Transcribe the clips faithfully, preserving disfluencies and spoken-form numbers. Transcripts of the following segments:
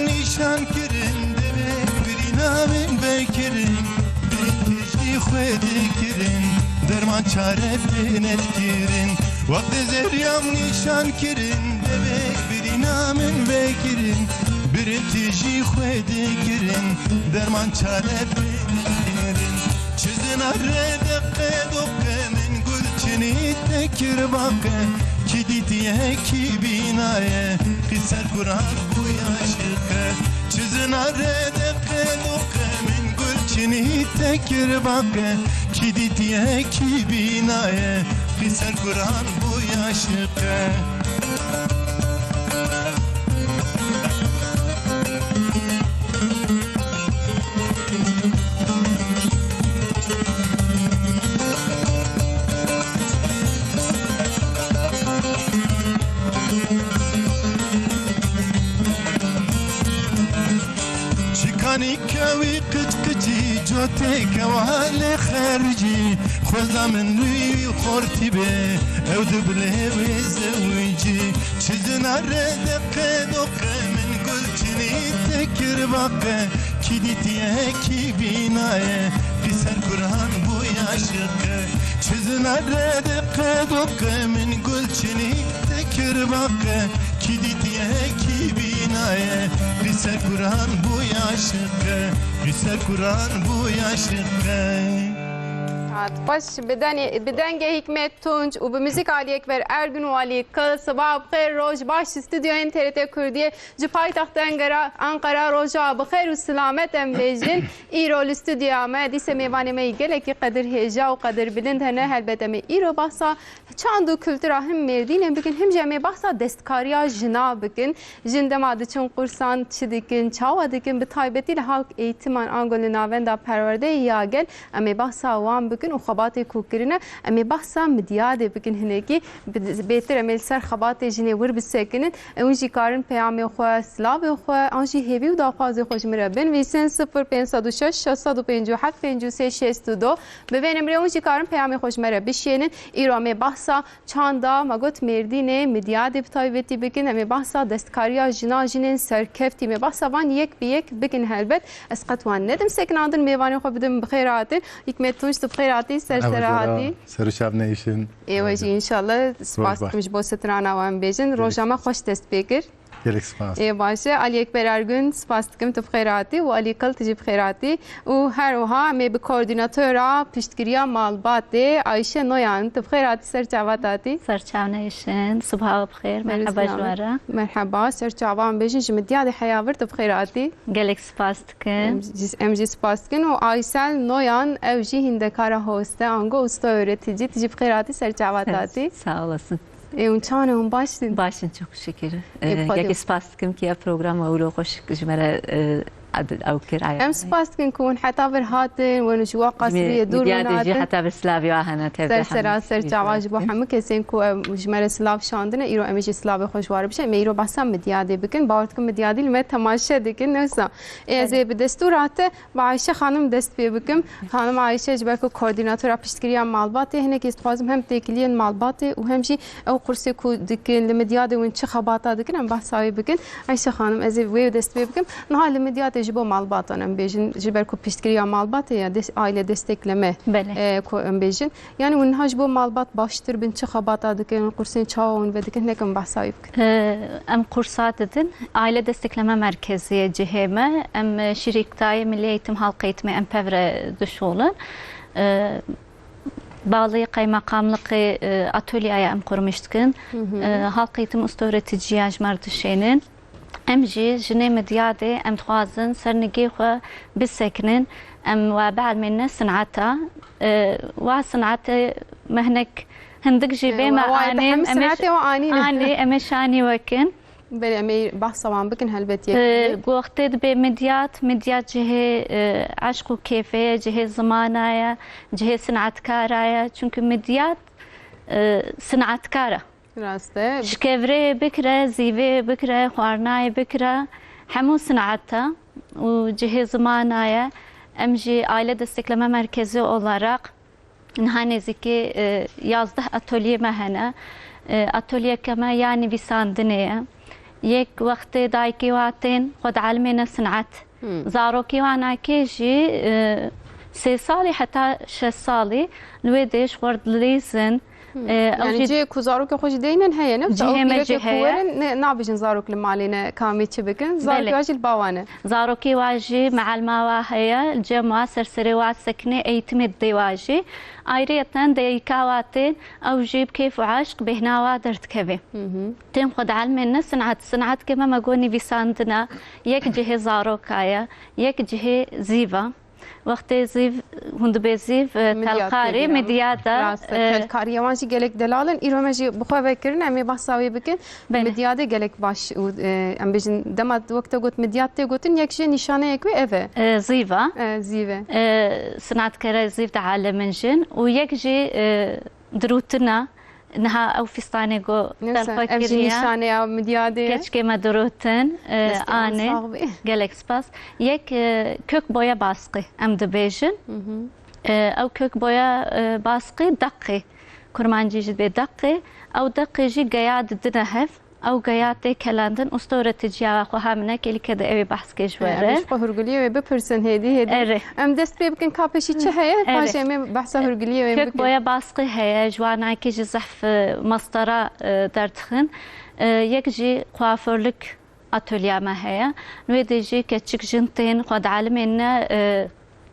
Nîşan kirin, devê birîna min vekirin, birî tijî xwe dikirin, derman çare pê nedikirin. Wextê zerriyam nîşan kirin, devê birîna min vekirin, birî tijî xwe dikirin, derman çare pê nedikirin. Çi zinare deqe doqe min gul çinî te kir baqe. Kî dîtiye kî bînaye, qîser kuran bûye aşiqe. Çi zinare deqe doqe min gul çinî te kir baqe. Kî dîtiye kî bînaye, qîser kuran bûye aşiqe. Çikanî kewî qiçqiçî, cotê kewa lê xericî, xweza min wî xortî be, ew dibilê wê zewicî. Çi zinare deqe doqe min gul çinî te kir baqe. Kî dîtiye kî bînaye, qîser kuran bûye aşiqe. Çi zinare deqe doqe min gul çinî te kir baqe. Kî dîtiye kî bînaye, qîser kuran bûye aşiqe. Qîser kuran bûye aşiqe. Hat baş bi denê-, bi dengê Hikmet Tunç û bi muzîka Alî Ekber Ergin û Alî Kıl, sibaha bi xêr, roj baş, stûdyoyên T R T Kurdiyê ji paytexta Ankara, Ankara roja bi xêr û silamet em bêjin. Îro li stûdyoya me dîse mêvanê me yî gelekî qedir hêja û qedir bilind hene. Helbet em ê îro behsa çand û kultura him Mêrdînê bikin, him jî em ê behsa destkariya jina bikin. Jin dema diçin qursan çi dikin, çawa dikin, bi taybetî li halk eğitiman ango li navenda perwerdeyê ya gel, em ê behsa wan bikin û xebatê ku kirine, em ê behsa Midyadê bikin hinekî. Bi-, bêtir em ê li ser xebatê jinê wir bisekinin. Ew jî karin peyamê xwe, silavê xwe, an jî hêvî û daxwazê xwe ji min re binivîsin. Sifir pênc sed û şeş, şeş sed û pêncî û heft, pêncî û sê, şêst û du. Bi vê nimrê hûn jî karin peyamê xwe ji me re bişênin. Îro em ê behsa çanda, me got Mêrdînê, Midyadê bi taybetî bikin. Em ê behsa destkariya jina, jinên serkeftî, em ê behsa van yek bi yek bikin helbet. Ez qet wan nedim sekinandin, mêvanê xwe bidim bi xêr hatin. Hikmet Tunç, tu bi xêr hatî, ser Merhaba ser Zara. Hatî. Ser û çav neyşin. Ê we jî înşallah. Spas dikim ji bo strana wan bêjin. Gelek Roja me xweş dest pê kir. Gelek spas. Ê baş e. Alî Ekber Ergün, spas dikim tu bi xêr hatî û Alî Kıl tu jî bi xêr hatî. Û her wiha em ê bi koordînatora piştgiriya malbatê Ayşe Noyan, tu bi xêr hatî, ser çava te hatî. Ser çav neyşin. Sibaha bi xêr. Merhaba ji we re. Merheba, ser çavan bêjin, ji Midyadê heya vir tu bi xêr hatî. Gelek spas dikim. Em jî, em jî spas dikin û Aysel Noyan, ew jî hîndekara hoste, ango usta öğretici, tu jî bi xêr hatî, ser çava te hatî. Sağ olasın. Ê, hûn çawan e, hûn baş in? Baş in, çok şükür. Ê, Ee, Xwedê. Yekî spas dikim ki ev programa wilo xweş ji me re, e, ad-, ew kir, aya. Em spas dikin ku hûn heta vir hatin, hûn ji wa qasriyê dûr hûn hatin. Heta vir silavê wa hene tevde. Ser sera, ser çava ji bo hemû kesên ku em ji me re silav şandine, îro em ê jî silavê xwe ji wa re bişin. Em ê îro behsa Midyadê bikin. Bawer dikim Midyadî li me temaşe dikin. Newsa, ê, ez ê bi destûra te Bi Ayşe Xanim dest pê bikim. Xanim Ayşe ji ber ku koordînatora piştgiriya malbatê, hinekî ez dixwazim hem têkiliyên malbatê û hem jî ew qursê ku dikin, li Midyadê hûn çi xebata dikin, em behsa wê bikin. Ayşe Xanim, ez ê wê dest pê bikim. Niha li Midyadê ji bo malbatan em bêjin, ji ber ku piştgiriya malbatê ya, des-, aile destekleme, Belê. e, ku em bêjin. Yani hûn niha ji bo malbat baştir bin, çi xebata dikin, qursên çawa hûn vedikin, hinek em behsa wê bikin. Ee, em kursa didin. Aile Destekleme Merkezi cihê me. Em, e, Şirîktayê Milli Eğitim, Halk Eğitimi em pevre dişolin. Ee, Bağlı Kaymakamlık, e, atölyeye em kurmuştkin. Hı hı. Ee, Halk Eğitim Usta Öğreticiye ji me re dişênin. Em jî jinê Midyadê em dixwazin ser nigê xwe bisekinin, em we bielmêne sineta. E, wa sinetê me hinek hindik jî bê me anîn, em ê sinetê we anîn. Anî, em ê şanî wekin. Belê, em ê behsa wan bikin helbet yek E, yek. Wextê dibê Midyad, Midyad cihê, e, eşq û kêfê ye, cihê zimana ye, cihê sinetkara ye. Çünkü Midyad, e, sinetkar e. Rast e. Ji kevirê bikire, zîvê bikire, xwarinayê bikire, hemû sinet e û cihê zimana ye. Em jî Aile Destekleme Merkezi olarak niha nêzîkî, e, yazdeh atölye me hene. E, atölyeke me ya nivîsandinê ye. Yek wextê dayikê wa tên xwe dielmêne sin'et. Hmm. Zarokê wa nakê jî, e, sê salî heta şeş salî li wê dê ji xwe re dilîzin. Hmm. E, ew Yanî jî cihê ku zarokê xwe jî deynin heye, ne? Cihê Ew me pîreke jî ku heye. werin, ne, nabêjin zarok li malê ne kamî çi bikin. Zarokê Belê. wa jî li ba wan e. Zarokê wa jî meelma wa heye, li cem wa ser serê wa sekine, eğitimê didê wa jî. Ayrıyeten dayika wa tên, ew jî bi kêf û eşq bêhna wa derdikeve. Hı hı. Tên xwe dielmêne sin'et. Sin'et ke me me got nivîsandina, yek cihê zaroka ye, yek cihê zîv e. Wextê zîv, hûn dibê zîv, e, Midyat telkarê, tê bîra. midyada, Rast e, e, telkariyê wan jî gelek delal in. Îro me jî bi xwe vekirin, em ê behsa wê bikin. Belê. Midyadê gelek baş û, e, em bêjin, dema wek te got midyat tê gotin, yek jê nîşaneyek wê ev e. E, zîv e. E, zîv e. E, sinatkere zîv dielemin jin û yek jî, e, dirûtina. Niha ew fîstanê ku Neyse, ser xwe ev jî kiriye. nîşaneya midyadê ye. Keçikê me dirûtin, e, Destê wan anê. sax bê. Gelek spas. Yek, e, kök boya baskı em dibêjin. Hı hı. E, ew kök boya, e, baskı deqê. Kurmancî jî dibê deqê. Ew deqê jî geya didine hev. Ew geya tê kelandin, usta öğreticiya xwe hamine kêlike de ew ê behs ke ji we He, re. Em ji xwe hûrguliyê wê bipirsin hêdî hêdî. Erê. Em dest pê bikin ka pêşî çi heye, Erê. paşê em ê behsa hûrguliyê wê Kök bikin. boya baskı heye, ji wan nakê jî zehf, e, mastara, e, derdixin. E, yek jî kuaförlük atölye me heye. Wê de jî keçik jin tên xwe dielmêne, e,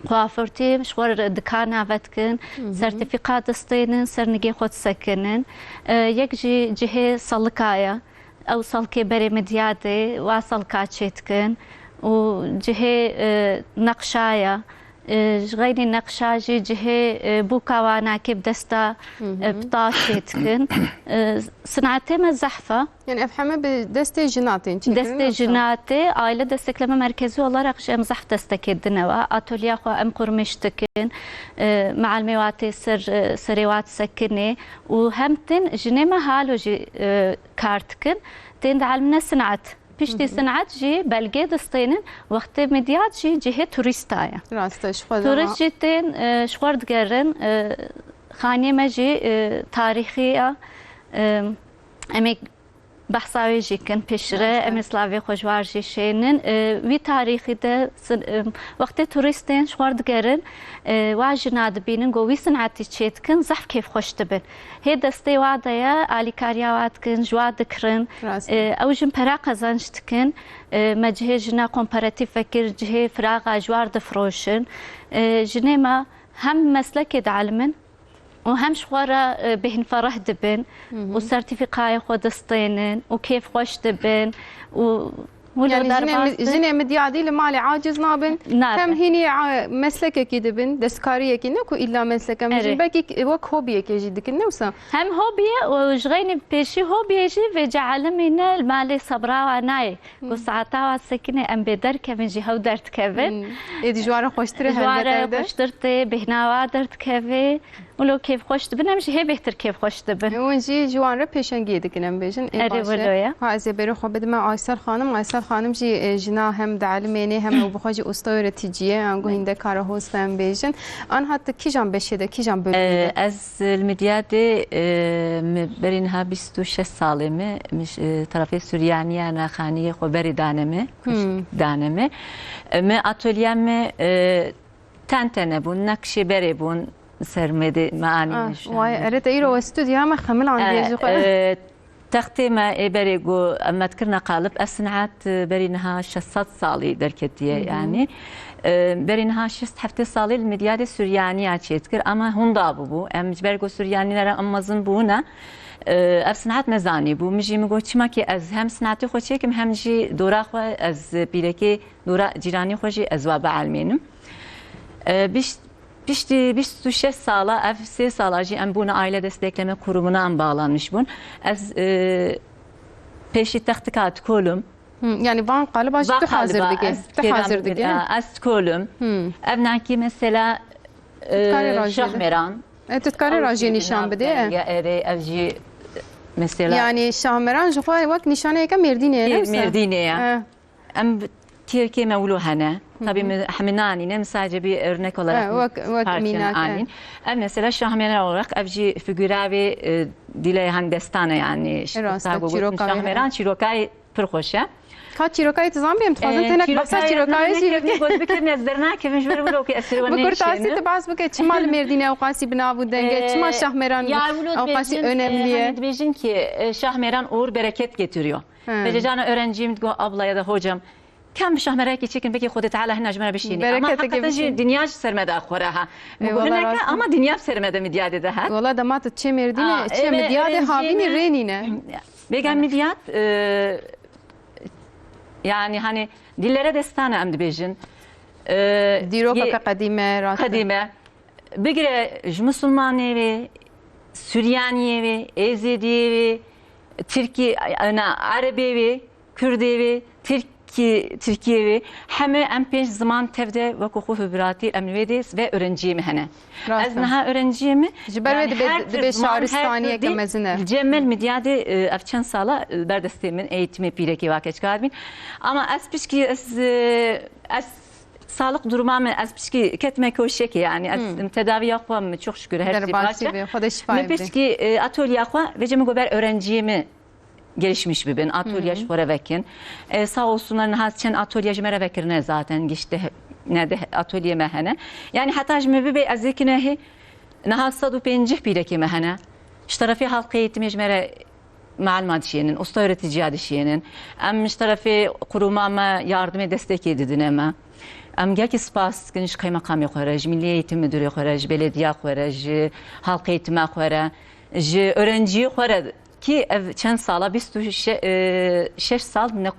kuaförtî ji xwe re dikana vedikin, Hı hı. sertîfîka distênin, ser nigê xwe disekinin. E, yek jî cihê salika ye. Ew salkê berê midyadê, wa salka çêdikin û cihê, e, neqşa ye. E, ji xeynî neqşa jî cihê, e, bûka wanakê bi desta, Hı hı. e, pita çêdikin. E, sinetê me zehf e. Yani ev heme bi destê jina tên çêkirin, Destê yoksa? jina tê, aile destekleme merkezi olarak jî em zehf destekê dine we. Atölyeya xwe em qurmîş dikin. E, mealmê wa tê ser, e, serê wa disekinê û hem tên jinê me halo jî, e, kar dikin. Tên dielmine sinet. Piştî Hı hı. sinet jî belgê distênin. Wextê midyat jî cihê turîsta ye. Rast e, ji xwe de Turîst ma- jî tên, e, ji xwe re digerin. E, xaniyê me jî, e, tarîxî ye. E, em ê behsa wê jî kin pêşire, Rast e. em ê slavê xwe ji war jî şênin. E, wî tarîxî de sin-, e, wextê turîst tên ji xwe re digerin, e, wa jina dibînin, ku wî sinetî çêdikin, zehf kêfxweş dibin. Hê destê wa de ye, alîkariya wa dikin, ji wa dikirin. Rast e. E, ew jin pera qezenc dikin. E, me cihê jina komparatif vekir, cihê firaxa ji war difiroşin. E, jinê me hem meslekê dielimin, û hem ji xwe re, e, bêhnfereh dibin Hı hı. û sertîfîkayê xwe distênin û kêfxweş dibin û wilo Yani jinê derbas mi-, bin. jinê midyadî li malê aciz nabin. Nabin. Hem hînî, a, meslekekî dibin, destkariyekî, ne ku îlla meslek em Erê. bijin, belkî k-, wek hobiyekê jî dikin, ne wisa? Hem hobiye û ji xeynî pêşî hobiye jî vê ceelimî ne li malê sebra wa nayê. Ku Hmm. saeta wa sekinê em bê derkevin jî hew derdikevin. Hmm. Êdî ji wan re xweştir e Ji wan helbet re ev de. xweştir tê, bêhna wa derdikeve. Wilo kêfxweş dibin, em jî hê bêhtir kêfxweş dibin. Hûn jî ji wan re pêşengiyê dikin, em bêjin. Ê Erê baş e. wilo ye. Ha, ez ê berê xwe bidime Aysel Xanim. Aysel Xanim jî, e, jina hem dielmênê hem ew bi xwe jî usta öğreticiye, ango hîndekara hosta em bêjin. Anha tu kîjan beşê de, kîjan bölümê de? E, ez li Midyadê, e, mi berî niha bîst û şeş salê mi, mi ş-, e, tarafê Suryaniyana xaniyê xwe berê dane mi, Hmm. dane mi. E, mi atölye mi, e, ten tene bûn, neqşê berê bûn, ser me de me anî Ah, nîşan. vay, erê te îro we stûdyoya me xemilan E, diyê ji xwe. e, textê me ê berê ku em me dikirine qalib, ev sinet, e, berî niha şeş sed salî derketiye, Hı hı. yanî. E, berî niha şeş heftê salî li Midyadê Suryaniya çêdikir, ama hunda bûbû. Em ji ber ku Suryanî nere em mezin bûne, e, ev sinet nezanî bû. Min jî min got, çima ki ez hem sinetê xwe çêkim, hem jî dora xwe ez pîrekê dora cîranî xwe jî ez wa bielmênim. E, biş-, piştî bîst û şeş sala, ev sê sala jî em bûne aile destekleme kurumuna em bağlanmış bûn. Ez, e, pêşî textika dikolum. Hı, yani van qaliba jî Van tu hazir qaliba dike. ez Tu hazir fêran dike, ne? e, ez dikolum. Hı. Ev nakî mesela, Tu dikarî e, rajê de. Şahmeran. E, tu dikarî Ew rajê jî nîşan bide, e. navdenge, erê, ev jî mesela Yani Şahmeran ji xwe wek nîşaneyeke Mêrdînê ye, ne Ê, wisa? Mêrdînê ye. E. Em tirkê me wilo hene. Hı hı. Tabii mi-, hemî nanîne, mi sadece bir örnek olarak Ha, wek, wek parçanı mînak, anîn. evet. Ev mesela Şahmeran olarak ev jî figura ve, e, dile hani destane yani. Rast e, Tago gotin çîroka ve, Şahmeran evet. çîrokayê pir xweş e. Ka çîrokayê tu zanibî, em dixwazin Ee, tenek behsa çîrokayê çîrokayê jî bike. Goz bikirin, ez dernakevim, ji ber wilo ku ez sêr we Bi kurtasî nêşênim. Tu behs bike, çima li Mêrdînê ewqasî bi nav û deng e, çima Ee, Şahmeran ya wilo ewqasî dibêjin, önemli e, ye? Hani dibêjin ki, e, Şahmeran uğur bereket getiriyor. Hı. Ve cecana öğrenciyim digo, abla ya da hocam, kam şahmerekî çekin, belki Xwedê Teala hina ji me re bişînî. Ama Bereketeke haqiqeten jî bişîn. Dinya ji ser me de xwe re ha. Ê, wala hineke rast e. Ama dinya bi ser me de Midyadê de ha. Wala dema tu çê Mêrdînê, Aa, çê ê, Midyadê öğrenciyim. Havînî rênîne. Bêga Midyad, e, yani hani dillere destane em dibêjin. E, Dîrokeke yê qedîme, rast e. Qedîme. Bigire ji Musulmanê wê, Suryaniyê wê, Êzidiyê wê, Tirkî, na, Erebê wê, Kurdê wê, Tirkî, Tirkiyê wê, hemî em pênc ziman tev de wekî xwe bi biratî em li wê dê ve öğrenciyê me hene. Rast e. Ez niha öğrenciyê me, Ji ber wê yani dibê, her dibê ziman, her şaristaniyeke dil mezin e. Li cem me li Midyadê, e, ev çend sala, e, ber destê min eğitimê pîrekê wake çikar bîn. Ama ez pişkî, ez, e, ez sağlık duruma min, ez pişkî ketime koşekê, yani ez Hmm. tedaviya xwe min çok şükür her şey Derbasî başa. Be, Xwedê şifa Min bide. Pişkî, e, atölya xwe ve cem gober öğrenciyê mi gelişmiş bibin, atölye Hı hı. ji xwe re vekin. E, sağ olsunlar, niha çend atölye ji me re vekirine zaten, gişte ne de atölye me hene. Yani heta ji me bibe ez ê kinehê, niha sed û pêncî pîrekê me hene. Ji terefê halkê eğitimê ji me re mualima dişiyênin, usta öğreticiya dişiyênin. Em ji terefê quruma me yardimê destekê didine me. Em gelkî spas dikin ji kaymakamê xwe re, ji Milli Eğitim Müdürê xwe re, ji belediya xwe re, ji halkê eğitima xwe re, ji öğrenciyê xwe re. Ki ev çend sala, bîst û şeş sal ne,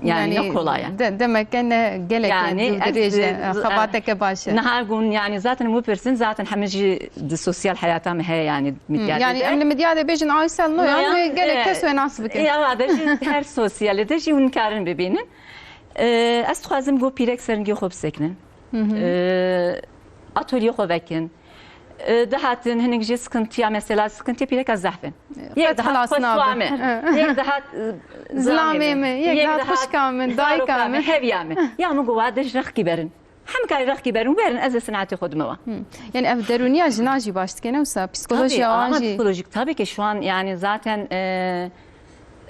yani, ne kolay e. De-, demeke ne gelek Yani, dirêj e, ez, e, xebateke baş e. Niha gun, yani, zaten bipirsin, zaten hemî jî di sosyal heyata me heye, yani, Hı, Midyadê yani, de. Em li Midyadê bêjin Aysel Noyan, Noyan, wê gelek e, kes wê nas bikin. E, ewa de jî her sosyalê de jî hûn karin bibînin. E, ez dixwazim ku pîrek seringê xwe bisekinin. Hı hı. E, atölye xwe vekin. E, dihatin hinek jî sıkıntıya, mesela sıkıntıya pîreka zehf in. Yek dihat xwe siwa min. Hı. Yek dihat, e, zilamê min, yek dihat xwişka min, dayika min, heviya min. Ya min got, wa de ji rexkî berin. Hem karî rexkî berin, werin ez ê sinetê xwe dime wa. Hı. Yani ev derûniya jina jî baş dike, ne wisa? Psikolojiya wan jî. Tabii, ama psikolojik, tabii ki şu an yani zaten, e,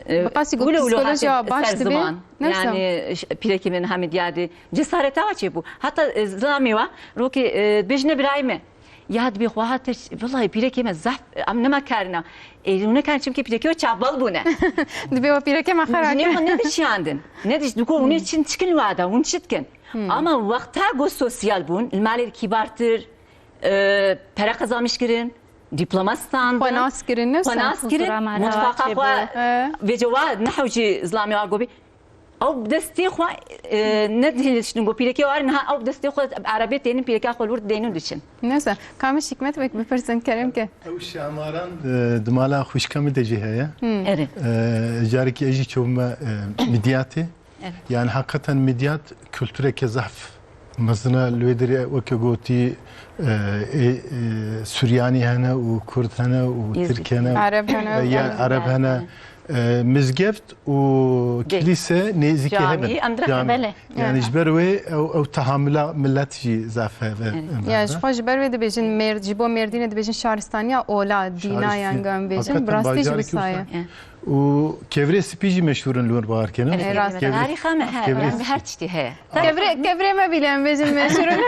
e, Bi qasî got wilo wilo psikolojiya hate baş ser dibe, ziman. Ne wisa? Yani ş-, pîrekî min hemî diyadî. Cesareta wa çêbû. Heta, e, zilamê wa, rokê, e, bêjine birayê me. Ya dibê xwe hate, wellahî pîrekê me zehf, em nema karina. Ê, hûn nekarin çimkî pîrekê we çavbal bûne. Dibê we pîrekê me xera kir. Jinê xwe nedişiyandin. Nediş, diko hûn ê çin çikin li wada, hûn çi dikin? Hmm. Ama wexta ku sosyal bûn, li malê kibartir, e, pere qezamiş kirin, diploma standin. Xwe nas kirin, ne wisa? Xwe nas kirin, mutfaqa xwe, vêce wa nehewcî zilamê wa gobî. Ew bi destê xwe, e, ne dihêliştin ku pîrekê war niha ew bi destê xwe erebê tênin pîreka xwe li wir dênin diçin. Neyse, ka min şikmet wek bipirsin kerem ke. Ew şemaran, e, di mala xwişka min de jî heye. Hmm. Erê. E, carekî ez jî çûme, e, Midyatê. Evet. Yani hakikaten Midyat kultureke zehf mezin e, li wê derê weke gotî, e, e, e, Suryanî hene û Kurd hene û Tirk hene. Ereb hene. E, yani Ereb hene. E, mizgeft û kilîse nêzîkî hene. Cami, em direkt. Belê. Yani ji ber wê ew, ew tehamila millet jî zaf heve. Ya, ji xwe ji ber wê dibêjin Mêr-, ji bo Mêrdînê dibêjin şaristaniya ola, dîna yan gam bêjin. Bi rastî jî wisa ye. Û kevirê spî jî meşhûr in li wir bawer kene. Tarîxa me heye, her tiştî heye. Kevirê, kevirê me bîle em bêjin meşhûr in.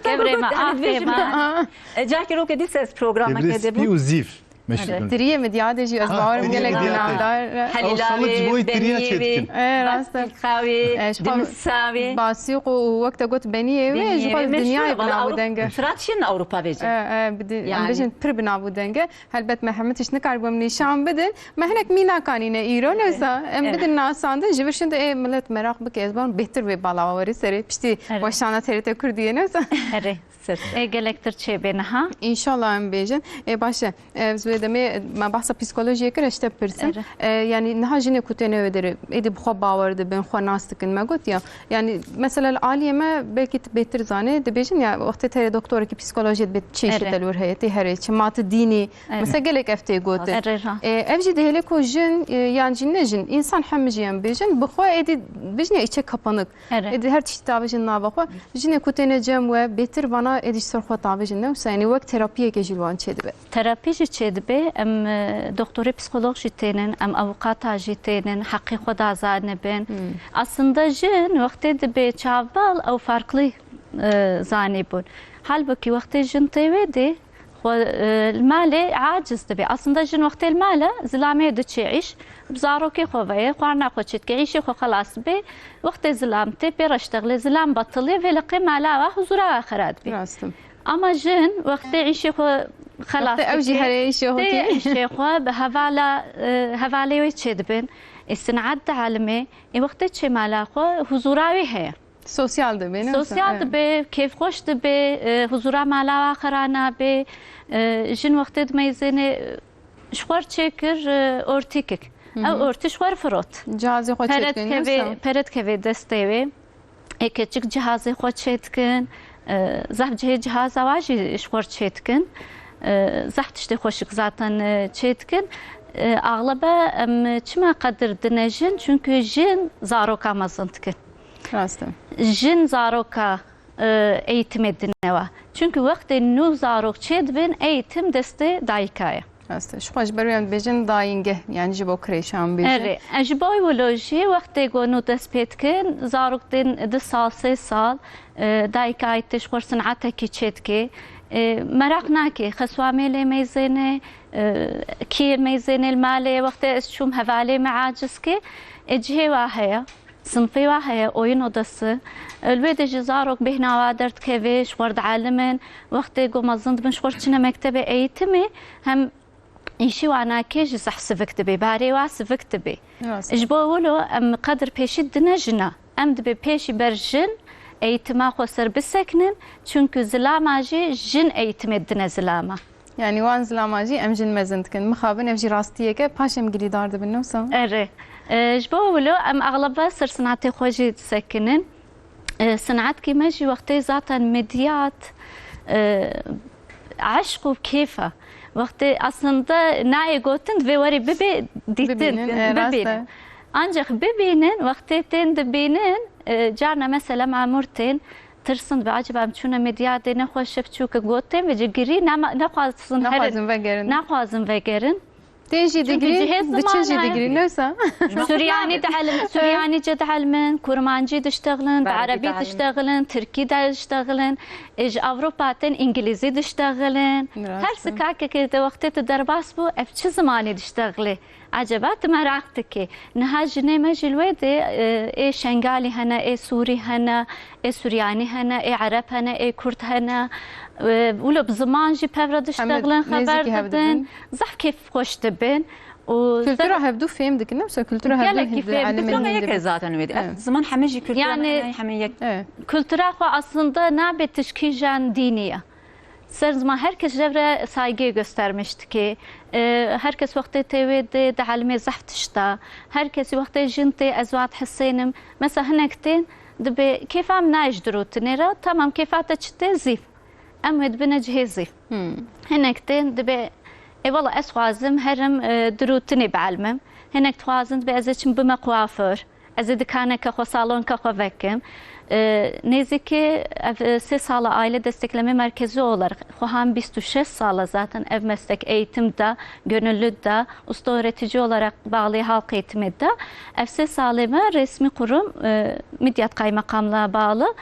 Kevirê me, axê me. E, carkê roke dîse ez programeke de bû. Kevirê spî û zîv. Meşhûr in. Tiriyê Midyadê jî ez bawerim gelek navdar. Helîlavê, Beniyê wê, Basîlxawê, Dimsavê. Basîq û wek te got Beniyê wê, ji xwe dinyayê bi nav û deng e. Tira çi ne Ewropa vêce? E, e, bi di-, em bêjin pir bi nav û deng e. Helbet me hemî tişt nikaribû em nîşan bidin. Me hinek mînakan îne îro, ne wisa em bidin nasandin. Ji vir şinde ê milet meraq bike, ez bawerim bêhtir wê bala we werê serê piştî weşana T R T Kurdiyê, ne wisa? Erê. Ser ser. Ê gelektir çêbê niha. Înşallah em bêjin. Ê baş e. Ez wê demê me behsa psîkolojiyê kir, ez ji te bipirsim. Erê. E, yani niha jinê ku têne wê derê, êdî bi xwe bawer dibin, xwe nas dikin, me got ya. Yani mesela li aliyê me belkî tu bêtir zanî, dibêjin ya wextê te doktorekî psîkolojiyê dibe çi îşê te li wir heye, tê herê çi, ma tu dînî. Erê. Mesela gelek ev tê gotin. Erê, ha. E, ev jî dihêle ku jin, e, yan jî ne jin, însan hemî jî em bêjin, bi xwe êdî bijne içe kapanık. Erê. Êdî her tiştî tavêjin nava xwe. Jinê ku têne cem we, bêtir vana êdî ji ser xwe tavêjin, ne wisa? Yanî wek terapiyekê jî li wan çêdibe? Terapî jî çêdibe, em, e, doktorê psîkolog jî tênin, em avûkata jî tênin, heqê xwe dazanibin. Hmm. Aslında jin wextê dibe çavbal ew farklî, e, zanîbûn. Halbukî wextê jin tê wê dê, xwe, e, li malê aciz dibe. Aslında jin wextê li male zilamê diçe îş, bi zarokê xwe ve ye, xwarina xwe çêdike, îşê xwe xelas dibe. Wextê zilam tê pê re ştexlê, zilam betilê, vê li qê mala wa huzura wa xera dibe. Rast e. Ama jin wextê îşê xwe xelas Wextê ew jî dike, herê îşê xwe tê kê. Îşê xwe bi hevala, e, hevalê wê çêdibin. Ê sinat dielime, ê wextê çê mala xwe huzura wê heye. Sosyal dibe, ne? Sosyal Evet. dibe, kêfxweş dibe, e, huzura mala wa xera nabe. E, jin wextê dimeyzêne, e, ji xwe çêkir, e, ortîkik. Hı hı. Ew ortî ji xwe firot. Cihazê xwe Pere çêdikin, dikeve, neyse. Pere dikeve destê wê. Ê keçik cihazê xwe çêdikin. E, zehf cihê cihaza wa jî ji xwe çêdikin. E, zehf tiştê xweşik zaten, e, çêdikin. E, axlebe em çima qedir dine jin? Çünkü jin zaroka mezin dikin. Rast e. Jin zaroka, e, eğitimê dine wa. Çünkü wextê nû zarok çêdibin, eğitim destê dayika ye. Rast e. Ji xwe ji ber wê em dibêjin dayîngeh, yani ji bo krêşan bêjin. Erê, e, ji bo wilo jî wextê ku nû dest pê dikin, zarok tên du sal, sê sal, e, dayika tê ji xwe sinatekî çêdike. E, meraq nake, xeswa mêlê meyzêne, e, kî meyzêne li malê, wextê ez çûm hevalê me aciz ke, e, cihê wa heye. Sinfê wa heye, oyun odası. Li wê de jî zarok bêhna wa derdikeve, ji xwe dielimin. Wextê ku mezin dibin, ji xwe çine mektebê eğitimê, hem îşî wa nake jî zehf sivik dibe, barê wa sivik dibe. Rast. Ji bo wilo em qedir pêşî dine jina. Em dibe pêşî ber jin eğitima xwe ser bisekinin. Çünkü zilama jî jin eğitimê dine zilama. Yani wan zilama jî em jin mezin dikin. Mixabin ev jî rastiyeke, paş em girîdar dibin, ne wisa? Erê. E, ji bo wilo em axlebe ser sinatê xwe jî disekinin. E, sinatkî me jî wextê zaten midyat, e, eşq û kêf e. Wextê aslında nayê gotin, divê werê bibe dîtin, Bibînin, e, rast e. bibînin. Ancak bibînin, wextê tên dibînin, e, carna mesela mamur tên, tirsin dibe, acaba em çûne midyadê, nexweş e, çûke got tên vêce girî, nema-, nexwazin herin. Nexwazin vegerin. Nexwazin vegerin. Tên jî Çünkü digirî, cihê diçin jî ziman digirî, heye. ne wisa? Suryanî dielime, Suryanî cê dielime, Kurmancî diştexilin, bi Erebî Erebî dielime. diştexilin, Tirkî diştexilin, e, ji Ewropa tên Îngilîzî diştexilin. Rast Her e. sikakekê de wextê tu derbas bû, ev çi zimanî diştexilê? Eceba tu meraq dikî. Niha jinê me jî li wê de, e, ê Şengalî hene, ê Sûrî hene, ê Suryanî hene, ê Ereb hene, ê Kurd hene. E, wilo bi ziman jî pev re diştexilin, xeber didin. Zehf kêfxweş dibin. Û Kultura hevdû fêm dikin, ne wisa kultura hevdû Gelekî hevdû fêm dikin. Kultura me yek e zaten wê de. Ev Evet. ziman heme jî kultura Yani me hene, heme yek. Evet. Kultura xwe aslında nabe tişkîjan dînî ye. Ser ziman herkes jev re saygı göstermiş dike. E, herkes wextê tê wê dê dielime zehf tişta. Herkes wextê jin tê ez wa dihesênim. Mesela hinek tên dibe kêfa min nayê ji dirotinê re. Tamam, kêfa te çi tê? Zîv. Em wê dibine cihê zîv. Hmm. Hinek tên dibe, ê wela ez xwazim herim, e, dirotinê bielimim. Hinek dixwazin dibe ez ê çim bime kuaför. Ez ê dikaneke xwe, salonke xwe vekim. E, nêzîkî ev, e, sê sala aile destekleme merkezi olarak, xwe han bîst û şeş sala zaten ev meslek eğitim da, gönüllü da, usta öğretici olarak bağlı halk eğitimi da. Ev sê salê me resmi kurum, e, Midyat Kaymakamlığa bağlı,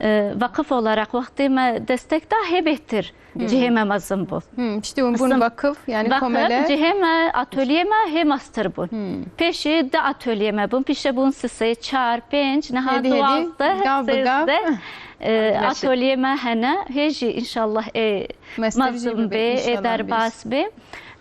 e, vakıf olarak wextê me destek da hê bêhtir Hmm. cihê me mezin bû. Hmm, piştî hûn bûn Mezin. vakıf, yani Vakıf, komele. cihê me, atölyê me hê mestir bûn. Hmm. Pêşî di atölyê me bûn, pîşe bûn sisê, çar, pênc, niha Hêdî, hêdî, duwazdeh, gav bi gav. sêzdeh, e, Leşe. atölyê me hene. Hê jî inşallah ê Mestir jî mezin bibe, bê, ê inşallah derbas bê.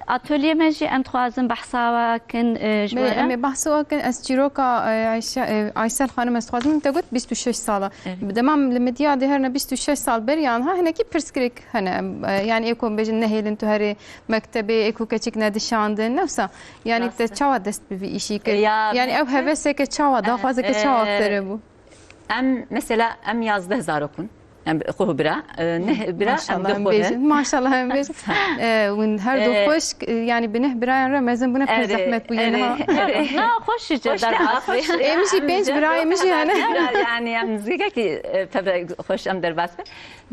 Atölyê me jî em dixwazin behsa we kin, e, ji Bê, we re. em ê behsa we kin, ez çîroka, e, Ayşe, e, Aysel Xanim ez dixwazim, te got bîst û şeş sala. Evet. Bi demam li Midyadê herine bîst û şeş sal beriya niha hinekî pirsgirêk hene. Em, e, yani ê ku bêjin nehêlin tu herê mektebê, ê ku keçik nedişandin, ne wisa. Yani Rast te e. çawa dest bi vî îşî kir? Ya, Yani ev heveseke çawa, daxwazeke çawa e, te re bû? Em, mesela, em yazdeh zarok in. Em xwe bira, e, neh bira, em Maşallah, em bêjin. Maşallah, em bêjin. E, hûn her du xweşk, e, yani bi neh birayan re mezin bûne, pir zehmet bûye niha. Erê, erê. Na, xweş ji derbas bî. Em jî pênc birayê min jî hene. Yani em zîgekî, e, tevre xweş em derbas bin.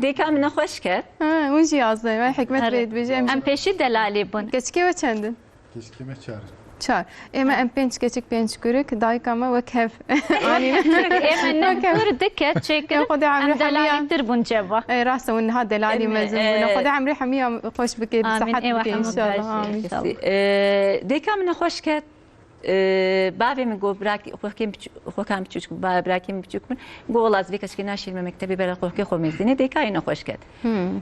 Dêka min ne xweş ket. Ha, hûn jî yazde, ve hikmet bê dibêje. Em pêşî delalî bûn. Keçikê we çend in? Keçikê me çar. Çar. Ê me em pênc keçik, pênc kurik, dayika me wek hev. Anî. Ê me ne kur dike çêkirin, em delalîtir bûn ceva. Ê, rast e, hûn niha delalî mezin bûne. Xwedê emrê hemiya xweş bike, bi sehet bike înşallah. Amîn. Ê, dêka min ne xweş ket. Ê, bavê min got, birak-, xwekên biçû-, xwekan biçûçik, ba-, birakên biçûk min. Got, wela ez vê keçikê naşîrime mektebê, bera xwekê xwe mezîne, dêka yê ne xweş ket.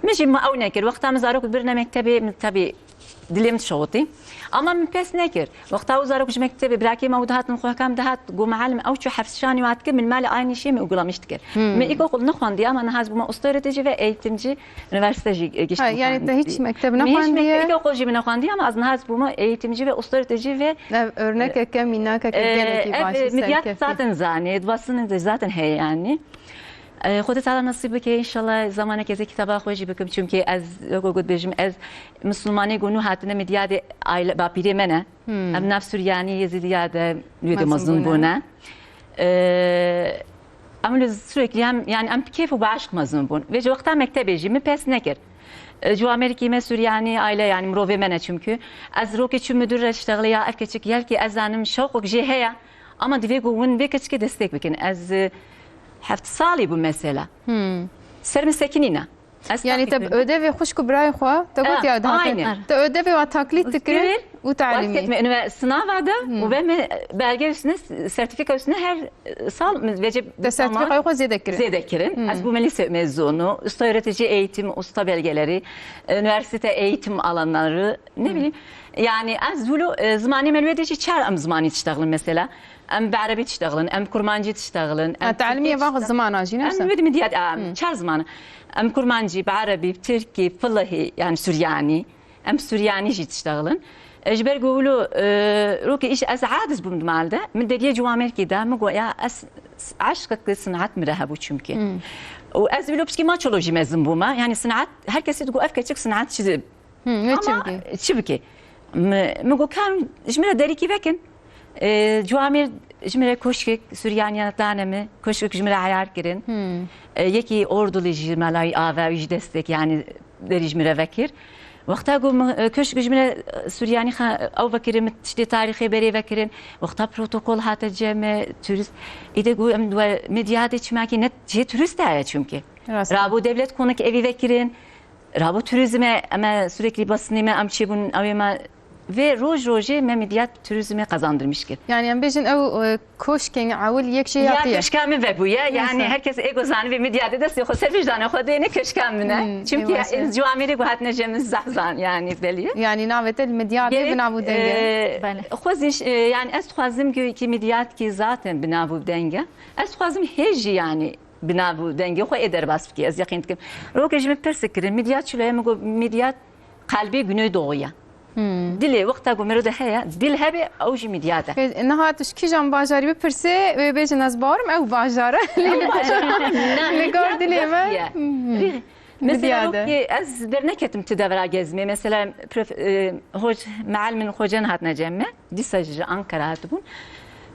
Min jî ma ew nekir. Wexta min zarok birine mektebê, min tevî dilê min dişewitî. Ama min pes nekir. Wexta û zarok ji mektebê, birakê me û dihatin, xwehka min dihat, got, mealim, ew çû heft şanî wan dikir, min malê aynî şê min û gulamîş dikir. Min îlkoqul nexwandiye, ama niha ez bûme ustoretecî ve eğitimci, üniversite jî, e, gişt. Ha, yani te hiç mekteb nexwandiye? Min hiç mekteb, îlkoqul jî min nexwandiye, ama ez niha ez bûme eğitimci ve ustoretecî ve. Ev örnekeke, mînakeke, e, gelekî baş e. Ev midyat zaten zanê, dibasinin de zaten heye yani. E, Xwedê Teala nasîb bike, înşallah zamaneke ez ê kitaba xwe jî bikim. Çimkî ez, wek got bêjim, ez Misilmanê ku nû hatine midyadê aile, bapîrê me ne. Em nav Suryanî Yezîdiya de wê de mezin bûne. E, em li sürekli em, yani em bi kêf û bi eşq mezin bûn. Vê ji wexta mektebê jî min pes nekir. E, ji Amerîkî me Suryanî aile, yani mirovê me ne çimkî. Ez rokê çû müdür re diştexilê ya ev keçik yelkî ez zanim şewqek jê heye. Ama divê ku hûn vê keçikê destek bikin. Ez, e, heft salî bû mesela. Ser min sekinîne. Ez Yani te bi ödevê xwişk û birayê xwe, te got ya dihatin. Te ödevê wa taklît dikirin û talimî. Wextê me ünivers-, sınava da û ve me belge üstüne, sertifika üstüne her, e, sal me vece. Te sertifikayê xwe zêde kirin? Zêde kirin. Ez bûme lise mezunu, usta öğretici eğitim, usta belgeleri, üniversite eğitim alanları, ne bileyim. Yani ez wilo, e, zimanê me li wê de jî çar em zimanî diştexilin mesela. Em bi erebî diştexilin, em kurmancî diştexilin, em... Ha, telimiyê vax zimana jî ne? Em wê de midyat, em çar ziman. Em kurmancî, bi erebî, bi tirkî, bi filihî, yani Suryanî. Em Suryanî jî diştexilin. E, ji ber ku wilo, e, rokê îş ez aciz bûm di mal de. Min deriyê ciwamerkî da, min got, ya ez eşqek li sinat min re hebû çimkî. Û ez wilo pişkî maçolo jî mezin bûma. Yani sinat, her kesî digot, ev keçik sinat çi Hı, ne Ama çi bike? Çi bike? Mi, mi got, ka ji min re derîkî vekin. E, Ciwamêr ji min re koşkek Suryaniyana dane mi, koşkek ji min re eyar kirin. E, yekî Ordulî ji me layî ave, wî jî destek, yani derî ji min re vekir. Wexta ku mi, e, koşkek ji min re, e, Suryanî xa-, ew vekirin, mi tiştê tarîxê berê vekirin. Wexta protokol hate cem me, turist. Îde ku em we medyadê çimakî ne cihê turist heye çimkî. Rast. Rabû devlet konik evî vekirin. Rabû turizme, em e sürekli basınê me, em çêbûn, ew ê me vê roj rojê me midyat turizme qazandırmış kir. Yani em bêjin ew, e, koşkên ewil yek jê Ya ya tiye. Köşka min vebûye, yani Neyse. Herkes ego zanibê midyatê destê xwe ser vicdanê xwe dêne köşka min e. Hmm, Çünkü eyvah. Ya, ciwamêrê ku hatine cem min zehzan yani belî. Yani navê te li midyatê Gerek, bi nav û deng e. E, Belê. Xwezîş, e, yani ez dixwazim ki, ki midyat ki zaten bi nav û deng e. Ez dixwazim hê jî yani bi nav û dengê xwe ê derbas bike, ez yeqîn dikim. Rokê ji min pirsik kirin, midyat çilo ye? Min got, midyat qelbê Güneydoğu ye. Hmm. Dilê wexta ku mero de heye, dil hebe, ew jî midyat e. Pê niha tu ji kîjan bajarî bipirsê, wê bêjin ez bawerim ew bajar e. Ew bajar e. Li gor dilê me. Midyat e. Hmm. Mesela rokê ez derneketim ti devera gezmê. Mesela prof-, e, hoc-, meal min xocen hatine cem me. Dîsa ji Ankara hatibûn.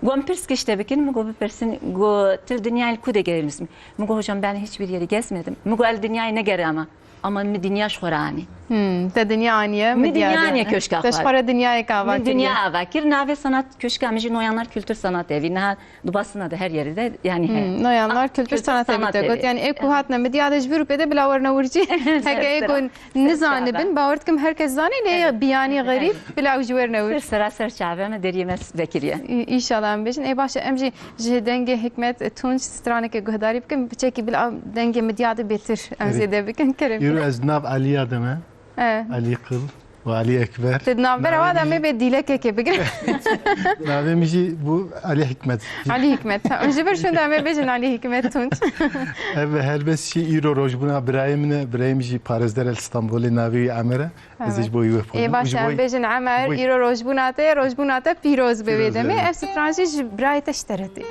Got, em pirs kişte bikin, min got, bipirsin, got, til dinyayê li ku de gezmişsin? Min got, hocam, ben hiçbir yeri gezmedim. Min got, el dinyayê negerama. Ama min dinya ji xwe re anî. Hmm, te dinya aniye, Min dinya aniye köşka xwe. Te ji xwe re dinyayek ava kiriye. Min dinya ava kir, navê sanat köşka min jî Noyanlar Kültür Sanat Evi. Niha Dubasina de her yeri de, yani, he. Hmm, Noyanlar Kültür Kültür Sanat Evi Sanat te got. Evi. Yani, ê ku hatine midyadê ji vir û pê de bila werine wir jî. Heke ê ku nizanibin, bawer dikim her kes zanî, lê Evet. Biyanî Evet, xerîb, evet. Bila ew ji werine wir. Ser sera ser çavê me deriyê me vekiriye. Î-, înşallah em bêjin. Ê baş e, em jî ji dengê Hikmet Tunç straneke guhdarî bikin. Biçekî bila dengê midyadê bêtir em Evet. Zêde bikin. Kerem. Îro ez nav Aliya de me. Evet. Ali Kıl. Û Alî Ekber. Te di navbera wa de em ê bê dîlekekê bigirin. Navê min jî bû Alî Hikmet. Alî Hikmet. Ji vir şûnde em ê bêjin Alî Hikmet Tunç. Ev helbest jî îro rojbûna birayê min e. Birayê min jî parêzder e li Stenbolê, navê wî Emer e. Ez ê ji bo wî wê Ê baş e, em bêjin Emer, îro rojbûna te, rojbûna te pîroz be wê demê. Ev stran jî ji birayê te ji te re tê.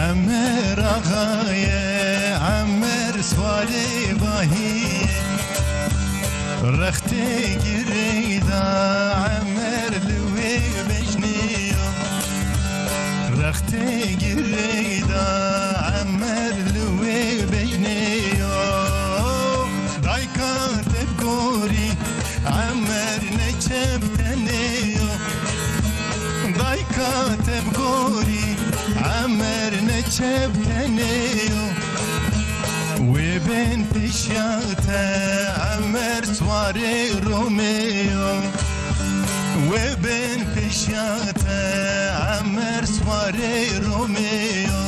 Emer axayê, Emer swarê bahiyê. Rextê girê da Emer li wê bejnê yo. Rextê girê da Emer li wê bejnê yo. Dayka te bi gorî Emer neçe bi tenê yo. Dayka te bi gorî Emer neçe bi tenê yo. Wê bên pêşiya te Emer swarê Romê yo. Wê bên pêşiya te Emer swarê Romê yo.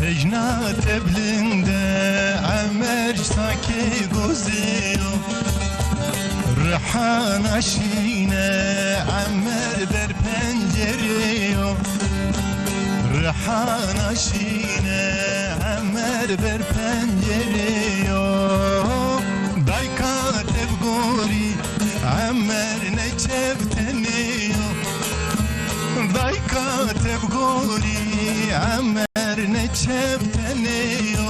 Bejna te bilind e, Emer ji takê gozê yo. Riha naşîne, Emer ber pencerê yo. Riha naşîne, Emer ber pencerê yo. Dayka te bi gorî, Emer neçe bi tenê yo. Dayka te bi gorî, Emer neçe bi tenê yo.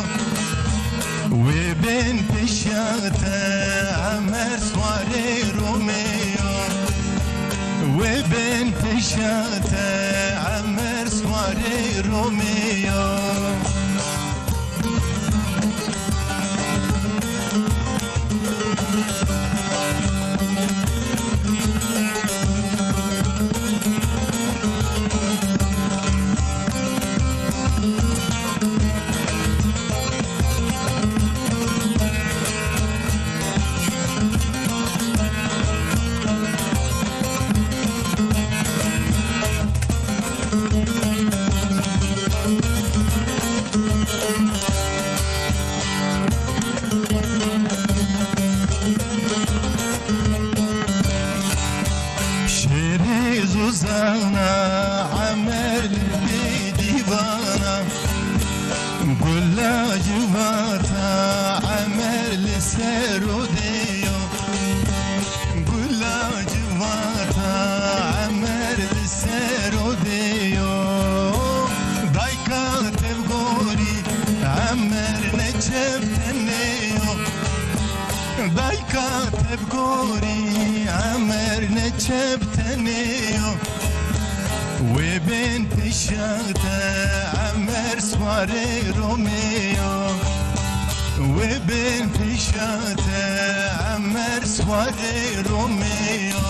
Wê bên pêşiya te Emer swarê Romê yo. Wê bên pêşiya te Emer swarê Romê yo. Şêrê zozana Emer li bê dîvana. Gula civata Emer li ser odê yo. Gula civata Emer li ser odê yo. Dayka te bi gorî Emer neçe bi tenê yo. Dayka te bi gorî Emer neçe bi tenê yo. Wê bên pêşiya te Emer swarê Romê yo. Wê bên pêşiya te Emer swarê Romê yo.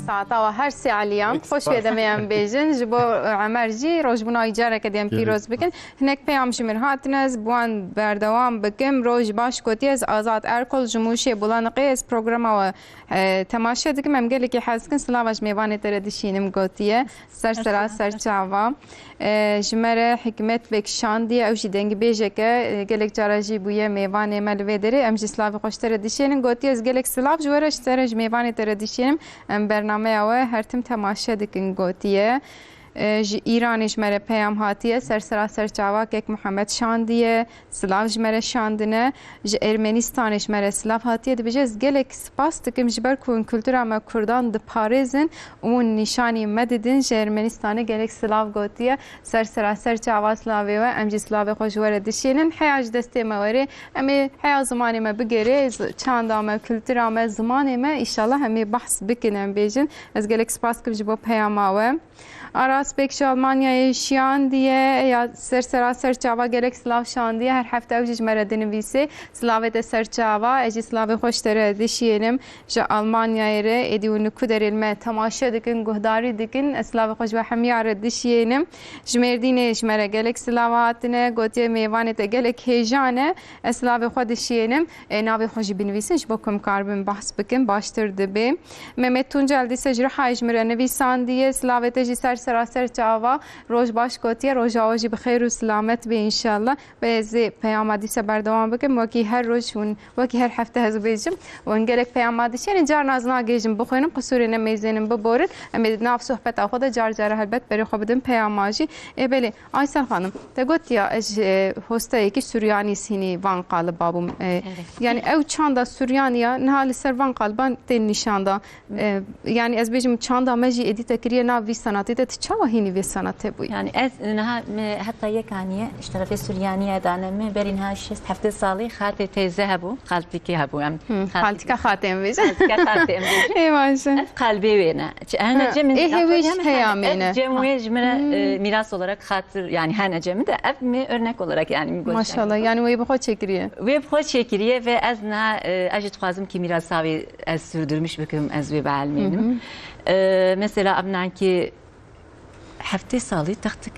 Saeta we her sê Elî ya. Pek spas. Xweş wê demê em bêjin. Ji bo, e, Emer jî rojbûna wî careke dî em pîroz bikin. Hinek peyam ji min hatine, ez bi wan berdewam bikim. Roj baş gotiye, ez Azad Erkol ji Mûşê Bulaniqê, ez programa we, e, temaşe dikim. Em gelekî hez dikin. Silava ji mêvanê te re dişînim gotiye. Ser sera ser çava. E, ji me re Hikmet Beg şandiye, ew jî dengbêjek e. E, gelek cara jî bûye mêvanê me li vê derê. Em jî silavê xwe ji te re dişênin. Gotiye, ez gelek silav ji we re, ji te re, ji mêvanê te re dişênim. Em bernameya we her tim temaşe dikin, gotiye. E, ji Îranê ji me re peyam hatiye, ser sera ser çava kek Muhammed şandiye, silav ji me re şandine. Ji Ermenistanê ji me re silav hatiye, dibêje, ez gelek spas dikim ji ber ku hûn kultura me kurdan diparêzin û hûn nîşanî me didin. Ji Ermenistanê gelek silav gotiye, ser sera ser çava silavê we, em jî silavê xwe ji we re dişînin. Heya ji destê me werê, em ê heya zimanê me bigêrê, z-, çanda me, kultura me, zimanê me, îşallah em ê behs bikin, em bêjin. Ez gelek spas dikim ji bo peyama we. Aras Bek ji Almanyayê şiyandiye, ya ser sera ser çava gelek silav şandiye. Her hefte ew jî ji me re dinivîse. Silavê te ser çava, ez jî silavê xwe ji te re dişiyênim. Ji Almanyayê re êdî hûn li ku derê li me temaşe dikin, guhdarî dikin, ez silavê xwe ji we hemiya re dişiyênim. Ji Mêrdînê ji me re gelek silav hatine, gotiye mêvanê te gelek hêja ne, ez silavê xwe dişiyênim. E, navê xwe jî binivîsin, ji bo ku em karibin behs bikin, baştir dibe. Mehmet Tuncel dîse ji Rihayê ji min re nivîsandiye, silavê te jî ser sera ser çava, roj baş gotiye, roja we jî bi xêr û silamet be înşallah. Ve ez ê peyama dîse berdewam bikim, wekî her roj hûn, wekî her hefte ez bêjim, hûn gelek peyama dişênin, carna ez nagêjim bixwînim, qisûrê nemêzênin biborin, em ê di nav sohbeta xwe de car cara helbet berê xwe bidin peyama jî. Ê belê, Aysel Xanim, te got ya ez ji, e, hosteyekî Suryanî sînî van qaliba bûm. E, Evet. yani ew çanda Suryanî ya niha li ser van qaliban tên nîşan da. E, yani ez bêjim çanda me jî êdî te kiriye nav vî senatê de, tu çawa hînî vê senatê bûyî? Yani ez niha me heta yek aniye ji terefê Suryanî dane me berî niha şêst heftê salî xatê teyze hebû, xaltîkê hebû. Em Hı, xaltîkê. Xaltîka xatê em bêjin. Xaltîka xatê em bêjin. Ê baş e. Ev qalbê wê ne. Ç-, hene Ha, cem ê hê wê ji heya me ne. Cem wê ji min re, Hmm. e, miras olarak xatir, yani hene cem de ev mi örnek olarak yani mi göster. Maşallah, yani wê bi xwe çêkiriye. Wê bi xwe çêkiriye ve ez niha, e, ez jî dixwazim ki mirasa wê ez sürdürmüş bikim, ez wê bielmênim. Hı hı. E, mesela em nankî heftê salî textik.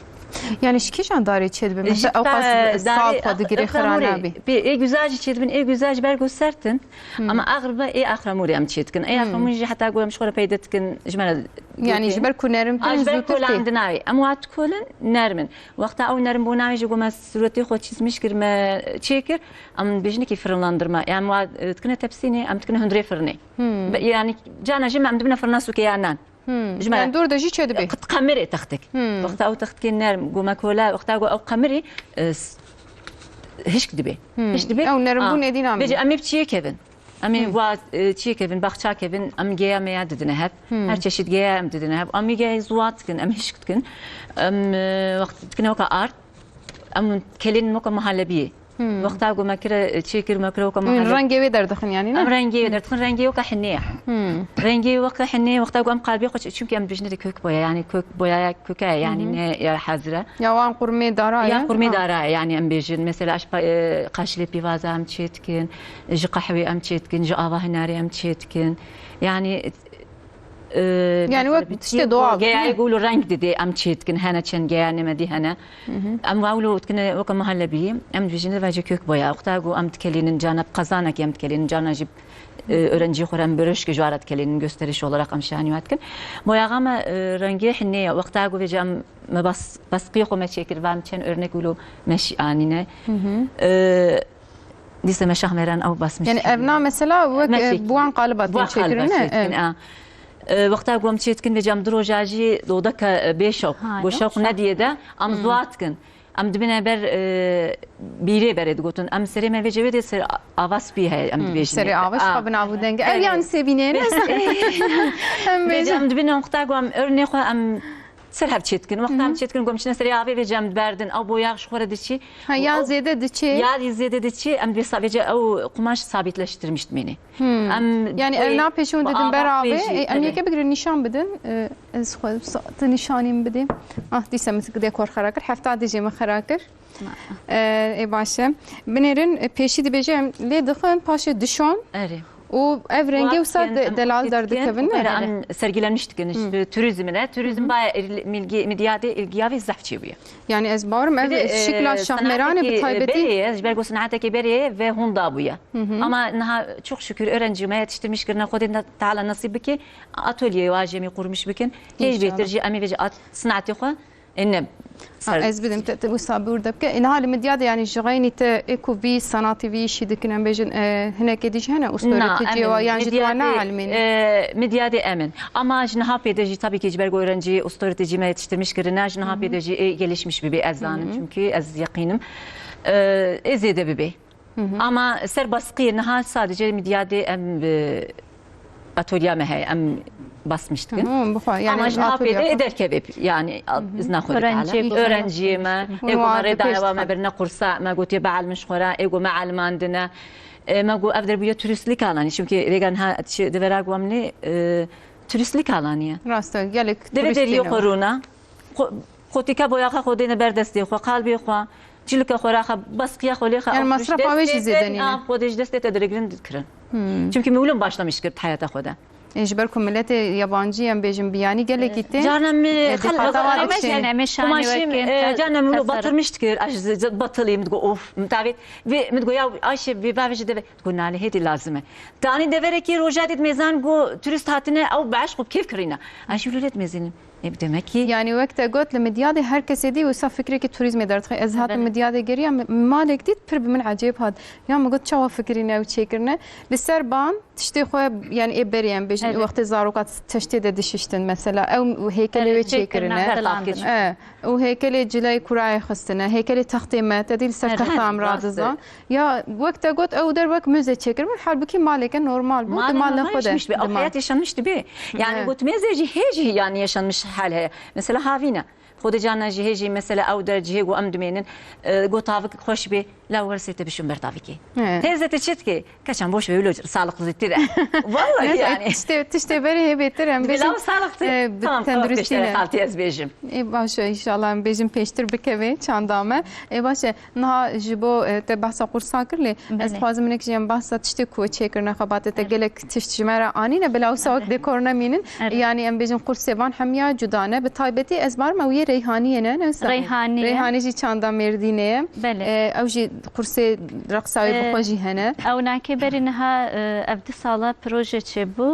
Yani ji kîjan darê çêdibe? Mesela ew qas sal xwe digire xira nabî. Pê ê güzel jî çêdibin, ê güzel ji ber ku sertin. Hmm. Ama axirba ê axramûrê em çêdikin. Ê Hmm. axramûrê jî heta ku em ji xwe re peyde dikin, ji me re Yani ji ber ku nerm kirin zûtir tê. Kolandina wê. Em wa dikolin nermin. Wexta ew nerm bûna wê jî ku me sûretê xwe çizmiş kir, me çêkir, em dibêjin ki fırınlandırma. Yani wa, e, dikine tepsînê, em dikine hundirê fırınê. Hmm. Be-, yani cana jî me em dibine fırına sûkê ya nan. Hmm. Ji me Yani dûr de jî çêdibe. Qet qemirê textik. Hmm. Wexta ew textikê nerm, ku me kola, wexta ku ew qemirî, e, s-, hişk dibe. Hmm. Hişk dibe. Ew nermbûnê Ah. dî namîne. Bêje em ê bi çiyê kevin. Em ê Hmm. wa, e, çiyê kevin, baxça kevin, em geya me ya didine hev. Hmm. Her çeşit geya em didine hev. Em ê geya zuwa dikin, em hişk dikin. Em, e, wext dikine weka ard. Em kelên weka muhallebiyê. Hmm. Wexta ku me kire, çê kir, me kire weka Min muhallebi. Rengê wê derdixin yani, ne? Em rengê wê derdixin, rengê weka hinê ye. Hmm. Rengê weka hinê, wexta ku em qalbê xwe çi-, çimkî em dibêjin kök boya, yani kök boya ya köke ye, yani Hmm. ne ya hazire. Ya wan qurmê dara Ya ye. qurmê Ha. dara ye, yani em bêjin. Mesela ji pa-, e, qaşilê pîvaza em çê dikin, ji qehwê em çê dikin, ji ava hinarê em çê dikin. Yani, e, Yani mesela wek bir tiştê çê doğal, geya değil mi? Gul reng didê em çê dikin, hene çend geya nemedî hene. Hı hı. Em wa wilo dikine weke muhallebiyê, em dibêjin vece kök boya. Wexta ku em dikelînin cana, bi qezanekî em dikelînin cana jî, e, öğrencî xwe re em böröşkê ji wa re dikelînin, gösteriş olarak em şanî wa dikin. Boyaxa me, e, rengê hinê ye. Wexta ku vêca em me bas-, basqiyê xwe me çêkir, va em çend örnek wilo me şî anîne. Hı hı. E, Dîse me şahmeran ew basmiş. Yani evna mesela wek, Meşek. e, bi wan qaliba Bi wan tên çêkirin, qaliba ne? çêkirin, Evet. a. E, wexta ku em çê dikin vêca em du roja jî dodeka, e, bê şewq. Ha, Bo ne şewq şewq. nediye de, em Hmm. zuwa dikin. Em dibine ber, e, bîrê berê digotin. Em serê me vêce wê de ser ava spî heye, em Hmm, dibêjin. serê ava ji A. xwe bi nav û deng. Ev Evet. yan sevînê ne? Em Vêce bêjin. em dibine wexta ku em örnê xwe em ser hev çê dikin. Wexta Hı hı. em çê dikin, ku em çine serê avê vêce em diberdin. Ew boyax ji xwe re diçî. Ha, Û ya ew zêde diçê. Ya zêde diçî, em dibê sa-, vêce ew qumaş sabitleştirmiş dimêne. Hmm. Em Yani dê ev napêşûn bu didin ava ber avê. pêjî, E, em evet. yeke bigirin nîşan bidin. E, ez xwe sa-, te nîşanî min bidê. Ah, dîse min gidê kor xera kir. Hefta dijê min xera kir. Ma. E, ê baş e. Binêrin, e, pêşî dibêje em lê dixin, paşê dişon. Erê. Û ev rengê wisa Wextên de-, em delal wextê derdikevin, dikin, ne? Em sergilenmiş dikin, Hı. işte, turizm ile. Turizm Hı hı. baya il-, milgi-, midyadê ilgiya ve zehf çêbûye. Yani ez bawerim Bir ev de, şikla e, şahmeranê bi senateke, e, taybetî. Berê ye, ji ber ku senateke berê ye ve hûn dabûye. Hı hı. Ama niha çok şükür öğrenci me yetiştirmiş kirine Xwedê Teala nasîb bike, atölyeyê wa jê em ê qurmiş bikin. Hêj İnşallah. bêtir jî em ê vêce at-, senatê xwe Ê ne. Ha, ser- ez bidim te, te wisa bi wir de bike. Ê niha li Midyadê, yani ji xeynî te ê ku vî sanatî vî îşî dikin, em bêjin, e, hinekê dî jî hene, Na, ustoretê em cêwa, in. yan jî tu Midyadê, ne elmîn? e, Midyadê em in. Ama ji niha pê de jî tabii ki ji ber ku öğrenci ustoretecî me yetiştirmiş kirine, ji niha Hı hı. pê de jî ê gelişmiş bibe, ez zanim Hı hı. çünkü ez yeqînim. E, ê zêde bibe. Hı hı. Ama ser baskiyê niha sadece Midyadê em, e, atölya me heye, em basmiş dikin. Hı hı, bi xwe, yani Ama ji niha atölya pê de xwe. derkeve, yani, Hı hı. izna xwe Öğrenci Teala. bu Öğrenciyê me, Hı hı. ê ku me Wan rê daye wa me pêş birine kursa, me gotiye bielmin ji xwe re, ê ku me elmandine. E, me got ev der bûye turistlik alanî. Çünkü rêga niha çi devera ku em lê, e, turistlik alanî ye. Rast e, gelek Devê turistî deriyê ne? Xwe rûna. Qo-, qotîka boyaxa xwe dêne ber destê xwe, qalbê xwe, çilika xwe raxe, baskiya xwe lêxe. Yani ew masrafa wê jî zêde nîne. Xwedê ji destê te diregirin dikirin. Hmm. Çimkî min wilo başlamiş kir heyata xwe de. E, ji ber ku miletê yabancî em bêjin biyanî gelekî tê. Carna min e, xel dixwazin, em ê şanî wekin, e, carna min wilo batırmış dikir, ez batilî min digo of, min tavêt. Vê min digo ya Ayşe vê bavê ji deve. Digo nalê hêdî lazim e. Tanî deverekî roja dît mêzan go turist hatine ew beş xwe kêf kirîne. Ayşe wilo lê dimêzînin. E, demek ki. Yani wek te got li Midyadê her kesê dî wisa fikrekî turizmê derdixe. Ez hatim Midyadê geriya malek dît pir bi min ecêb hat. Ya min got çawa fikirîne ew çêkirine. Li ser ban tiştê xwe, yani ê berê em bêjin, wextê zaroka tiştê de dişiştin mesela, ew heykelê wê çêkirine. E, û heykelê cileyê kurayê xistine, heykelê textê me, te dî li ser texta em radizan. Ya wek te got ew der wek müze çêkiribûn, halbûkî maleke normal bû, di malê xwe de. Ew heyet yaşanmış dibe. Yani got mêzê jî hê jî yani yaşanmış hal heye. Mesela havîne. Xwedê carna jî hê jî mesela ew der cihê ku em dimênin, e, got tavik xweş bê, la wersê te bişûn ber tavikê. He. Teyze te çi dikê? Keçan boş ve wilo sağlıklı zîtir e. Vallahi yani. Tiştê, tiştê berê hê bêtir em bêjin. Bila sağlıklı. E, bi tenduristî ne. Xaltî ez bêjim. Ê baş e, inşallah em bêjin pêştir bikeve çanda me. Ê baş e, niha ji bo, e, te behsa qursa kir lê ez dixwazim hinek jî em behsa tiştê ku çêkirine xebatê te gelek tişt ji me re anîne, bila wisa wek dekor nemînin. Yani em bêjin qursê van hemiya cuda ne. Bi taybetî ez barim ew yê Reyhaniyê ne, ne wisa? Reyhanî ye. Reyhanî jî çanda Mêrdînê ye. Belê. E, ew jî qursê reqsa wê bi xwe jî hene. Ew nakê berî niha, e, ev du sala proje çêbû,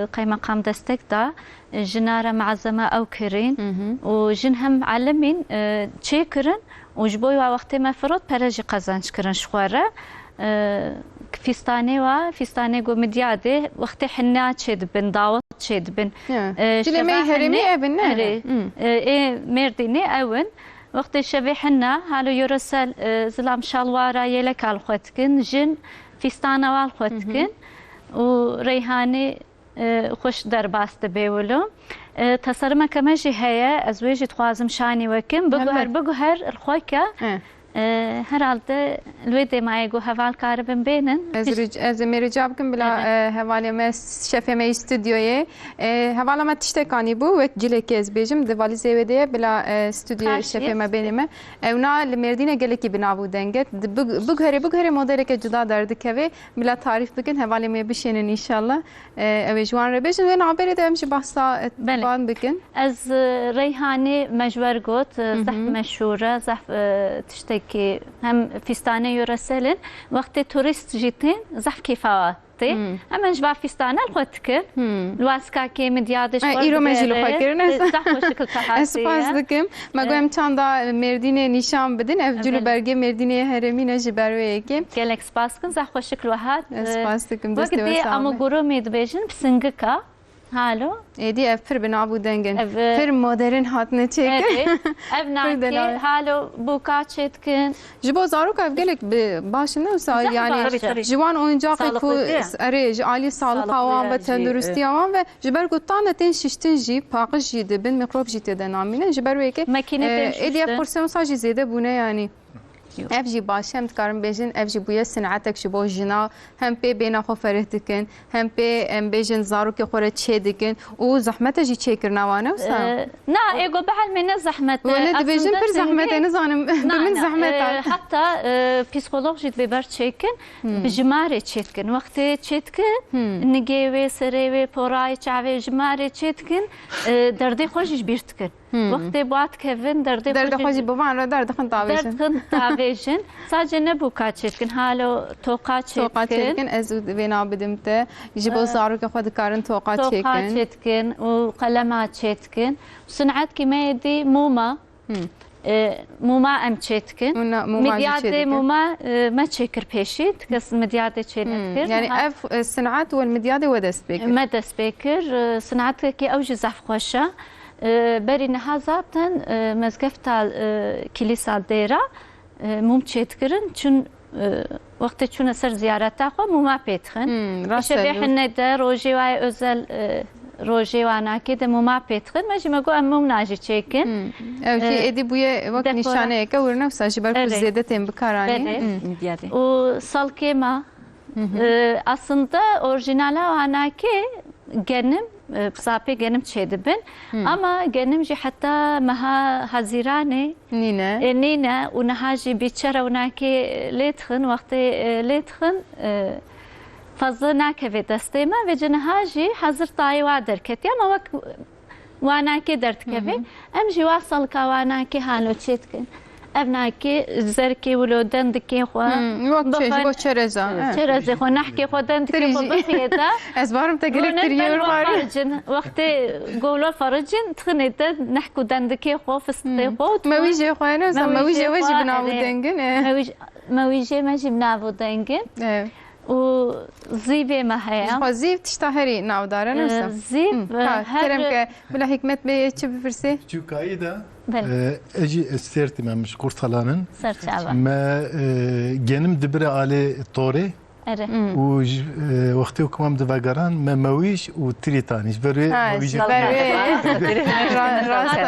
e, qeymeqam destek da, e, jina re meazeme ew kirîn û jin hem elimîn, e, çêkirin û ji bo wa wextê me firot pere jî qezenc kirin ji xwe re. E, fîstanê wa, fîstanê go Midyadê wextê hinna çêdibin, dawet çêdibin. Ya. E, dilê me herêmî ev in, ne? Erê. Hmm. E, ê Mêrdînê ew in. Wextê şevê hinna, halo yoresel, e, zilam şalwara yeleka li xwe dikin, jin fîstana wa li xwe dikin û Reyhanî, e, xweş derbas dibe wilo. E, teserimeke me jî heye, ez wê jî dixwazim şanî wekim. Biguher, biguher li xwe ke. E, herhalde li wê dêmayê ku heval karibin bênin. Ez ric-, ez ê me rica bikim bila, e, hevalê me, şefê me yî stûdyoyê. E, hevala me tiştek anîbû, wek cilekê ez bêjim, di valîzê wê de ye, bila, e, stûdyoyê şefê me bênê me. Ewna li Mêrdînê gelekî bi nav û deng e. Di-, big-, biguherê, biguherê modeleke cuda derdikeve, bila tarîf bikin, hevalê me bişênin înşallah. E, ew ê ji wan re bêjin. Wê navberê de em jî behsa, e, van bikin. Ez, e, Reyhanî me ji we re got, e, zehf meşhûr e, zehf, e, tiştekî hem fîstanê yoresel in. Wextê turîst jî tên, zehf kêfa wa tê. Hemen ji ba fîstane li xwe dikin. Li Waskakê, Midyadê ji xwe îro me jî li xwe kirin. Zehf xweşik li te hatiye. Ez spas dikim. Me got em çanda Mêrdînê nîşan bidin. Ev cil û belgê Mêrdînê herêmî ne ji ber wê yekê. Gelek spas dikim. Zehf xweşik li we hat. Ez spas dikim. Wek dê em û gurumê dibêjin, pisingika. Halo. Êdî ev pir bi nav û deng in. Ev, e, pir modern hatine çêkin. Erê. Ev nakê halo bûka çêdikin. Ji bo zaroka ev gelek bi baş in, ne wisa yani baş e. Ji wan oyuncaqê ku erê ji alî sağlika wan ve, tenduristiya wan ve, ji ber ku tane tên şiştin jî, paqij jî dibin, mikrop jî tê de namînin. Ji ber wê yekê, e, êdî ev qursê wisa jî zêde bûne yani. Ev jî baş e, em dikarin bêjin, ev jî bûye sinetek ji bo jina, hem pê bêhna xwe fereh dikin, hem pê, em bêjin, zarokê xwe re çê dikin û zehmet e jî çêkirina wan, ne wisa? E, na, ê go bihelmê ne zehmet e. Wele dibêjin pir zehmet e, nizanim, bi min zehmet e. Heta, e, psîkolog jî divê ber çêkin, bi jimarê çêdikin. Wextê çêdikin, nigê wê, serê wê, porayê, çavê jimarê çêdikin, e, derdê xwe jî ji bîr dikin. Wextê bi wa dikevin, derdê xwe jî bi van re derdixin tavêjin. Derdixin tavêjin. Sadece ne bûka çêdikin, halo toqa çêdikin. Toqa çêdikin, ez û vê nav bidim te. Ji bo zarokê xwe dikarin toqa çêkin. Toqa çêdikin û qelema çêdikin. Sinetkî me yê dî mûma. E, mûma em çêdikin. Midyadê mûma, e, me çêkir pêşî. Kes midyadê çê nedikir. Yani ev, e, sinet wel midyadê we dest pê kir? Me dest pê kir. E, sinetekî ew jî zehf xweş e. E, berî niha zaten, e, mezgefta, e, kilîsa dêra, e, mûm çêdikirin, çün, e, wextê çûne ser ziyareta xwe mûma pê dixin. Hmm, rast e. Şevê hine de, rojê wayê özel, e, rojê wanakê de mûma pê dixin. Me jî me got em mûmna jî çêkin. Hmm. Ew jî, e, êdî bûye wek nîşaneyeke wir ne wisa ji ber ku zêde tên bikaranîn. Hmm. Û salkê me, e, aslında orijinala wanakê genim, e, bi sapê genim çêdibin. Hmm. Ama genim jî heta meha Hezîranê, nîne, e, nîne û niha jî bîçe rewnakê lê dixin, wextê, e, lê dixin, e, fazla nakeve destê me. Vêca niha jî hezir tayê wa derketiye, ama wek wanakê derdikeve. Hı hı. Em jî wa salika wanakê halo çê dikin. Ev nakê zerkê wilo dendikê xwe. Hmm, wek çe-, ji bo çereza, he. Çerezê xwe, nehkê xwe, dendikê xwe bixiyê de. Ez barim te gelek tiriyê xwarî. Wextê golo fericin, tixinê te nehk û dendikê xwe, fistiqê xwe. Mewîjê xwe, ne zan, mewîjê we jî bi nav û dengin, e. Mewîj-, mewîjê me jî bi nav û dengin. E. Û zîvê me heye. Ji xwe zîv tişta herî navdar e, ne wisa? Zîv, hmm, e, ha, her kerem ke bila Hikmet Bey çi bipirsê? Çûkayî de, belê, e, ez jî Estêrtî me, min ji Qurtalan in. Serçava. Me, e, genim dibire alê torê. Erê. Hmm. Û ji, e, wextê ku mam divegeran, me mewîj û tirî tanî. Ji ber wê mewîjê. Ha, ji ber wê. Ra-, rast e.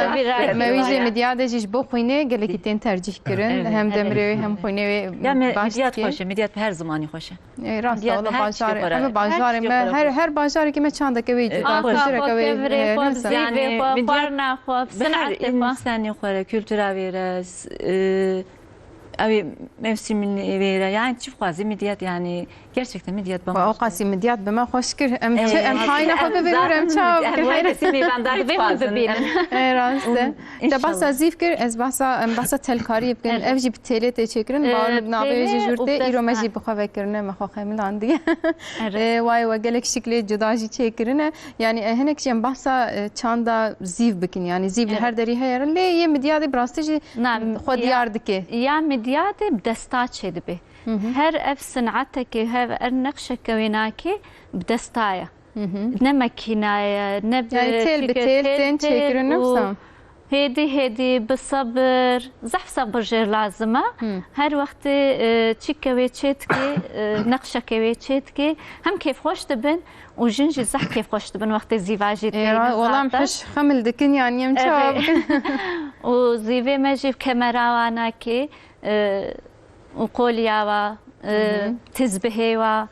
Mewîjê Midyadê jî ji bo xwînê gelekî tên tercîh kirin. Evet. Hem demrê wê hem xwînê wê. Ya me, baş Midyat dike. Xweş e, Midyat bi her zimanî xweş e. Ê, rast e, wala bajarê, em ê bajarê me, her, her bajareke me çandeke wê cuda, kultureke wê, e, kevirê xwe, zîvê xwe, xwarina xwe, sinetê xwe. Her insanê xwe re, kultura wê re, s-, e, ew ê mevsimînê wê re, yani çi bixwazî Midyat, yani gerçekten Midyat bambaşka. Wa, o qasî Midyat bi me xweş kir. Em çi, em tayîna xwe bibînin, em çawa bikin? Divê hûn bibînin. Ê, rast e. Te behsa zîv kir, ez behsa, em behsa telkariyê bikin. Evet. Ev jî bi têlê tê çêkirin, e, bawer navê jê jûr tê, îro me jî bi xwe vekirine, me xwe xemilandiye. Evet. E, wayê we gelek şiklê cuda jî çêkirine. Yani, e, hinek jî em behsa, e, çanda zîv bikin. Yani, zîv li her derî heye re. Lê yê Midyadê bi rastî jî xwe diyar dike. Ya Midyadê bi desta çêdibe. Hı hı. Her ev sinetekê, her ev nexşeke wê nake bi desta ye. Hı hı. Ne makîna ye, ne bi, yani têl bi têl tên çêkirin, ne wisa? Hêdî hêdî, bi sebir, zehf sebir jê lazim e. Hı. Her wextê, e, çîke wê çêdikê, e, nexşeke wê çêdikê, hem kêfxweş dibin û jin jî zehf kêfxweş dibin wextê zîva jî tê. Ê, ra-, olam hiş xemil dikin, yani em çawa bikin? Û zîvê me jî kemera wa nake, e, û qolya wa, e, tizbihê wa,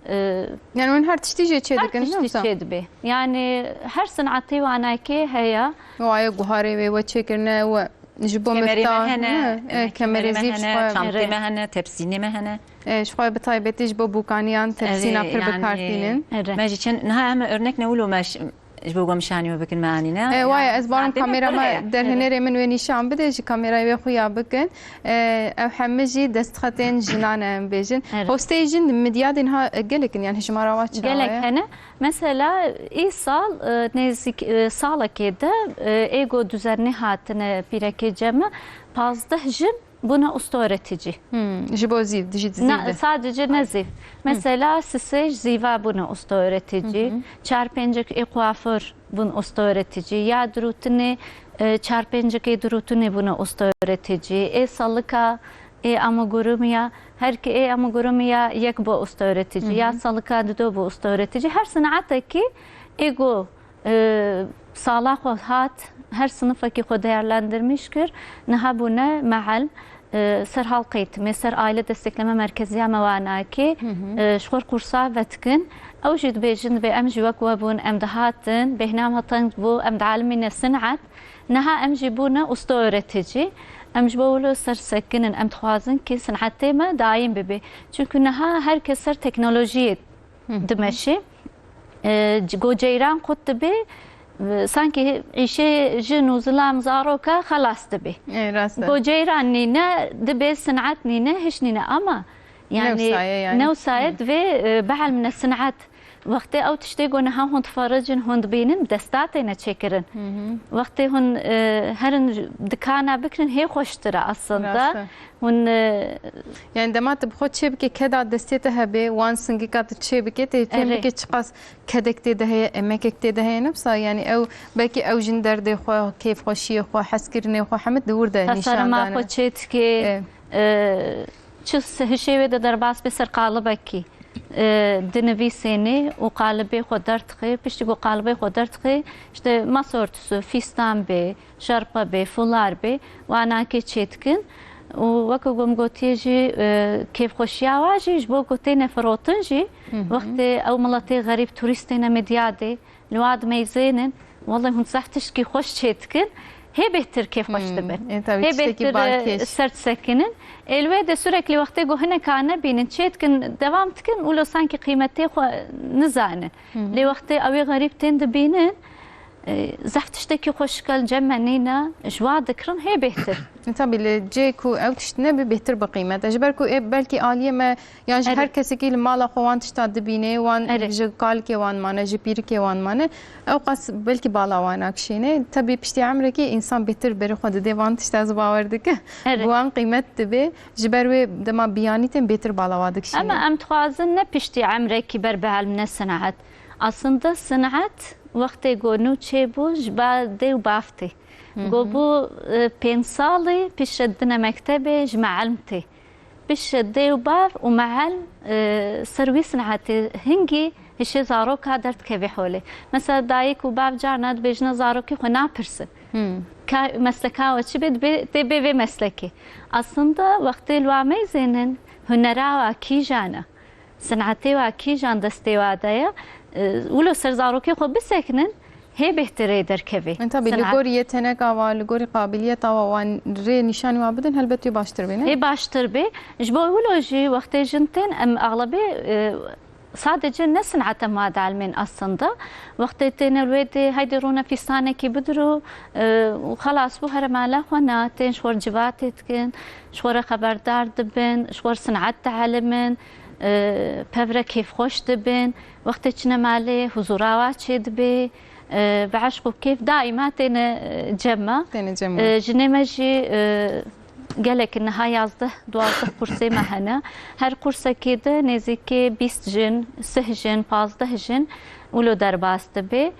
e, yani hûn her tiştî jê çêdikin, ne wisa? Her tiştî çêdibe. Yani her sinetê wanakê heye. Waye guharê wê we çêkirine we ji bo mifta hene, e, kemerê zîv ji xwe, çantê me hene, tepsînê me hene. E, ji xwe bi taybetî ji bo bûkaniyan tepsîna pir bi kar tînin. Me jî çend, niha em örnek ne wilo me ş-, ji bo gomşanî we bikin me anîne. E, waye, ez barim kamera me derhinerê min wê nîşan bide, ji kamerayê wê xuya bikin. E, ew heme jî destxetên jinan e, em bêjin. Evet. Posteyê jin Midyadê niha, e, gelek in, yani hijmara wa çawa ye? Gelek hene. Mesela, îsal, e, nêzîk, e, salekê de, e, êgo duzernî hatine pîrekê cem e, pazdeh jin bûne usta öğretici. Hmm, ji bo zîv, dijî zîv de. Sadece ne zîv. Hı. Mesela sisê ji zîva bûne usta öğretici. Hı hı. Çar pêncek ê kuaför bûn usta öğretici. Ya dirûtinê, e, çar pêncek ê dirûtinê bûne usta öğretici. Ê salika, ê amigurumiya, her ki ê amigurumiya yek bo usta öğretici. Hı hı. Ya salika dido bo usta öğretici. Her sinetekî êgo e, sala xwe hat, her sinifekî xwe değerlendirmiş kir. Niha bûne mehel, e, ser halk eğitimi, ser aile destekleme merkezi ya me wanakê, hı hı, e, ji xwe kursa vedikin. Ew jî dibêjin, dibê em jî wek we bûn, em dihatin, bêhna me teng bû, em dialimîne sinet. Niha em jî bûne usta öğretici. Em ji bo wilo ser sekinin, em dixwazin ki sinetê me daîm bibe. Çünkü niha her kes ser teknolojiyê, hı hı, dimeşe. E, c-, go ceyran qut dibe, e, sanki îşê jin û zilam zaroka xelas dibe. E, rast e. Go ceyran nîne, dibe sinet nîne, hiç nîne ama yani newsaye yani. Newsaye, hı, divê, e, bielmine sinet. Wextê ew tiştê go niha hûn difericin, hûn dibînin, desta têne çêkirin. Hı hı. Wextê hûn, e, herin dikana bikinin hê xweştir e aslında. Rast e. Hûn, e, yani dema tu bi xwe çê bike, keda destê te hebe, wan singika tu çê bike, tê fêm bike çiqas kedek tê de heye, emekek tê de heye, ne wisa, yani ew, belkî ew jin derdê xwe, kêfxweşiyê xwe, hezkirinê xwe heme di wir de nîşan dane. Tasarima xwe çê dike, e, çi se-, hişê wê de derbas be ser qalibekî, e, dinivîsênê û qalibê xwe derdixe, piştî ku qalibê xwe derdixe, işte masa örtüsü, fîstan bê, şerpe bê, fular bê, wanakê çêdikin. Û weke ku min gotiye jî, e, kêfxweşiya wa jî ji bo ku têne firotin jî, hı hı, wextê ew miletê xerîb turîst têne Midyadê, Li wa dimeyzênin, wellahî hûn zehf tişkî xweş çêdikin, hê bêhtir kêfxweş Hmm, dibin. e, tabii, Hê tiştekî bêhtir, e, balkêş. ser disekinin. Ê li wê de sürekli wextê ku hinek nebînin, çêdikin, devam dikin, wilo sankî qîmetê xwe nizanin. Hı hı. Lê wextê ew ê xerîb tên dibînin, e, zehf tiştekî xweşik e, li cem me nîne, ji wa dikirin hê bêhtir. E, tabii, li cê ku ew tişt nebî, bêhtir bi qîmet e. Ji ber ku ê belkî aliyê me Yan ji Erê. her kesekî li mala xwe wan tişta dibîne, wan Erê. ji kalkê wan mane, ji pîrikê wan mane, ew qas belkî bala wan nakişêne. Tebî piştî emrekî însan bêtir berê xwe didê van tişta, ez bawer dikim. Erê. Bi wan qîmet dibe. Ji ber wê dema biyanî tên bêtir bala wa dikişîne. Ama em dixwazin ne piştî emrekî ber bielmine sinehet. Aslında sinehet wextê ku nû çêbû ji ba dê û bav tê. Hı hı. Ku bû, e, pênc salî piştre dine mektebê ji meelm tê. Piştre dê û bav û meelm, e, ser wî sinehetê hingî hişê zaroka derdikevê holê. Mesela dayik û bav carna dibêjine zarokê xwe napirsin. Hmm. Ka, mesleka we çi bê, dibê, tê bê vê meslekê. Aslında wextê li wa meyzênin hunera wa kîjan e, sinetê wa kîjan destê wa de ye, e, wilo ser zarokê xwe bisekinin, hê bêhtir ê derkevê. E, tabii, li Sinet. gorî yeteneka wa, li gorî qabiliyeta wa, wan rê nîşanî wa bidin, helbet wê baştir bê, ne? Hê baştir bê. Ji bo wilo jî wextê jin tên, em axlebê, e, sadece ne sineta ma dalmên aslında. Wextê têne li wê dê, heydê rûne fîstanekî bidiro, e, û xelas bû, here mala xwe ne, tên ji xwe re civatê dikin, ji xwe re xeberdar dibin, ji xwe re sinet dielimin, e, pevre kêfxweş dibin. Wextê çine malê, huzura wa çêdibê. E, bi eşq û kêf daîma têne, e, cem me. Têne cem E, we. jinê me jî, e, gelek in, niha yazdeh, duwazdeh qursê me hene. Her qursekê de nêzîkê bîst jin, sih jin, pazdeh jin wilo derbas dibe.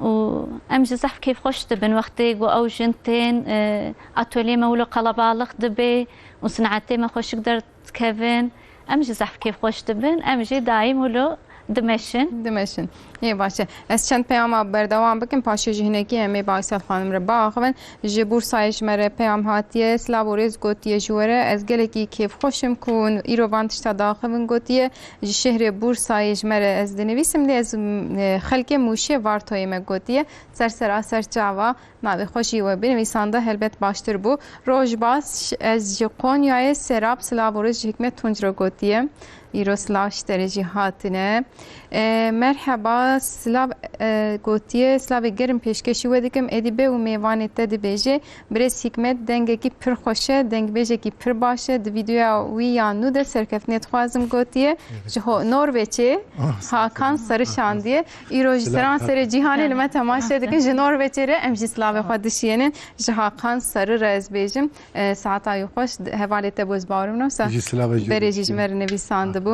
Û em jî zehf kêfxweş dibin wextê ku ew jin tên, e, atolyê me wilo qelebalix dibe û sinetê me xweşik derdikevin. Em jî zehf kêfxweş dibin. Em jî daîm wilo dimeşin. Dimeşin. Yê baş e. Ez çend peyama berdewam bikim, paşê ji hinekî em ê Baysel Xanim re biaxivin. Ji Bursayê ji me re peyam hatiye. Silav û rêz gotiye ji we re. Ez gelekî kêfxweş im ku hûn îro van tişta diaxivin gotiye. Ji şehrê Bursayê ji me re ez dinivîsim, lê ez, e, xelkê Mûşê Vartoyê me gotiye. Ser sera ser çava. Navê xwe jî we binivîsanda helbet baştir bû. Roj baş, ez ji Qonyayê Serap, silav û rêz ji Hikmet Tunc re gotiye. Îro silav ji te re jî hatine. E, merheba, silav, e, gotiye, silavê germ pêşkêşî we dikim. Êdî bê û mêvanê te dibêje. Birêz Hikmet dengekî pir xweş e, dengbêjekî pir baş e. Di vîdeoya wî ya nû de serkeftinê dixwazim gotiye. Evet. Ji ho-, Norveçê Ah, Hakan Sarı şandiye. Îro ji Silav seran serê cîhanê li me temaşe dikin. Ji Norveçê re em jî silavê xwe dişiyênin. Ji Hakan Sarı re ez bêjim, e, saeta wî xweş, hevalê te boz bawerim ne wisa. Jî silavê jî Berê jî ji me re nivîsandibû.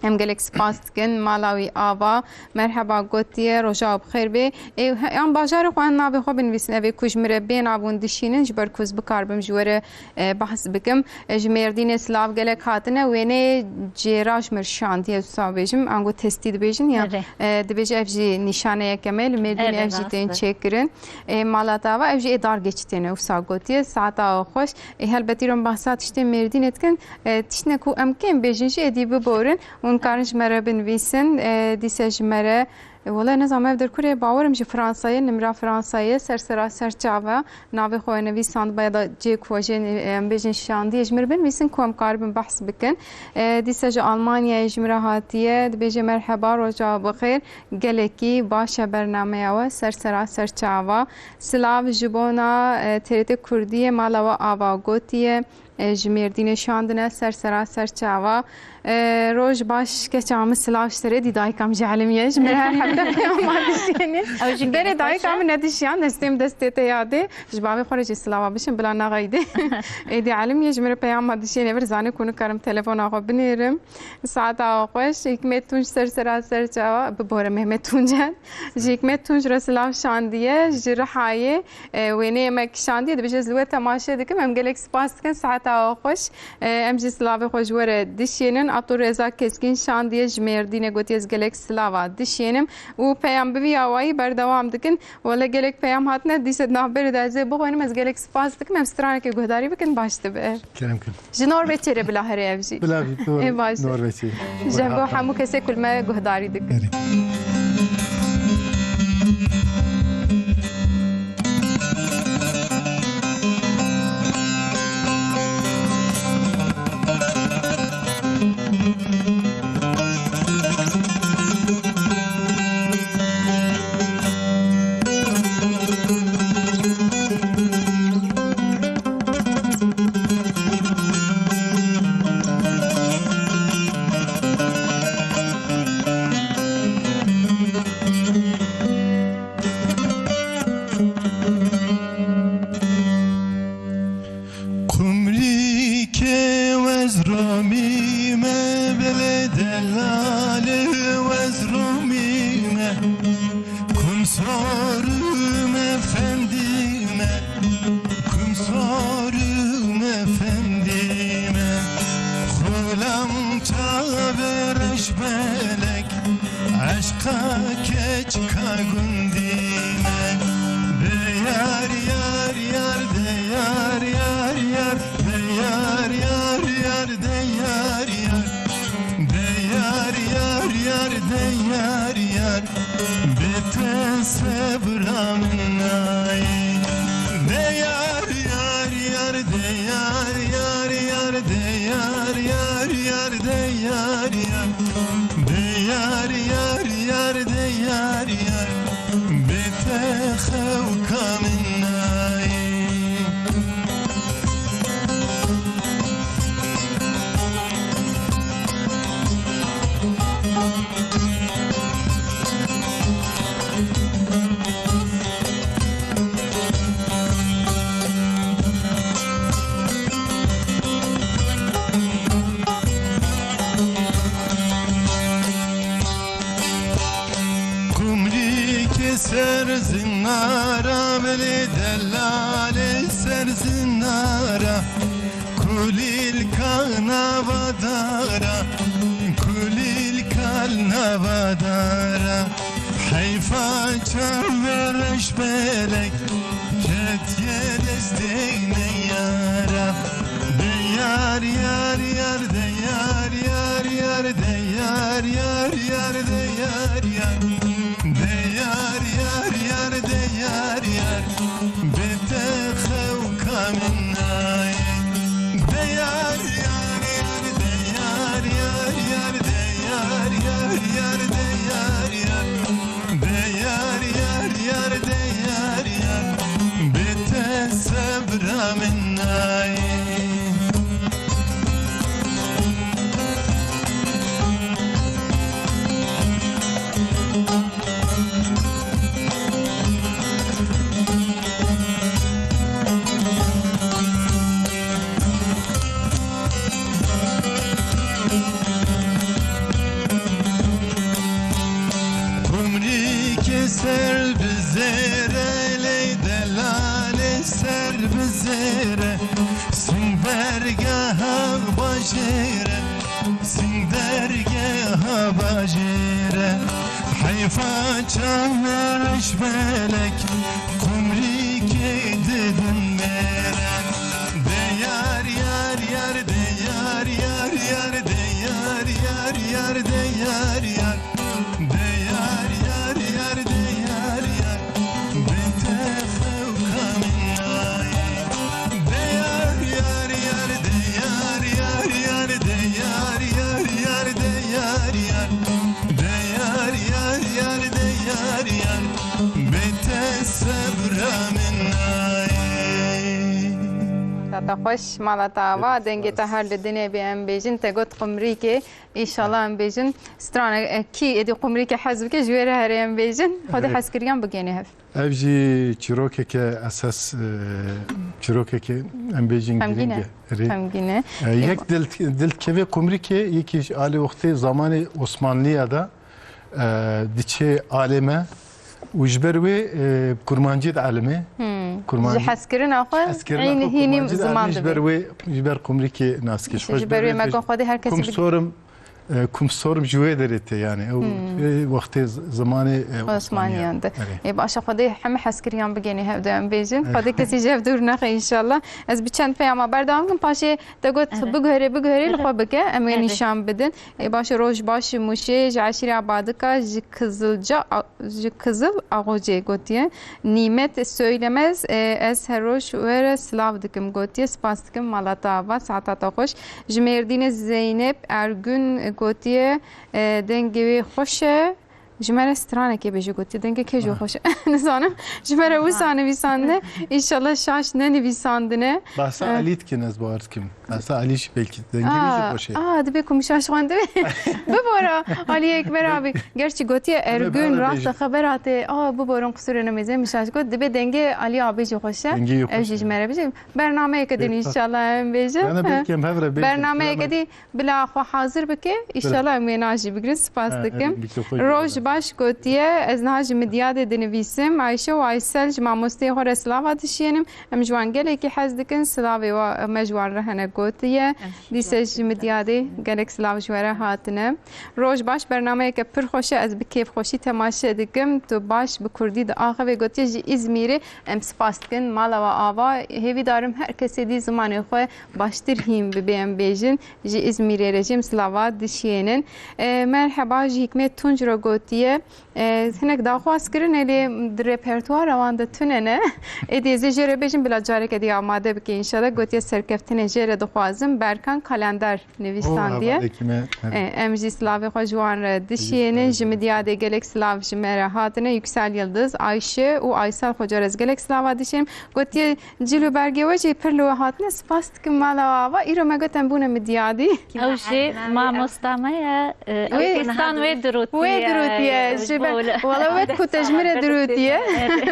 Em gelek spas dikin. Mala wî ava. Merheba gotiye, roja we bi xêr bê. Ê, he, yan bajarê xwe, em navê xwe binivîsin. Ev ê ku ji min re bê navûn dişînin, ji ber ku ez bikaribim ji we re, e, behs bikim. E, ji Mêrdînê silav gelek hatine. Wêneyê cêra ji min şandiye, wisa bêjim. Ango testî dibêjin ya. Erê. E, dibêje ev jî nîşaneyeke me. Li Mêrdînê Erê, ev jî tên rast e. çêkirin. E, mala te ava, ev jî ê dar geçî têne, wisa gotiye. Saeta xweş. E, helbet îro em behsa tiştê Mêrdînê dikin. E, tiştine ku em kêm bêjin jî êdî biborin. Hûn karin ji me re binivîsin. E, dîse ji me re E, wele nizanim ev der kurê, bawerim ji Fransayê, nimra Fransayê, ser sera ser çava, navê xwe nivîsandiba ya da cê ku jê, em bêjin şandiye, ji mir binivîsin ku em karibin behs bikin. E, dîsa ji Almanyayê ji mir hatiye, dibêje merheba, roja bi xêr, gelekî baş e bernameya we, ser sera ser çava. Silav ji bona, e, T R T Kurdiyê, mala we ava gotiye. E, ji Mêrdînê şandine, ser sera ser çava. E, roj baş, keça min silav ji te re, dî dayika min ji Elimiye, ji min her hefte peyama dişiyêne. Ew jî Berê dayika min nedişiyan, destê min destê te yadê. Ji bavê xwe re jî silava bişim, bila naxeyde. Êdî Elimiye ji min re peyama dişiyêne vir, zanê ku nikarim telefona xwe binêrim. Saeta xweş, Hikmet Tunç ser sera ser çava, bibore Mehmet Tunç. Ji Hikmet Tunç re silav şandiye, ji Rihayê, e, wêneyê me kişandiye, dibêje ez li we temaşe dikim, em gelek spas dikin, saeta we xweş. E, em jî silavê xwe ji we re dişiyênin. Ato Reza Keskin şandiye ji Mêrdînê gotiye ez gelek silava dişiyênim û peyam bi vî awayî berdewam dikin. Wele gelek peyam hatine, dîse di navberê de ez ê bixwînim, ez gelek spas dikim, em stranekê guhdarî bikin, baş dibe. Kerem kin. Ji Norveçê re bila here ev jî. Bila Ê baş. Norveçê. Ji bo hemû kesê ku li me guhdarî dikin. Erê. Romî me belê delalê wez romî me. Kum sorim efendî me. Kum sorim efendî me. Xulam çavê reşbelek. Eşqa keçika gundî me. De yar, yar, yar, de yar, yar, yar, de yar, yar, yar, de yar, yar. De yar, yar, yar, de yar, yar. Bê te sebra min nayê. De yar, yar, yar, de yar, yar, yar, de yar, yar, yar, de yar, yar. De yar, yar, yar, de yar, yar. Bê te xewka min nayê. Kumrîkê ser zinara, belê delalê ser zinara. Kulîlka nava dara, kulîlka nava dara. Heyfa çavê reşbelek ketiye destê neyara. De yar, yar, yar, de yar, yar, yar, de yar, yar, yar, de yar, yar. De yar, yar, yar, de yar, yar. Bê te xewka min nayê. De yar, yar, yar, de yar, yar, yar, de yar, yar, yar, de yar, yar. De yar, yar, yar, de yar, yar. Bê te sebra min nayê. Kumrîkê ser bi zêre, lê delalê ser bi zêre. Sîndergeha bajêre, sîndergeha bajêre. Heyfa çavê reşbelek, kumrîkê didin mêre. De yar, yar, yar, de yar, yar, yar, de yar, yar, yar, de yar, yar. De yar, yar, yar, de yar, yar. Bê te xewka min nayê. De yar, yar, yar, de yar, yar, yar, de yar, yar, yar, de yar, yar. De yar, yar, yar, de yar, yar. Bê te sebra min nayê. Mala te xweş, mala te ava, dengê te her li dinê bê, em bêjin, te got Qumrîkê. Înşallah em bêjin, stranek, e, kî êdî Qumrîkê hez bike, ji wê re here em bêjin. Xwedê Evet. hezkiriyan bigêne hev. Ev jî çîrokeke esas, e, çîrokeke em bêjin Xemgîn e. girîng e. Erê. Xemgîn e. E, Ê, yek dil, dil kevê Qumrîkê, yekî ji alê wextê zamanê Osmanliya de, e, diçê alê me û ji ber wê, e, kurmancî dielime. Hmm. Kurmancî Ji hezkirina xwe hezkirina xwe hînî kurmancî dielime, ziman ji ber dibê. wê, ji ber Qumrîkê nas dike. Ji xwe Ji ber wê me got Xwedê her kesî kum bid- sorim, e, kum sorim ji wê derê tê yani. Ew Hmm. wê wextê z-, zimanê, e, Osmaniyan Osmaniyan de. Erê. Ê, baş e, Xwedê heme hezkiriyan bigênê hev de em bêjin. Erê. Xwedê kesî ji hev dûr nexe înşallah. Ez bi çend peyama berdewam kim, paşê te got Erê. biguherê, biguherê li Erê. xwe bike, em wê Erê. nîşan bidin. Ê, baş e, roj baş, Mûşê ji eşîra Badika, ji Kizilca, ji Kizil Axocê gotiye. Nîmet Söylemez, e, ez her roj we re silav dikim gotiye. Spas dikim, mala te ava, saeta te xweş. Ji Mêrdînê Zeynep Ergün gotiye, e, dengê wê xweş e. Ji me re stranekê bêje gotiye. Dengê kê jî Ah. xweş e. Nizanim. Ji me re wisa nivîsandine. Înşallah şaş nenivîsandine. Bahsa Eh. Elî dikin, ez bawer dikim. Esa Alî jî belkî dengê wî jî Aa, xweş e. Aa, dibê ku mişaş xwendibê. Bibora, Alî Ekber abi. Gerçi gotiye Ergün, beraber rast bêjin. Xeber hate. Aa, biborin, qusûrê nemêze mişaş got. Dibê dengê Alî abi jî xweş e. Dengê wî xweş e. Ev jî ji me re bêje. Bernameyeke din înşallah em bêjin. Yani belkî em hev re bêjin. Bernameyeke dî bila xwe hazir bike. Înşallah em wêna jî bigrin. Spas dikim. Roj baş gotiye. Ez niha ji Midyadê dinivîsim. Ayşe û Aysel ji mamosteyê xwe re silava dişiyênim. Em ji wan gelekî hez dikin, silavê wa me ji wan re hene gotiye. Dîse ji Midyadê gelek silav ji we re hatine. Roj baş, bernameyeke pir xweş e, ez bi kêfxweşî temaşe dikim. Tu baş bi kurdî diaxivê, gotiye ji Îzmîrê. Em spas dikin, mala we ava. Hêvîdarim her kesê dî zimanê xwe baştir hîn bibe, em bêjin. Ji Îzmîrê re jî em silava dişiyênin. E, merheba ji Hikmet Tunc re gotiye. E, hinek daxwaz kirin, ê lê di repertuara wan de tune ne. Êdî ez ê jê re bêjim, bila careke dî amade bike înşallah. Gotiye serkeftinê jê re dixwazim. Berkan Kalender nivîsandiye. E, em jî silavê xwe ji wan re dişiyênin. Ji Midyadê gelek silav ji me re hatine. Yüksel Yıldız, Ayşe û Aysel Xoca re ez gelek silava dişiyênim. Gotiye cil û bergê we jî pir li we hatine. Spas dikim mala we ava. Îro me got em bûne Midyadî. Ew jî mamosta me ye. E, ew Fîstan wê dirûtiye. Wê dirûtiye. Ji ber, wela wek ku te ji min re dirûtiye.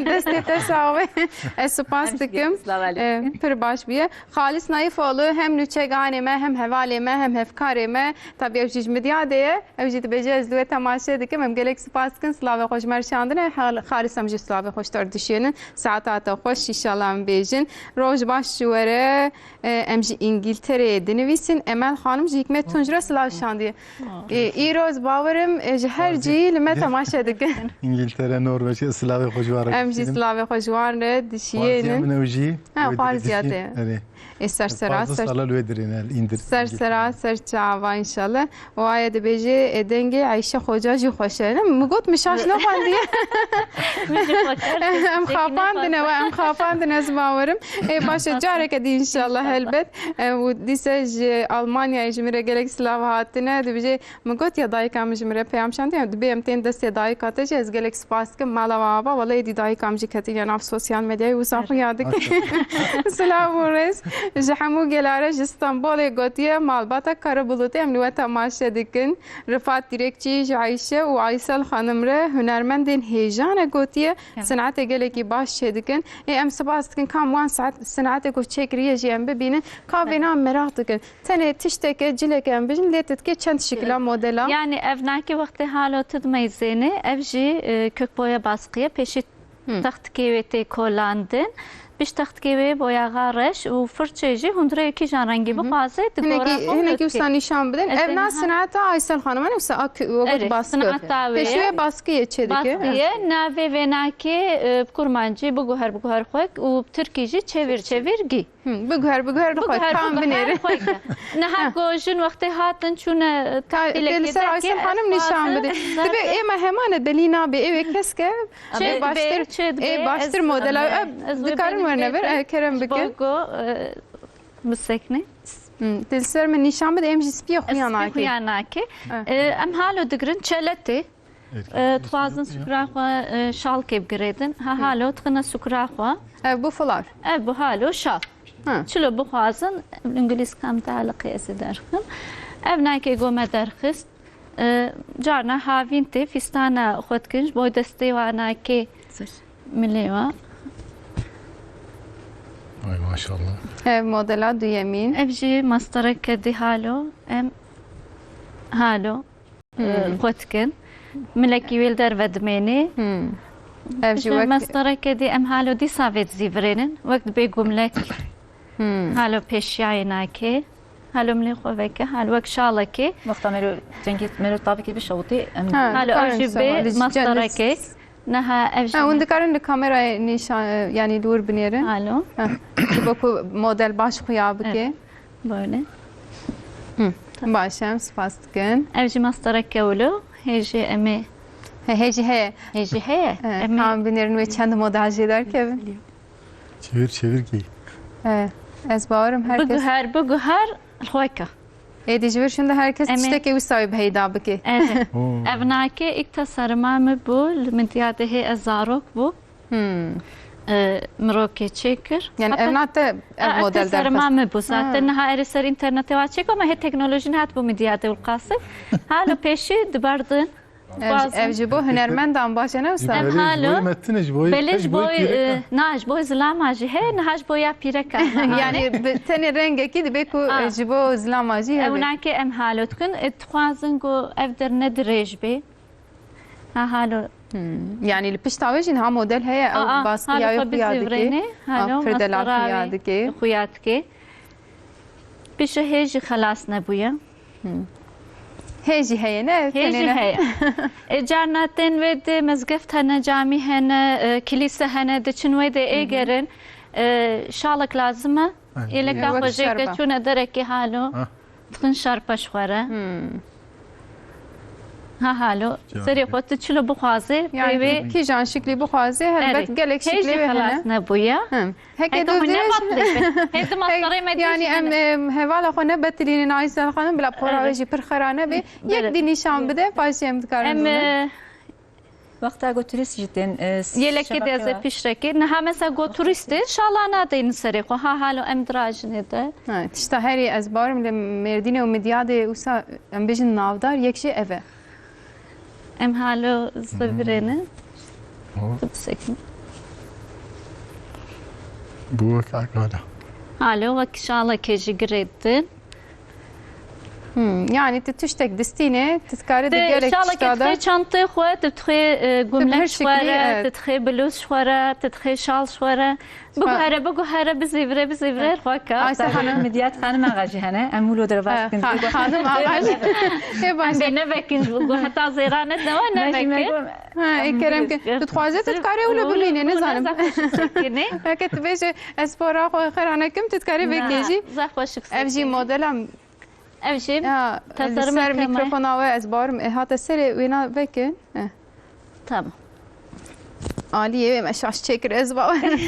Destê te sax be. Ez spas dikim. E, pir baş bûye. Xalis Naifoğlu hem nûçeganê me, hem hevalê me, hem hevkarê me. Tabî ew jî ji Midyadê ye. Ew jî dibêje, ez li we temaşe dikim. Em gelek spas dikin. Silavê xwe ji me re şandine. Hal-, Xalis em jî silavê xwe ji te re dişiyênin. Saeta te xweş, înşallah em bêjin. Roj baş ji we re. E, em ji Îngîltereyê dinivîsin. Emel Xanim ji Hikmet Tunc re silav şandiye. E, îro ez bawerim, e, ji her cihî li me temaşe dikin. Îngîltere, Norveç, silavê xwe ji wan re dişînin. Em jî silavê xwe ji wan re dişiyênin. Xwaziya min ew jî. Ha, xwarziya te. Erê. Ê ser sera ser. Sala li wê dirê ne, li Îngîltere. Ser sera ser çava înşallah. Waye dibêje, e, dengê Eyşe Xoca jî xweş e. Ne, min got min şaş nexwendiye. Em xapandine we, em xapandine, ez bawerim. Ê, baş e, careke dî înşallah helbet. E, û dîse ji Almanyayê ji min re gelek silav hatine. Dibêje, min got ya dayika min ji min re peyam şandiye. Dibê em tên destê dayika te jî, ez gelek spas dikim. Mala we ava, wele êdî dayika min jî ketîne nav sosyal medyayê, wisa xuya dike. Silav û rêz ji hemû gela re ji Stenbolê gotiye, malbata Karabulutê em li we temaşe dikin. Rifat Dîrekçî ji Eyşe û Aysel xanim re hunermendên hêja ne gotiye, sinetê gelekî baş çêdikin. Ê, em spas dikin, kam wan saet, sinetê ku çêkiriye jî em bibînin. Ka vêna meraq dikin. Tenê tişteke, cileke em bijin, lê tu dikê çend şikila modela? Yani ev nakê wextê halo tu dimeyzêne, ev jî, e, kökboya baskıye, pêşî Hı. Textikê wê tê kolandin. Pişt textikê wê boyaxa reş û firçê jî hundirê kîjan rengî bixwaze, di gora xwe hinekî wisa nîşan bidin. Ev na sineta Aysel Xanima ne wisa a kü-, wekî baskı. Pêşiya baskiyê çê dike. Baskiyê, navê vênakê, e, bi kurmancî, biguher, biguher xwek û bi tirkî jî çevir, çevir gî. Hı, biguher, biguher li xwe, kan binêrin. Niha ku jin wextê hatin çûne, e, tê li ser Aysel Xanim nîşan bide. Dibê ê me hemane delî nabê, ê wê kesk e. Ê baştir, ê baştir modela. Dikarin werne vir, e, kerem bikin. Bogo, e, bisekne. Hı, tê li ser min nîşan bide, em jî spiyê xuya nake. Spiyê xuya nake. E, em halo digirin, çeletê. E, dixwazin sukra xwe, e, şalkê bigirêdin. Ha, halo dixine sukra xwe. Ev bu fular. Ev bu halo şal. Ha. Çilo bixwazin, îngilîz kam tealiqê ez ê derxim. Ev nakê go me derxist. E, carna havîn tê, fîstana xwe dikin, ji bo destê wa nakê milê wa. Ay maşallah. Ev modela duyemîn. Ev jî mastareke dî halo. Em halo. Hmm. Xwe dikin. Milekî wê li derve dimênê. Hmm. Ev jî wek mestareke dî em halo dîsa vê dizîvirênin. Wek dibê gumlek. Hmm. Halo pêşiyayê nake. Halo milê xwe veke. Halo wek şalekê. Wexta mero cengê mero tavekê bişewitê em. Ha, halo ev jî bê mestareke. Niha ev jî. Ha, hûn dikarin li kamerayê nîşan, yanî li wir binêrin. Halo. Ha. Ji bo ku model baş xuya bike. Evet. Böyle. Hı. Baş e, em spas dikin. Ev jî mastareke wilo, hê jî em ê. He, hê jî heye. Hê jî heye. Em ê. Em binêrin wê çend model jê derkevin. Çevir, çevir ki. He, ez bawerim her kes. Biguher, biguher, xweka. Êdî ji vir şûnde her kes tiştekê wisa wê bi heyda bike. Evet. Oo. Ev nake ilk tasarıma min bû, li Midyadê hê ez zarok bû. Hmm. e, mirokê çêkir. Yani ev na te ev model derxist? Serma min bû zaten. Ha. Niha erê ser înternetê wa çêk, ama hê teknolojî nehat bû Midyadê û Qasim. Halo pêşî diberdin. Ev, ev ji bo hunermendan baş e, ne wisa? Em halo. Belê ji bo, e, na, ji bo zilama jî heye, niha ji bo ya pîreka. Yani bi tenê rengekî dibe ku, e, ji bo zilama jî hebe. Ew nake em halo dikin, e, dixwazin ku ev derine dirêj bê. Ha, halo. Hmm. Yani li pişta wê jî niha model heye, ew baskiya wê xuya dike. Halo, pir delal xuya dike. Xuya dike. Piştre hê jî xelas nebûye. Hmm. Hê jî heye, ne? Hê jî heye. E, carna tên wê de mezgeft hene, camî hene, e, kilîse hene, diçin wê de êgerin. E, şalek lazim e. Yeleka xwe jê ke çûne derekê halo. Dixin şerpe ji xwe re. Hmm. Ha halo. Serê xwe tu çilo bixwazê, yani pê wê kîjan şiklî bixwazê, helbet gelek şiklê wê hene. Hê jî xelas nebûye. Heke tu hûn dirêj nebatilî be. Hê di mastarê me yani em, em, hevala xwe nebetilînin Aysel Xanim, bila pora wê jî pir xera nebe. Yek dî nîşan bide, paşê em dikarin. Em, e, Wexta ku turîst jî tên, e, yelekê de ez ê pişrekê. Niha mesela ku turîst ê, şala nadeynin serê xwe. Ha halo em dirajinê de. Ha, tişta herî ez bawerim li Mêrdînê û Midyadê wisa em bêjin navdar yek jî ev e. Em halo zivirêne. Tu bisekin. Bu wek akada. Halo wek şalekê jî girêtin. Hmm, yani tu tiştek distîne, tu dikarî di gelek tişta de. Şalekê dixê çantê xwe, tu dixê, e, gumlek ji xwe re, tu dixê bilûz ji xwe re, tu dixê şal ji xwe re. Biguhere, biguhere, bizîvire, bizîvire, xwe ka. Ayşe Hanım, Midyat Hanım axa jî hene. Em wilo derbas bikin. Hanım axa jî. Hê baş. Em bê nevekin ji bo heta zêra ne dewa nevekin. Ha, ê kerem ke. Tu dixwazî tu dikarî wilo bimîne, nizanim. Heke tu bêje ez pora xwe xera nekim, tu dikarî vekê jî. Zaf xweşik. Ev jî modela Ev jî ya, li ser mîkrofona we ez bawerim, e, hate serê wêna vekin. Eh. Tamam. Aliyê wê me şaş çêkir ez bawerim.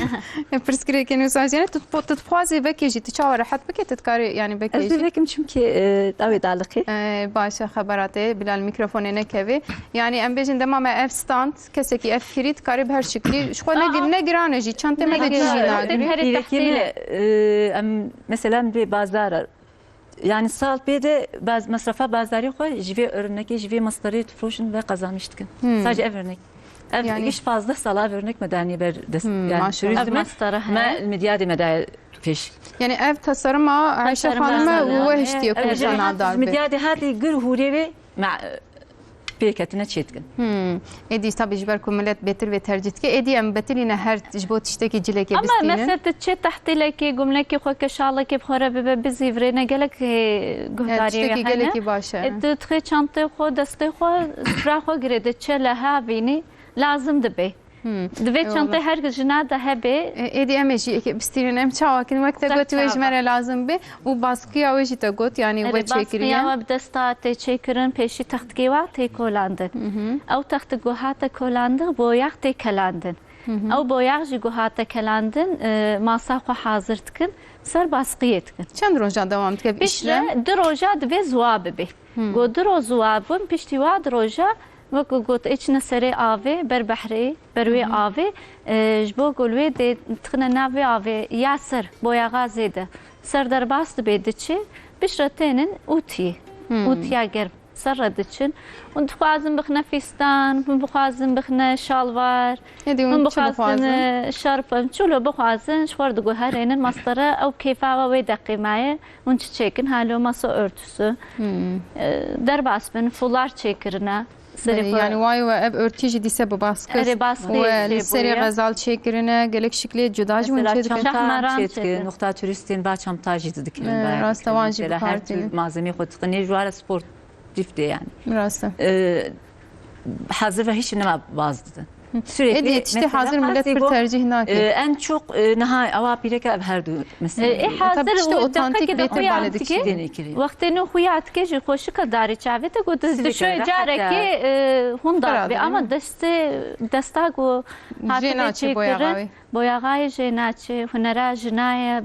Pirsgirêkên wisa jî hene. Tu, tu dixwazî vekê jî, tu çawa rehet bike, tu dikarî, yani vekê jî. Ez dê vekim çimkî, e, dawê daliqî. E, baş e, xebera te, bila li mîkrofonê nekevê. Yani em bêjin dema me ev stand, kesekî ev kirî dikarî bi her şiklî. Ji xwe ne, ne giran e jî, çantê me de cî jî nagirî. Pîrekê me, e, em, mesela em dê bazar Yani sal pê de baz, mesrefa bazarê xwe ji vê örnekê, ji vê mastarê difroşin ve qazanç dikin. Hmm. Sadece ev örnek. Ev yani giş pazdeh sala ev örnek me daniye ber dest. Hmm, yani maşallah. Ev mastara he. Me Midyadê me daye pêş. Yani ev tasarıma Ayşe Hanım'a ve hiştiye kurtana darbe. Midyadê hatî gir hûrê ve me pêketine çê dikin. Hmm. Êdî tabii ji ber ku millet bêtir vê tercîh dike. Êdî em betilîne her ji bo tiştekî cilekê bistînin. Ama mesela tu çê tehtîlekê, gumlekê xwe ke şalekê bi xwe re bibe bizîvirêne gelek hê guhdariyê hene. Tiştekî gelekî baş e. E, tu dixê çantê xwe, destê xwe, sifra xwe girê de çe leha bînî lazim dibe. Hmm. Divê çantê her jina de hebe. E, êdî em ê jî eke bistînin, em çawa kin, wek te got wê ji me re lazim be û baskiya wê jî te got, yani we çêkiriye. Baskiya we bi desta tê çêkirin, pêşî textikê wa tê kolandin. Ew textik ku hate kolandin, boyax tê kelandin. Ew boyax jî ku hate kelandin, e, masa xwe hazir dikin, ser baskiyê dikin. Çend roja dewam dike ev îşlem? Piştre du roja divê ziwa bibe. Go du roj ziwa bûn, piştî wa du roja, wek ku got, ê çine serê avê, ber behrê, ber wê avê, e, ji bo ku li wê dê dixine nav vê avê ya ser, boyaxa zêde. Ser derbas dibe diçi, piştre tênin ûtiyê. Ûtiya germ. Ser re diçin. Hûn dixwazin bixine fîstan, hûn bixwazin bixine şalvar, hûn bixwazin, e, şerpe, çilo bixwazin, ji xwe re diguherênin, mastara ew kêfa we wê deqê maye. Hûn çi çêkin? Halo masa örtüsü. Hmm. E, derbas bin, fular çêkirine. Serê xwe. Yani way we ev örtü jî dîse bi baskir. Erê, baskir we li serê xezal çêkirine, gelek şiklê cuda jî hûn çêdikin. Mesela çanta çêdikin, nuqta turîstên ba çanta jî didikin. E, rast e, wan jî bi kar tînin. Mesela her tür malzemeyê xwe dikin. Nê ji wara sportif de yani. Rast e. E, hazir ve hiç nema baz didin. Sürekli. Êdî tiştê hazir millet pir tercîh nake. E, en çok, e, niha ewa pîreka ev her du mesela. E, hazir tiştê otantik bêtir bale dikî. Wextê nû xuya dike jî xweşika darê çavê te ku dişoy carekê, e, hûn dar be. Ama destê, desta ku hatine çêkirin, boyaxayê jê naçe, hunera jinaye,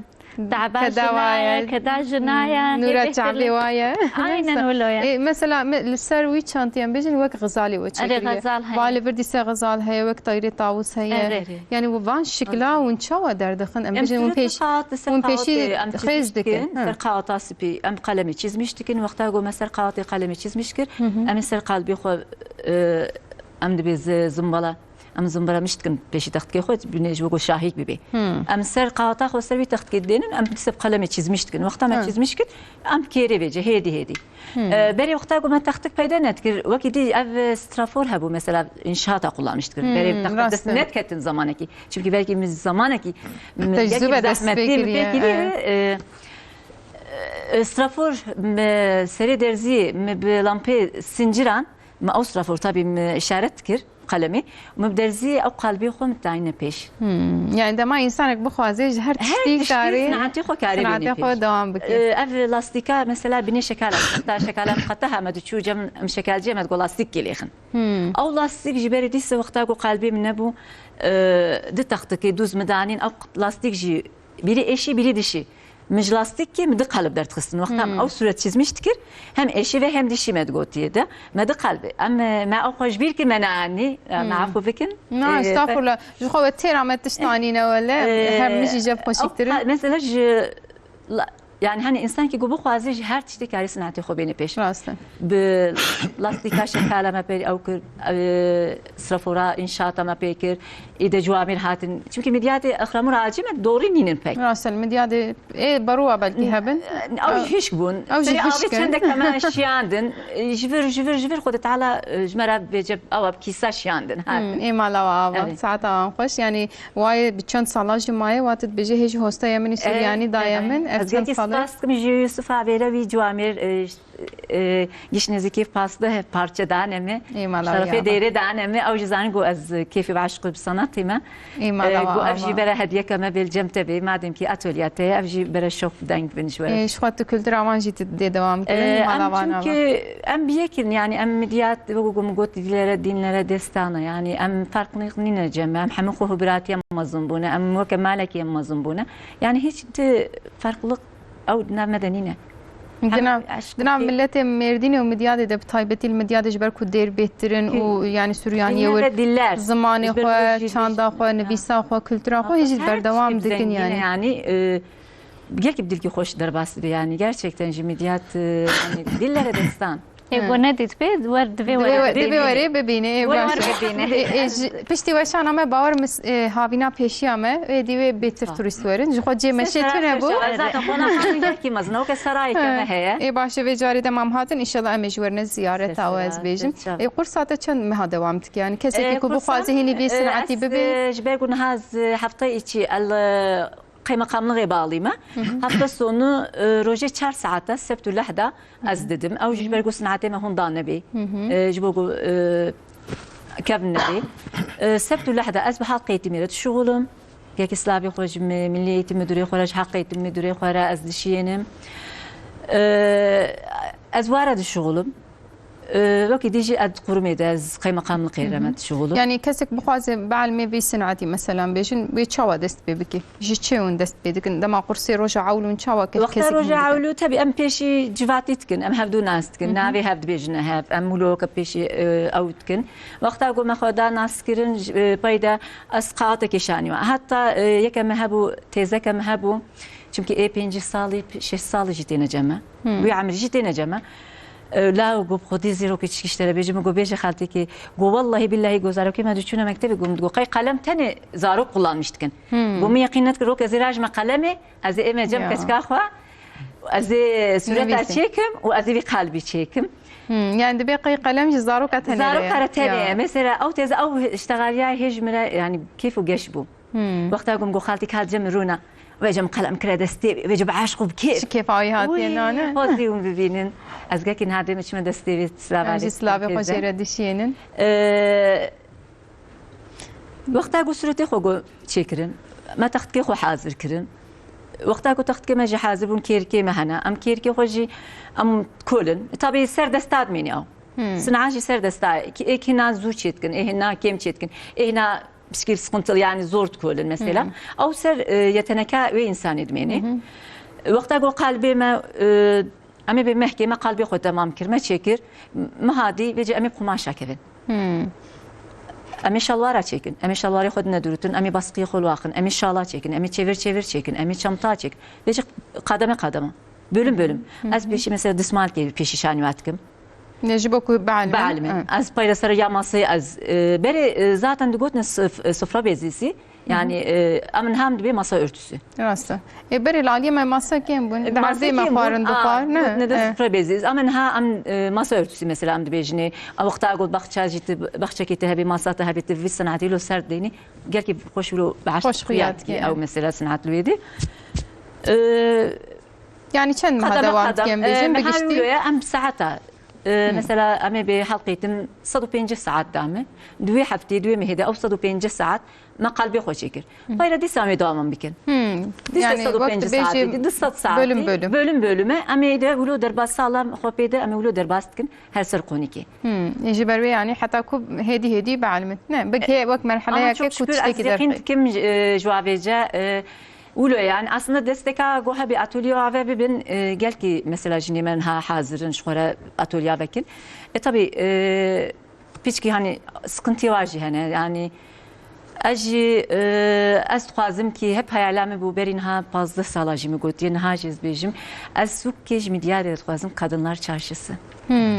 Taba jina ye, keda jina ye, nûra çavê wa ye. Aynen wilo ye. Ê, mesela, me, li ser wî çantî em bêjin wek xizalê we çêkiriye. Erê, xizal heye. Va li vir dîse xizal heye, wek tayrê tawus heye. Erê. Yani, van şikla hûn çawa derdixin? Em bêjin hûn pêş-, hûn pêşî xêz dikin. Ser qawata spî, em qalemê çizmiş dikin. Wexta ku me ser qawatê qalemê çizmiş kir, em ê ser qalbê xwe, e, em dibê zi-, zimbala. Em zimbira miş dikin pêşî textikê xwe, binê ji bo ku şahîk bibê. Em ser qawata xwe ser wî textikê dênin, em ser bi qalemê çizmiş dikin. Wexta me çizmiş kir, em kêrê vêce, hêdî hêdî. E, berê wexta ku me textik peyda nedikir, wekî dî ev, e, strafor hebû, mesela înşaata kullanmiş dikir. Berê textik dest nediketin zamanekî. Çimkî belkî min zamanekî, min yekî zehmetî min pê kiriye, e, e, strafor, mi serê derzî, mi bi lampê sinciran, me ew strafor tabî mi işaret dikir. Qalemê. Min bi derzî ew qalbê xwe min dayîne pêş. Hmm. Yani dema însanek bixwaze ji her tiştî karê sinetê xwe karê bêne pêş. Dewam bike. Ee, ev lastîka mesela binê şekala, heta şekala min qete heme diçû cem em şekalcî me digo lastîk kê lêxin. Hmm. Ew lastîk ji berê dîse wexta ku qalbê min nebû, e, di textikê dûz min danîn ew lastîk jî bîrî êşî bîrî dişî. Min ji lastîkê min di qalib derdixistin. Wexta min ew sûret çizmiş dikir, hem êşî ve hem dişî me digotiye de. Me di qalbê. Em, e, me ew xwe ji bîr kir me neanî. E, me afû bikin. Na, e, estağfurullah. Ji xwe we têra me tişt anîne wele. E, hem min jî cev xweşiktir in. Mesela ji la-, yani hani însankî ku bixwaze ji her tiştê karê sinetê xwe bêne pêş. Rast e. Bi lastîka şekala me pê ew kir, e, strafora înşaata me pê kir. Îde ciwamêr hatin. Çimkî midyatê exramûra acî me dorî nînin pek. Rast e, midyatê Ê, beroa belkî hebin. Ew jî hişk bûn. Ew jî hişk in. Çendek me şiyandin. Ji vir, ji vir, ji vir Xwedê Teala, e, ji me re vêce awa bi kîsa şiyandin. Her. Hmm, ê mala we ava. Evet. Saeta wan xweş. Yani, wayê bi çend sala jî maye, wa tu dibêje hê jî hostaya min ê Suryanî daye min. Ev çend sala. Ez gelekî spas dikim ji Yusufa Vêre wî ciwamêr, e, e, giş nêzîkî pazdeh parçe dane me. Ê mala wî ava. Şerefê dêrê dane me. Ew jî zanin ku ez kêfî ve eşqî bi sanatê me. Ê mala we ava. E, ku ev jî bere hediyeke me bêl cem te bê. Madem ki atölye te ye, ev jî bere şof deng bin ji we. E, ji xwe tu kultura wan jî tu dê dewam kirin. E, ê mala wan ava. Em çünkü em bi yek in, yani em midyat, wekî ku min got, dillere, dinlere, destana. Yani em farklılık nîne cem me. Em hemû xwe hûbiratî em mezin bûne. Em weke malekî em mezin bûne. Yani hiç ti farklılık Ew di nav me de nîne. Di nav, di nav miletê Mêrdînê û Midyadê de, bi taybetî li Midyadê, ji ber ku dêr bêhtir in û, yani, Suryaniyê wir zimanê xwe, çanda xwe, nivîsa xwe, kultura xwe hê jî berdewam dikin, yani. Yani, e, gelkî bi dilkî xweş derbas dibe, yani, gerçekten ji Midyat, e, yani, dillere destan. Ê, ku nedîtibê, wer divê were. Divê we-, divê werê bibîne, ê, baş e. Ê, ê, ji, piştî weşana me, bawer mis-, ê, havîna pêşiya me, ê, divê bêtir turîst werin. Ji xwe cê meşê tune bû. Zaten qonaxan gelkî mezin, weke serayeke me heye. Ê, baş e, vê carê de mam hatin, înşallah em ê ji werine ziyareta we ez bêjim. Ê, qursa te çend meha dewam dike? Yani kesekî ku bixwaze hînî vê sinetî bibe? Ji ber ku niha ez, e, hefta içi el, e, Qeymeqamlixê balî me. Hefta sonu, e, rojê çar saeta, sebt û lehda ez didim. Ew jî ji ber ku sinetê me hûn da nebê. E, ji bo ku, e, kevn nebê. E, sebt û lehda ez bi haq eğitimê re dişuxulim. Yekî silavê xwe ji mi-, Milli Eğitim Müdürê xwe re, ji haq eğitim müdürê xwe re ez dişiyênim. E, ez ware dişuxulim. E, wekî dî jî ez di qurumê de, ez qeymeqamlixê re me dişuxulim. Yani kesek bixwaze bielmê vê sinetî, meselan bêjin, wê çawa dest pê bike? Ji çi hûn dest pê dikin? Dema qursê roja ewlûn çawa kes-, kesekî hûn dikin? Wexta roja ewlû tebî em pêşî civatî dikin, em hevdû nas dikin, navê hev dibêjine hev, em wilo weke pêşî, e, ew dikin. Wexta ku me xwe da naskirin, e, pey de ez qatekê şanî me. Heta, e, yeke me hebû, têzeke me hebû, çimkî ê pêncî salî, şeş salî jî têne cem me. Wî emrî jî têne cem me. E, la got, xwedî zîrokê çi kiştere bêje, min got, bêje xaltekê. Got, wellahî billahî got, zarokê me diçûne mektebê, got, min got, qey qelem tenê zarok kullanmiş dikin. Got, min yeqîn nedikir, rok ez ê rajime qelemê, ez ê ême cem keçika xwe, ez ê sureta çêkim û ez ê vî qalbî çêkim. Hmm, yani dibê qey qelem ji zaroka tenê re ye. Zaroka re tenê ye. Mesela ew têze, ew iştexaliya hê ji min re, yani kêf û geş bû. Wexta ku min got, xaltî ka cem rûna, vêcem qelem kire destê, vêcem eşq û bi kêf. Çi kêfa wî hatiye nane. Xwezî hûn bibînin. Ez gelkî niha dê min çime destê vê silavê. Em jî silavê xwe jê re dişiyênin. Ee, wexta ku suretê xwe got çêkirin, me textikê xwe hazir kirin. Wexta ku textikê me jî hazir bûn, kêrikê me hene. Em kêrikê xwe jî em kolin. Tabî ser desta dimîne ew. Sina jî ser desta. Ê hina zû çêdikin, ê hina kêm çêdikin. Ê hina piçkî sıkıntılı, yani zor dikolin mesela. Ew ser, e, yeteneka wê insanê dimênê. Wexta ku qalbê me, e, em ê bê mehkê me qalbê xwe temam kir, me çêkir, me hadî vêce em ê bi qumaşa kevin. Em ê şalwara çêkin, em ê şalwarê xwe dine durutin, em ê baskiyê xwe lwaxin, em ê şala çêkin, em ê çevir çevir çêkin, em ê çemta çêkin. Vêce qademe qademe, bölüm bölüm. Ez pêşî mesela dismalkê pêşî şanî we dikim. Ne ji bo ku bielime. Bielime. Hı. Ez peyre ser ya masê ez, e, berê, e, zaten digotin sıf-, e, sofra bezisi. Yani, e, em niha em dibê masa örtüsü. Rast e. E, berê li aliyê me masa kêm bûn. Di erdê me xwarin dixwar, ne? Ne de sofra bezisi. Em niha em, e, masa örtüsü mesela em dibêjinê. Ew wexta got baxça jî tu, baxçekê te hebê, masa te hebê, tu vî senatî lo ser deynî. Gelkî xweş wilo behşt xuya dikî ew mesela senat li wê dî. E, Yani çend meha dewam dikin bêjin bi giştî? Em saeta, e, mesela em ê bê helqê tim sed û pêncî saet dame. Di wê heftê, di wê mehê de ew sed û pêncî saet me qalbê xwe çêkir. Payra dîsa em ê dewam bikin. Dîsa sed û pêncî saetê, du sed saetê, bölüm bölüm. Bölüm bölüme. Em ê de wilo derbas sala xwe pê de, em ê wilo derbas dikin her ser konîkê. Ji ber wê yani heta ku hêdî hêdî bielmin. Ne, bi wek merheleyeke ku tiştekî derxê. Ama çok şükür ez yeqîn dikim, e, ji wavêce, e, Wilo yani aslında desteka goha bir atölye ave bibin, e, gelkî mesela jinê me niha hazir in ji xwe re atölye vekin. E tabi, e, piçkî hani sıkıntı var jî hene yani ez jî, e, ez dixwazim ki hep hayala min bû berî niha pazdeh sala jî min gotiye niha jî ez bêjim ez sûkê ji Midyadê dixwazim kadınlar çarşısı.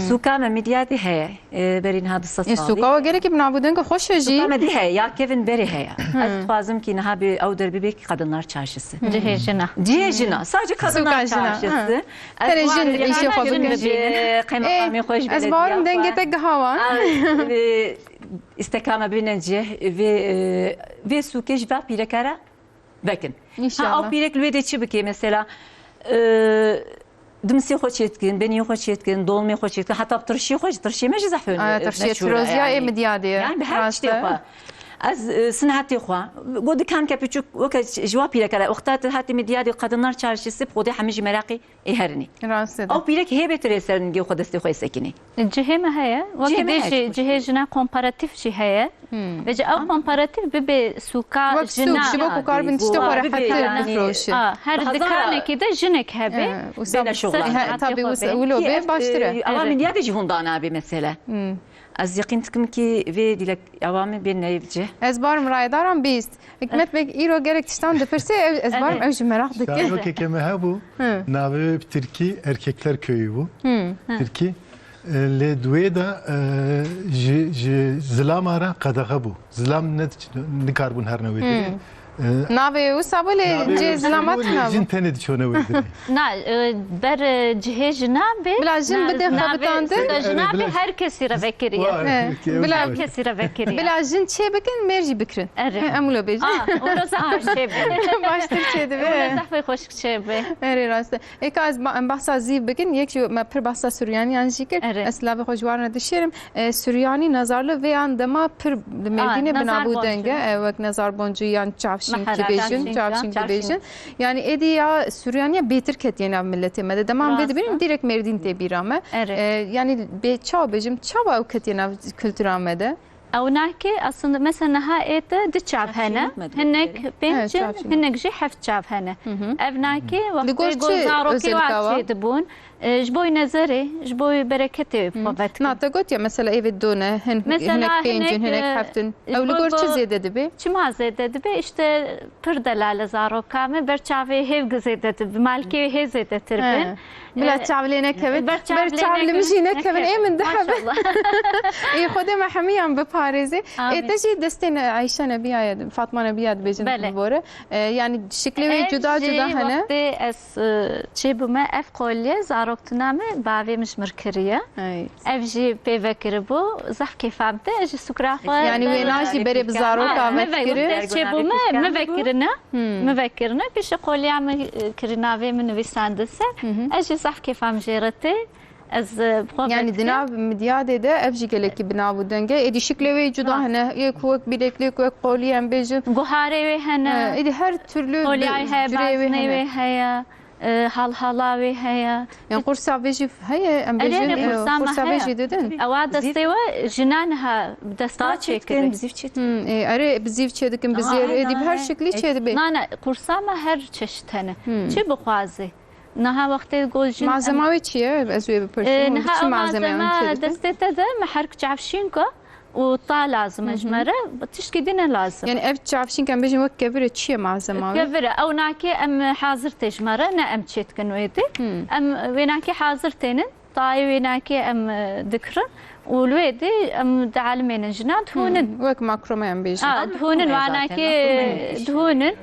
Sûka me Midyadê heye. E, berî niha du sed salî. Sûka we gelekî bi navûdengê xweş e jî. Sûka me dî heye, ya kevin berê heye. Ez dixwazim kî niha bi ew der bibe ki kadınlar çarşısı. Cihê jina. Cihê jina. Sadece kadınlar çarşısı. Tere jin îşê xwe bikin. Qeymeqamê xwe ji belediya. Ez barim dengê te gihawan. Îsteka me bîne cih, vê, e, vê sûkê ji va pîreke re vekin. Ha, ew pîrek li wê dê çi bike mesela? E, Dimsê xwe çêdikin, beniyê xwe çêdikin, dolmê xwe çêdikin, heta tirşî xwe jî, tirşê me jî zehf meşhûr e. Tirşê tirozya ê Midyadê ye. Yani bi her tiştê xwe. Ez, e, sinetê xwe, got dikan ke piçûk weke ji wa pîreke re, wexta tu hatî Midyadê Kadınlar Çarşısı, bi xwedê hemî jî meraqê ê herinê. Rast e. Ew pîrek hê bê tirê ser ningê xwe destê xwe ê sekinê. Cihê me heye, wekî dê jî cihê jina komparatif jî heye. Vêce ew komparatif bibe sûka jina. Ji bo ku karibin tiştê xwe rehetir bifroşin. Her dikanekî de jinek hebe. Tabî wilo bê baştir e. Ewa Midyadê jî hûn dana bê mesele. Ez yeqîn dikim ki vê dîlek ewa min bên neyê bi cih. Ez barim rayedaran bîst. Hikmet Beg îro gelek tiştan dipirse, ez barim ew jî meraq dikin. Şarokeke me hebû, navê wê bi tirkî Erkekler Köyü bû. Tirkî. E, lê di wê de, e, ji, ji zilama re qedexe bû. Zilam ne, nikaribûn herine wê derê. E, navê wisa bû lê cihê zilama tune bû. Jin tenê diçûne wê derê. Na, e, ber, e, cihê jina bê. Bila jin bide xebitandin. Jina bê her kesî re vekiriye. Her kesî re vekiriye. Bila jin çê bikin, mêr jî bikirin. Erê. Em wilo bêjin. Ah, wilo zehf çê bê. Baştir çê dibe. Wilo zehf xweşik çê bê. Erê rast e. Êka ez ba-, em behsa zîv bikin, yek jî me pir behsa Suryaniyan jî kir. Erê. Ez silavê xwe ji wan re dişêrim. E, Suryanî nezarli vê yan dema pir li Mêrdînê bi nabû deng e. E, wek nezarboncî yan çavşînkî bêjin, çavşînkî bêjin. Yani êdî ya Suryaniya bêtir ketiye nav miletê me de. Dema em vê dibînin, dîrek Mêrdîn tê bîra me. Erê. E, yani bê çawa bêjim, çawa ew ketiye nav kultura me de? Ew nake, aslında mesela niha ê te du çav hene. Hinek pênc in, hinek jî heft çav hene. Ev nake, wextê ku zarokê wa çêdibûn, e, ji bo nezerê, ji bo bereketê xwe vedikin. Na, te gotiye mesela ê vê du ne, hinek pênc in, hinek heft in. Ew li gor çi zêde dibe? Çima zêde dibe? Îşte pir delal e zaroka me, ber çavê hêv zêde dibe, malkê hê zêdetir bin. Bila çav lê nekevin. Ber çav li min jî nekevin. Ê min dihebe. Ê Xwedê me hemiyan biparêzê. Ê te jî destên Eyşe Nebiya ye, Fatma Nebiya dibêjin bore. E, yani şiklê wê cuda cuda hene. Wextê ez, e, çêbûme ev kolye zaroktina me bavê min ji mir kiriye. Ev jî pê vekiribû. Zehf kêfa min tê. Ez jî sukra xwe. Yani wêna jî berê bi zaroka me fikirî. Çêbûme, me vekirine. Hmm. Min vekirine, piştî qoliya min, e, kirî navê min nivîsandin ser. Ez jî zehf kêfa min jê re tê. Ez, e, bi xwe vedikim. Yani di nav Midyadê de ev jî gelekî bi nav û deng e. Êdî şiklê wê cuda hene. Yek wek bileklik, wek qolî em bêjin. Guharê wê hene. Êdî her türlü curê wê hene. Qoliyayê heye, baznê wê heye. e, halhala wê heye. Yan qursa vê jî heye, em Erê, bêjin, erê, e, qursa me qursa vê heye. Jî didin? Ewa destê we jina niha bi desta çêkirî. Bi zîv çêt. Hmm, e, erê, bi zîv çêdikin, bi zêr, ê, dî bi her şiklî çêdibê. Na, na, qursa me her çeşit hene. Hmm. Çi bixwazî? Niha wextê got jin Malzema wê çi ye? Ez wê bipirsim. E, niha çi ew malzeme em malzema çêdikin? Destê te de me herk çavşînka û ta lazim e ji me re, tiştkî din e lazim. Yani ev çavşînk em bêjin wek kevir e, çi ye malzema wê? Kevir e, ew nakê em hazir tê ji me re, ne em çêdikin wê dê. Hmm. Em wê nakê hazir tênin, tayê wê nakê em, e, dikirin û li wê dê em dialimênin jinan dihûnin. Hmm, wek makrome em bêjin. Ha, dihûnin, wa nakê dihûnin,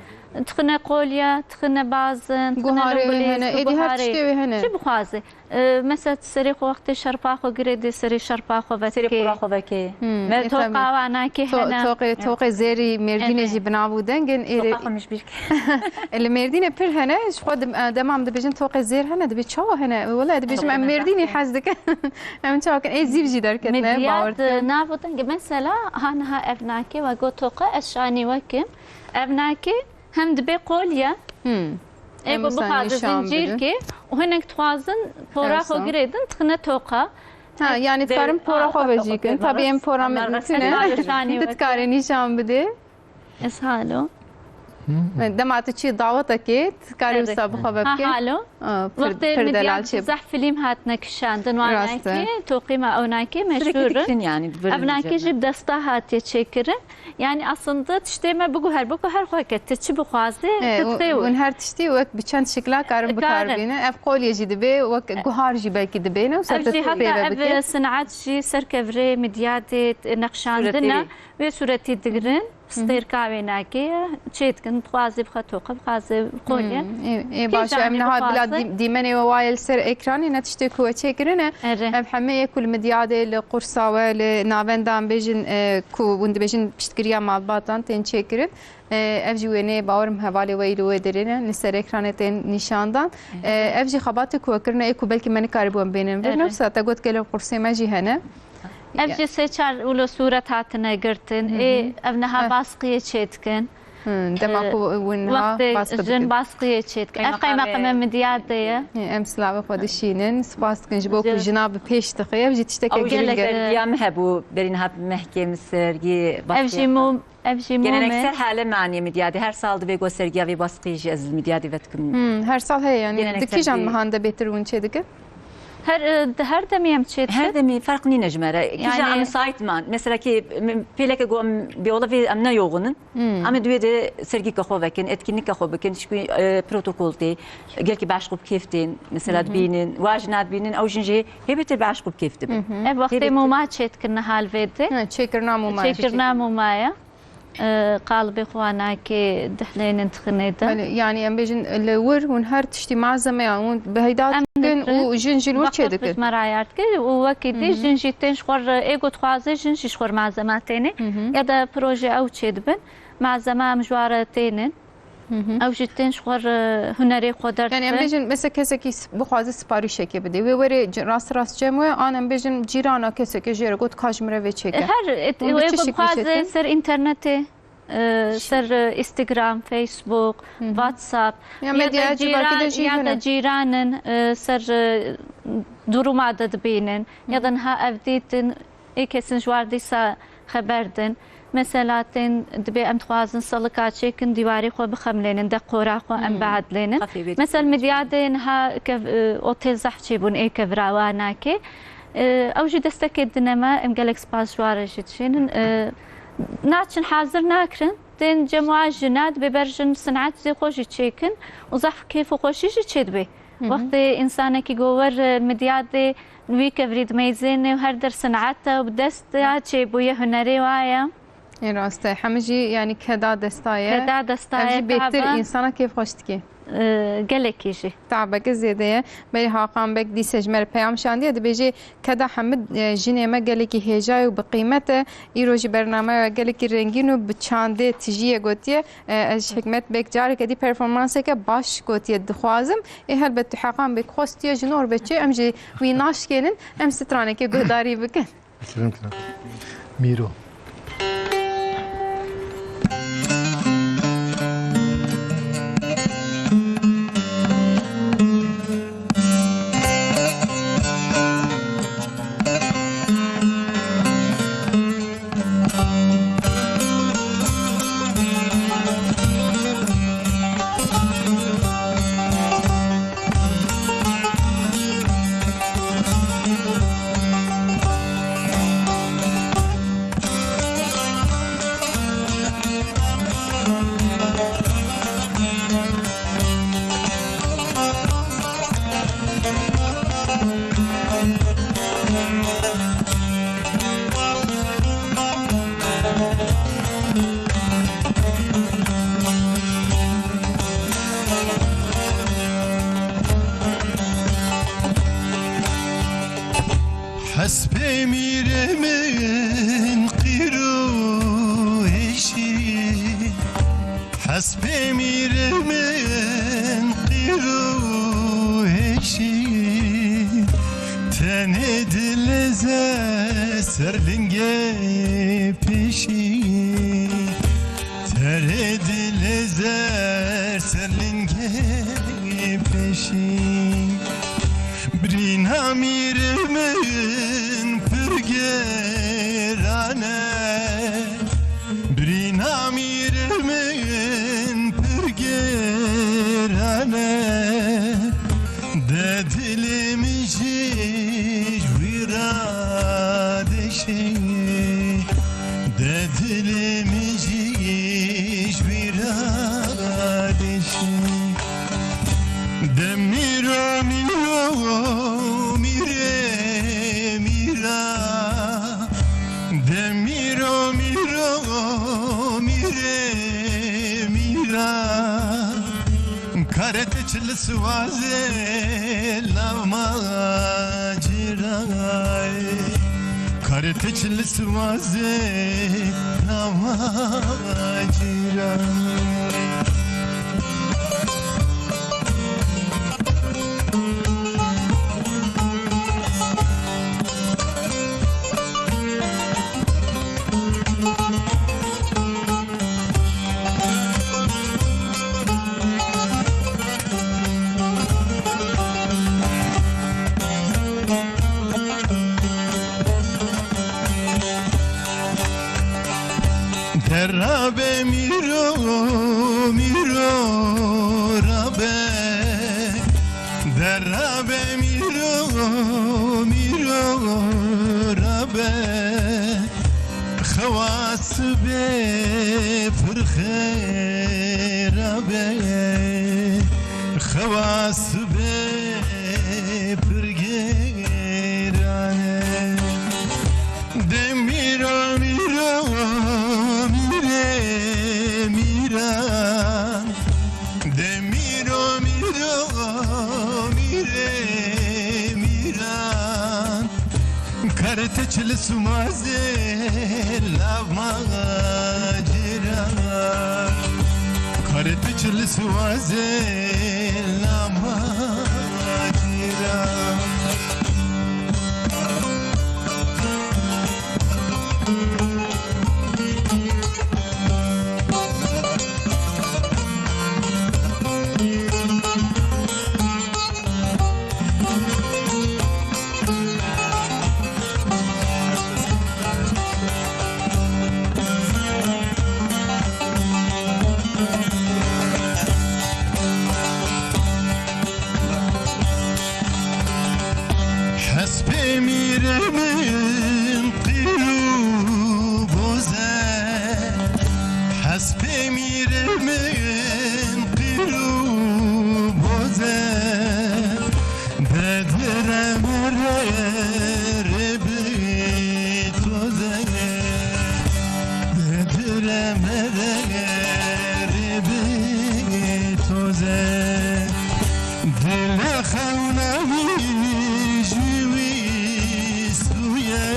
dixine qolya, dixine bazin, dixine lingulîz, hene, êdî her tiştê wê hene. Çi bixwazî? E, mesela serê xwe wextê şerpa xwe girê dê serê şerpa xwe vekê. Serê pora xwe vekê. Hmm, me e, toqa tabii. Wa nakê hene. Toqê, toqê zêrî Mêrdînê jî bi nav û dengin. Ê, toqa xwe min ji bîr kir. Li Mêrdînê pir hene. Ji xwe dim-, e, dema em dibêjin toqê zêr hene, dibê çawa hene? Wele dibêjim em Mêrdînê hez dikin. Em çawa kin? Ê zîv jî derketine, bawer dikin. Midyat, e, nav û dengê. Mesela ha niha ev nakê we got toqa, ez şanî we kim. Ev nakê Hem dibe qolye. Hmm. Ê ku bixwaze zincîrkê û hinek dixwazin pora xwe girêdin, dixine toqa. Ha, yani dikarin pora xwe vejîkin. Tabii em pora me tune. Dikare nîşan bide. Ez halo. Dema tu çi dawetekê, tu karî wisa bi xwe vekê. Ha, halo. Wextê pir delal çê. Zehf film hatine kişandin, wanakê, toqîma ewnakê meşhur in. Ev nakê jî bi desta hatiye çêkirin. Yani aslında tiştê me biguher, biguher xwe ke tu çi bixwazê, e, tu dixê û, û her tiştî wek bi çend şikla karin bikarbîne. Ev qolye jî dibe, wek guhar jî belkî dibêne û ev jî heta ev sinat jî ser kevirê midyadê nexşandine, wê sûretî digirin. Stêrka wê nakê çê dikin, dixwazê bixwe toqe, bixwazê qolye. Ê, ê, baş e, em niha bila dî-, dîmenê we waye li ser ekranê, ne tiştê ku we çêkirine. Ev hemê yê ku li midyadê, li qursa we, li navendan bêjin, e, ku hûn dibêjin piştgiriya malbatan tên çêkirin. E, ev jî wêneyê bawerim hevalê we î li wê derê ne, li ser ekranê tên nîşandan. E, ev jî xebatê ku we kirine, ê ku belkî me nikarîbû em bênin vir. Newsa te got gelek qursê me jî hene. Ev jî sê çar wilo sûret hatine girtin. Ê, ev niha basqiyê çê dikin. Hmm, dema ku hûn niha baskî dikin. Wextê jin basqiyê çê dikin. Ev qeymeqamê midyadê ye. Ê, em silavê xwe dişînin. Spas dikin ji bo ku jina bi pêş dixe. Ev jî tişteke girîng e. Ew jî sergiya min hebû, berî niha mehkê min sergî basqiyê. Ev jî mûm, ev jî mûm e. Geleneksel hale me aniye midyadê. Her sal divê ku sergiya vê basqiyê jî ez li midyadê vedikim. Hmm, her sal heye yani. Di kîjan mehan de bêtir hûn çê dikin? Her, e, di her demê em çê dikin. Her demê ferq nîne ji me re. Kîja em müsait man. Mesela ki, m-, pêleke ku em bê ola vê em ne yoxin in. Hmm. Em ê di wê de sergîka xwe vekin, etkinlîka xwe bikin. Çikû, e, protokol tê, gelkî bi eşq û bi kêf tên. Mesela dibînin, wa jina dibînin, ew jin jî hê bêtir bi eşq û bi kêf dibin. Ev wextê mûma çê dikin niha li vê de. Ha, çêkirina mûma. Çêkirina mûma ye. E, qalibê xwe nakê dihlênin dixinê de. Belê, yani em bêjin li wir hûn her tiştî malzemeya hûn bi heyda dikin û jin jî li wir çê dikin. Em dikin, wextê me rayar dikin û wekî dî jin jî tên ji xwe re, ê ku dixwaze jin jî ji xwe re malzema têne ya da proje ew çê dibin. Malzema em ji wa re tênin. Ew jî tên ji xwe re hunerê xwe derdixin. Yani em bêjin mesela kesekî s-, bixwaze siparîşekê bide. Wê were c-, rast rast cem we, an em bêjin cîrana kesekê jê re got ka ji min re vê çêke. Her, e, wê ku bixwaze ser înternetê, e, ser, e, Instagram, Facebook, WhatsApp, ya da cîran, ya da cîranin, e, ser, e, duruma de dibînin, ya da niha ev dîtin, ê kesin ji war dîsa xeber din. Mesela tên dibê em dixwazin salika çêkin, dîwarê xwe bixemlênin, de qora xwe em biedlênin. Mesela midyadê niha kev-, e, otêl zehf çêbûn, ê kevira wa nakê. E, ew jî destekê dine me, em gelek spas ji wa re jî dişênin. E, naçin hazir nakirin, tên cem wa jina dibê ber jin sinetê xwe jî çêkin û zehf kêf û xweşî jî çêdibê. Wextê însanekî ku wer, e, midyadê wî kevirî dimeyzêne û her der sinet e û bi dest ya çêbûye, hunerê wa ye. Ê rast e. Hemî jî, yanî keda desta ye. Keda desta ye, ev jî bêtir însana kêfxweş dike. E, gelekî jî. Tabeke zêde ye. Belê Hakan Beg dîse ji me re peyam şandiye, dibêje, keda hemî, e, jinê me gelekî hêja ye û bi qîmet e. Îro jî bernameya we gelekî rengîn û bi çandê tijî ye gotiye. E, ez ji Hikmet Beg careke dî performanseke baş gotiye dixwazim. Ê helbet tu Heqan Beg xwestiye ji Norveçê, em jî wî naşkênin, em stranekê guhdarî bikin. Mîro. Hespê mîrê min qîr û hêşî, hespê mîrê min qîr û hêşî, tenê dilêze ser lingê pêşî, tenê dilêze ser lingê pêşî. Birîna mîrê min pir giran e, birîna mîrê min pir giran e, de dilê min jî ji wî re diêşî, de dilê min jî ji wî re diêşî. De mîro, mîro, mîrê, mîra. De mîro, mîro, mîrê, mîra. Karê te çi li siwazê lav macîra. Karê te çi li siwazê lav macîra. De rabe mîro, mîro rabe. De rabe mîro, mîro rabe. Xewa sibê pir xêr rabe. Xewa sibê pir giran e. De mîro, mîro, mîrê, mîran. De mîro, mîro, mîrê, mîran. Karê te çi li siwazê lav macîra. Karê te çi li siwazê lav macîra. Hespê mîrê min qîr û boz e. Hespê mîrê min qîr û boz e. De dire mere rê bi toz e. De dire mere rê bi toz e. Dilê xewna wî ji wî sûye.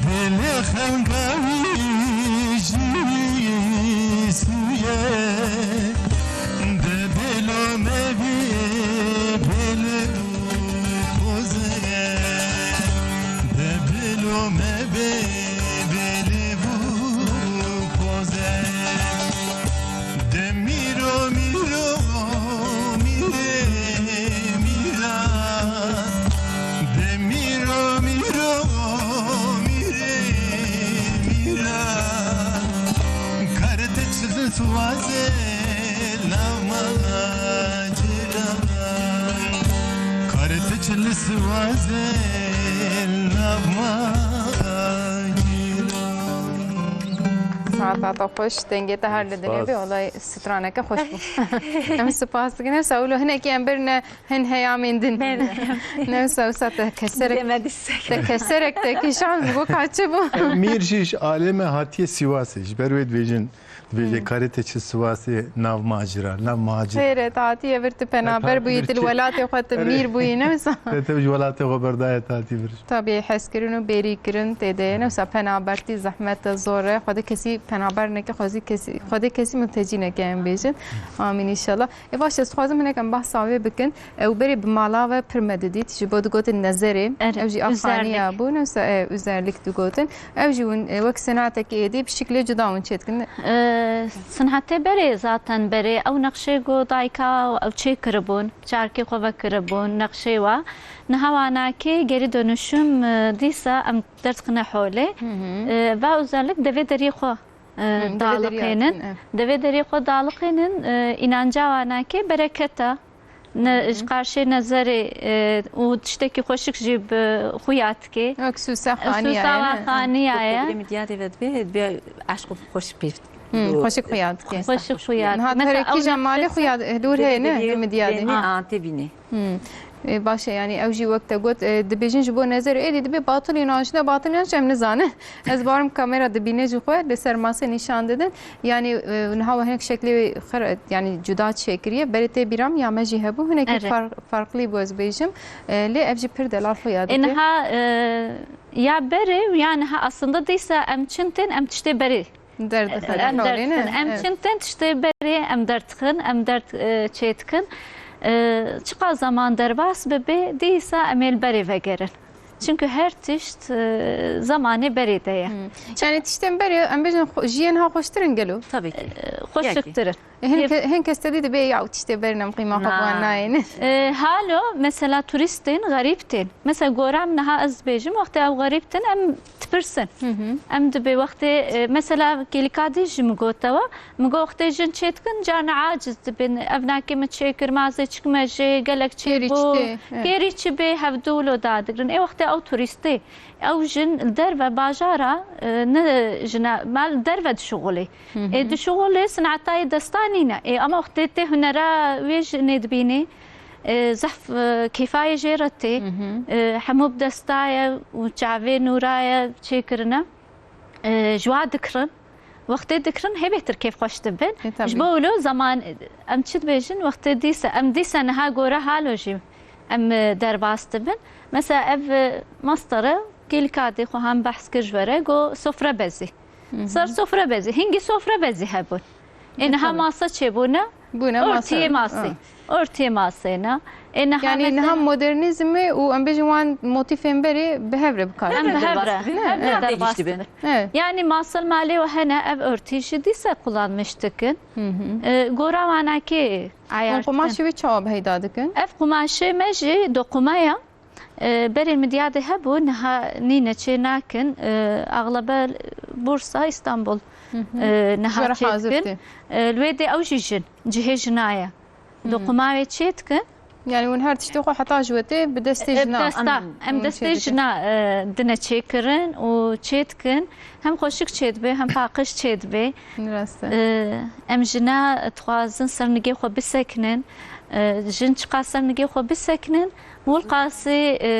Dilê xewna wî ji wî sûye. De bêlo me bê bêlê û pozê. De bêlo me bê bêlê û pozê. De mîro, mîro, mîrê, mîra. De mîro, mîro, mîrê, mîra. Karê te çi li siwazê lav macîra. Karê te çi li siwazê lav macîra. Hata te xweş, dengê te her li dinê be, Spas. Olay straneke xweş bû. Em spas dikin. Wisa wilo hinekî em birine hin heyamên din. Bele. Ne wisa, wisa te keserek, Deme dîsek. Te keserek te kişand, bû ka çi bû? Mîr jî ji alê me hatiye Sîwasê. Ji ber wê dibêjin, dibêje Hmm. karê te çi Sîwasê nav macera, nav macera. Xêr e, te hatiye vir, tu penaber Hatiye bûyî, vir tu li çi? welatê xwe tu Erê. mîr bûyî, ne wisa? Te, te ji welatê xwe berdaye, te hatiye vir. Tabî hezkirin û bêrîkirin tê de ye. Ne wisa penabertî zehmet e, zor e. Xwedê kesî penaber neke, xwezî kesî, Xwedê kesî mültecî neke, em bêjin. Amîn înşallah. E, baş, ez dixwazim hinek em behsa wê bikin. Ew berê bi mala ve pir me didît. Ji bo digotin nezerê. Er-, Ew jî üzerlik. Axaniya bû. Ne wisa, e, üzerlik digotin. Ew jî hûn, e, wek senatekî êdî bi şiklê cuda hûn çêdikin. E, senatê berê zaten berê. Ew nexşê ku dayika ew çê kiribûn. Çarkê xwe vekiribûn, nexşê wa. Niha wanakê geri dönüşüm, e, dîsa em derdixine holê. Hı hı. E, va özellik devê deriyê xwe, e, Hı, devê deriyê daliqênin. Hı. Devê deriyê xwe daliqênin, e, înanca wanakê bereket e. Ne, Hı hı. ji qarşê nezerê, e, û tiştekî xweşik jî bi xuya dike. Wek Sûsa E, Xaniya Sûsa ye, ne? Xaniya ye. Xwedê Midyadê ve dibe, dibe eşq û xweşik pê. Hı, xweşik xuya dike. Xweşik xuya dike. Niha Mesela, herê ew kîja malê nexşê xuya, e, dûr heye, ne? Li Midyadê. Dênî Ha. an tê bînê. Hmm. E, baş e, yanî ew jî wek te got, e, dibêjin ji bo nezerê êdî dibê batilî nahişne, batilî nahişne, em nizane. Ez barim kamera dibîne jî xwe, li ser masê nîşan didin. Yanî, e, niha we hinek şeklê wê xir, yanî cuda çêkiriye. Berê tê bîra min ya me jî hebû, hinekî Erê. far-, farklî bû ez bêjim. E, lê ev jî pir delal xuya E, dike. niha, e, ya berê ya niha aslında dîsa em çin tên, em tiştê berê Derdixin, Em holê, ne? derdixin. Em Evet. çin tên tiştê berê, em derdixin, em derd, e, çêdikin. E, çiqas zaman derbas bibe, dîsa em ê li berê vegerin. Çünkü her tişt, e, zamanê berê de ye. Hmm. Yani tiştên berê, em bêjin, xwe-, jiyên ha xweştirin gelo? Tabii ki. E, xweşiktirin. E, hin Yep. ke-, hin kes te dî dibê, ya tiştê berê em qîma xwe Na. bi wan nayêne. E, halo, mesela turîstên, xerîb tên. Mesela gora min niha ez bêjim, wextê ew xerîb tên, em dipirsin. Hı hı. Em dibê wextê, e, mesela kêlika dî jî min gotewa, min got wextê jin çê dikin, carna aciz dibin, ev nakê min çê kir, ma zê çik me jê, gelek çê Kêrî bû, çi tê, evet. kêrî çi bê, hevdû wilo dadigrin. Ê wextê ew turîstê, ew jin li derve bajara, e, ne jina, me li derve dişuxulê. Hı hı. Ê dişuxulê sinetayê desta nîne. Ê ama wextê tê hunera wê jinê dibînî, e, zehf, e, kêfayê jê re tê. Hı hı. E, hemû bi desta ye û çavê nûra ye çêkirine. E, ji wa dikirin. Wextê dikirin hê bêhtir kêfxweş dibin. E, tabii. Ji bo wilo zaman, em çi dibêjin, wextê dîsa, em dîsa niha gore halo jî em, e, derbas dibin. Mesela ev, e, mastere kêlika dê xwe han behs kir ji we re, go sofre bezî. Hı hı. Ser sofre bezî. Hingî sofre bezî hebûn. Ê E, niha tabii. masa çêbûne? Bûne masa. Ortiyê masê. Ha. Ortiyê masê ne. Ê niha Yani mesela niha modernîzmê û em bêjin wan motîfên berê bi hev re bi kar Em bi hev re. Derbas dibin. Em Em derbas degişti bin. dibin. Evet. Yani masal malê we hene ev ortî jî dîsa kullanmış dikin. Hı hı. E, gora wanakê Hûn ayar qumaşê dikin. wî çawa peyda dikin? Ev qumaşê me jî dokuma ye. E, berê Midyadê hebû, niha nîne çê nakin. E, axlebe Bursa, Îstanbul, Hı hı. e, niha Ji we re çê hazir dikin. tê. E, li wê dê ew jî jin, cihê jina ye. Hı. Dokuma wê çê dikin. Yani hûn her tiştê xwe heta ji we tê bi destê E, jina. desta, Em em hûn destê çê dikin. jina, e, dine çêkirin û çê dikin. Hem xweşik çê dibe, hem paqij çê dibe. Rast e. E, em jina dixwazin ser nigê xwe bisekinin. E, jin çiqas ser nigê xwe bisekinin, Wil qasî, e,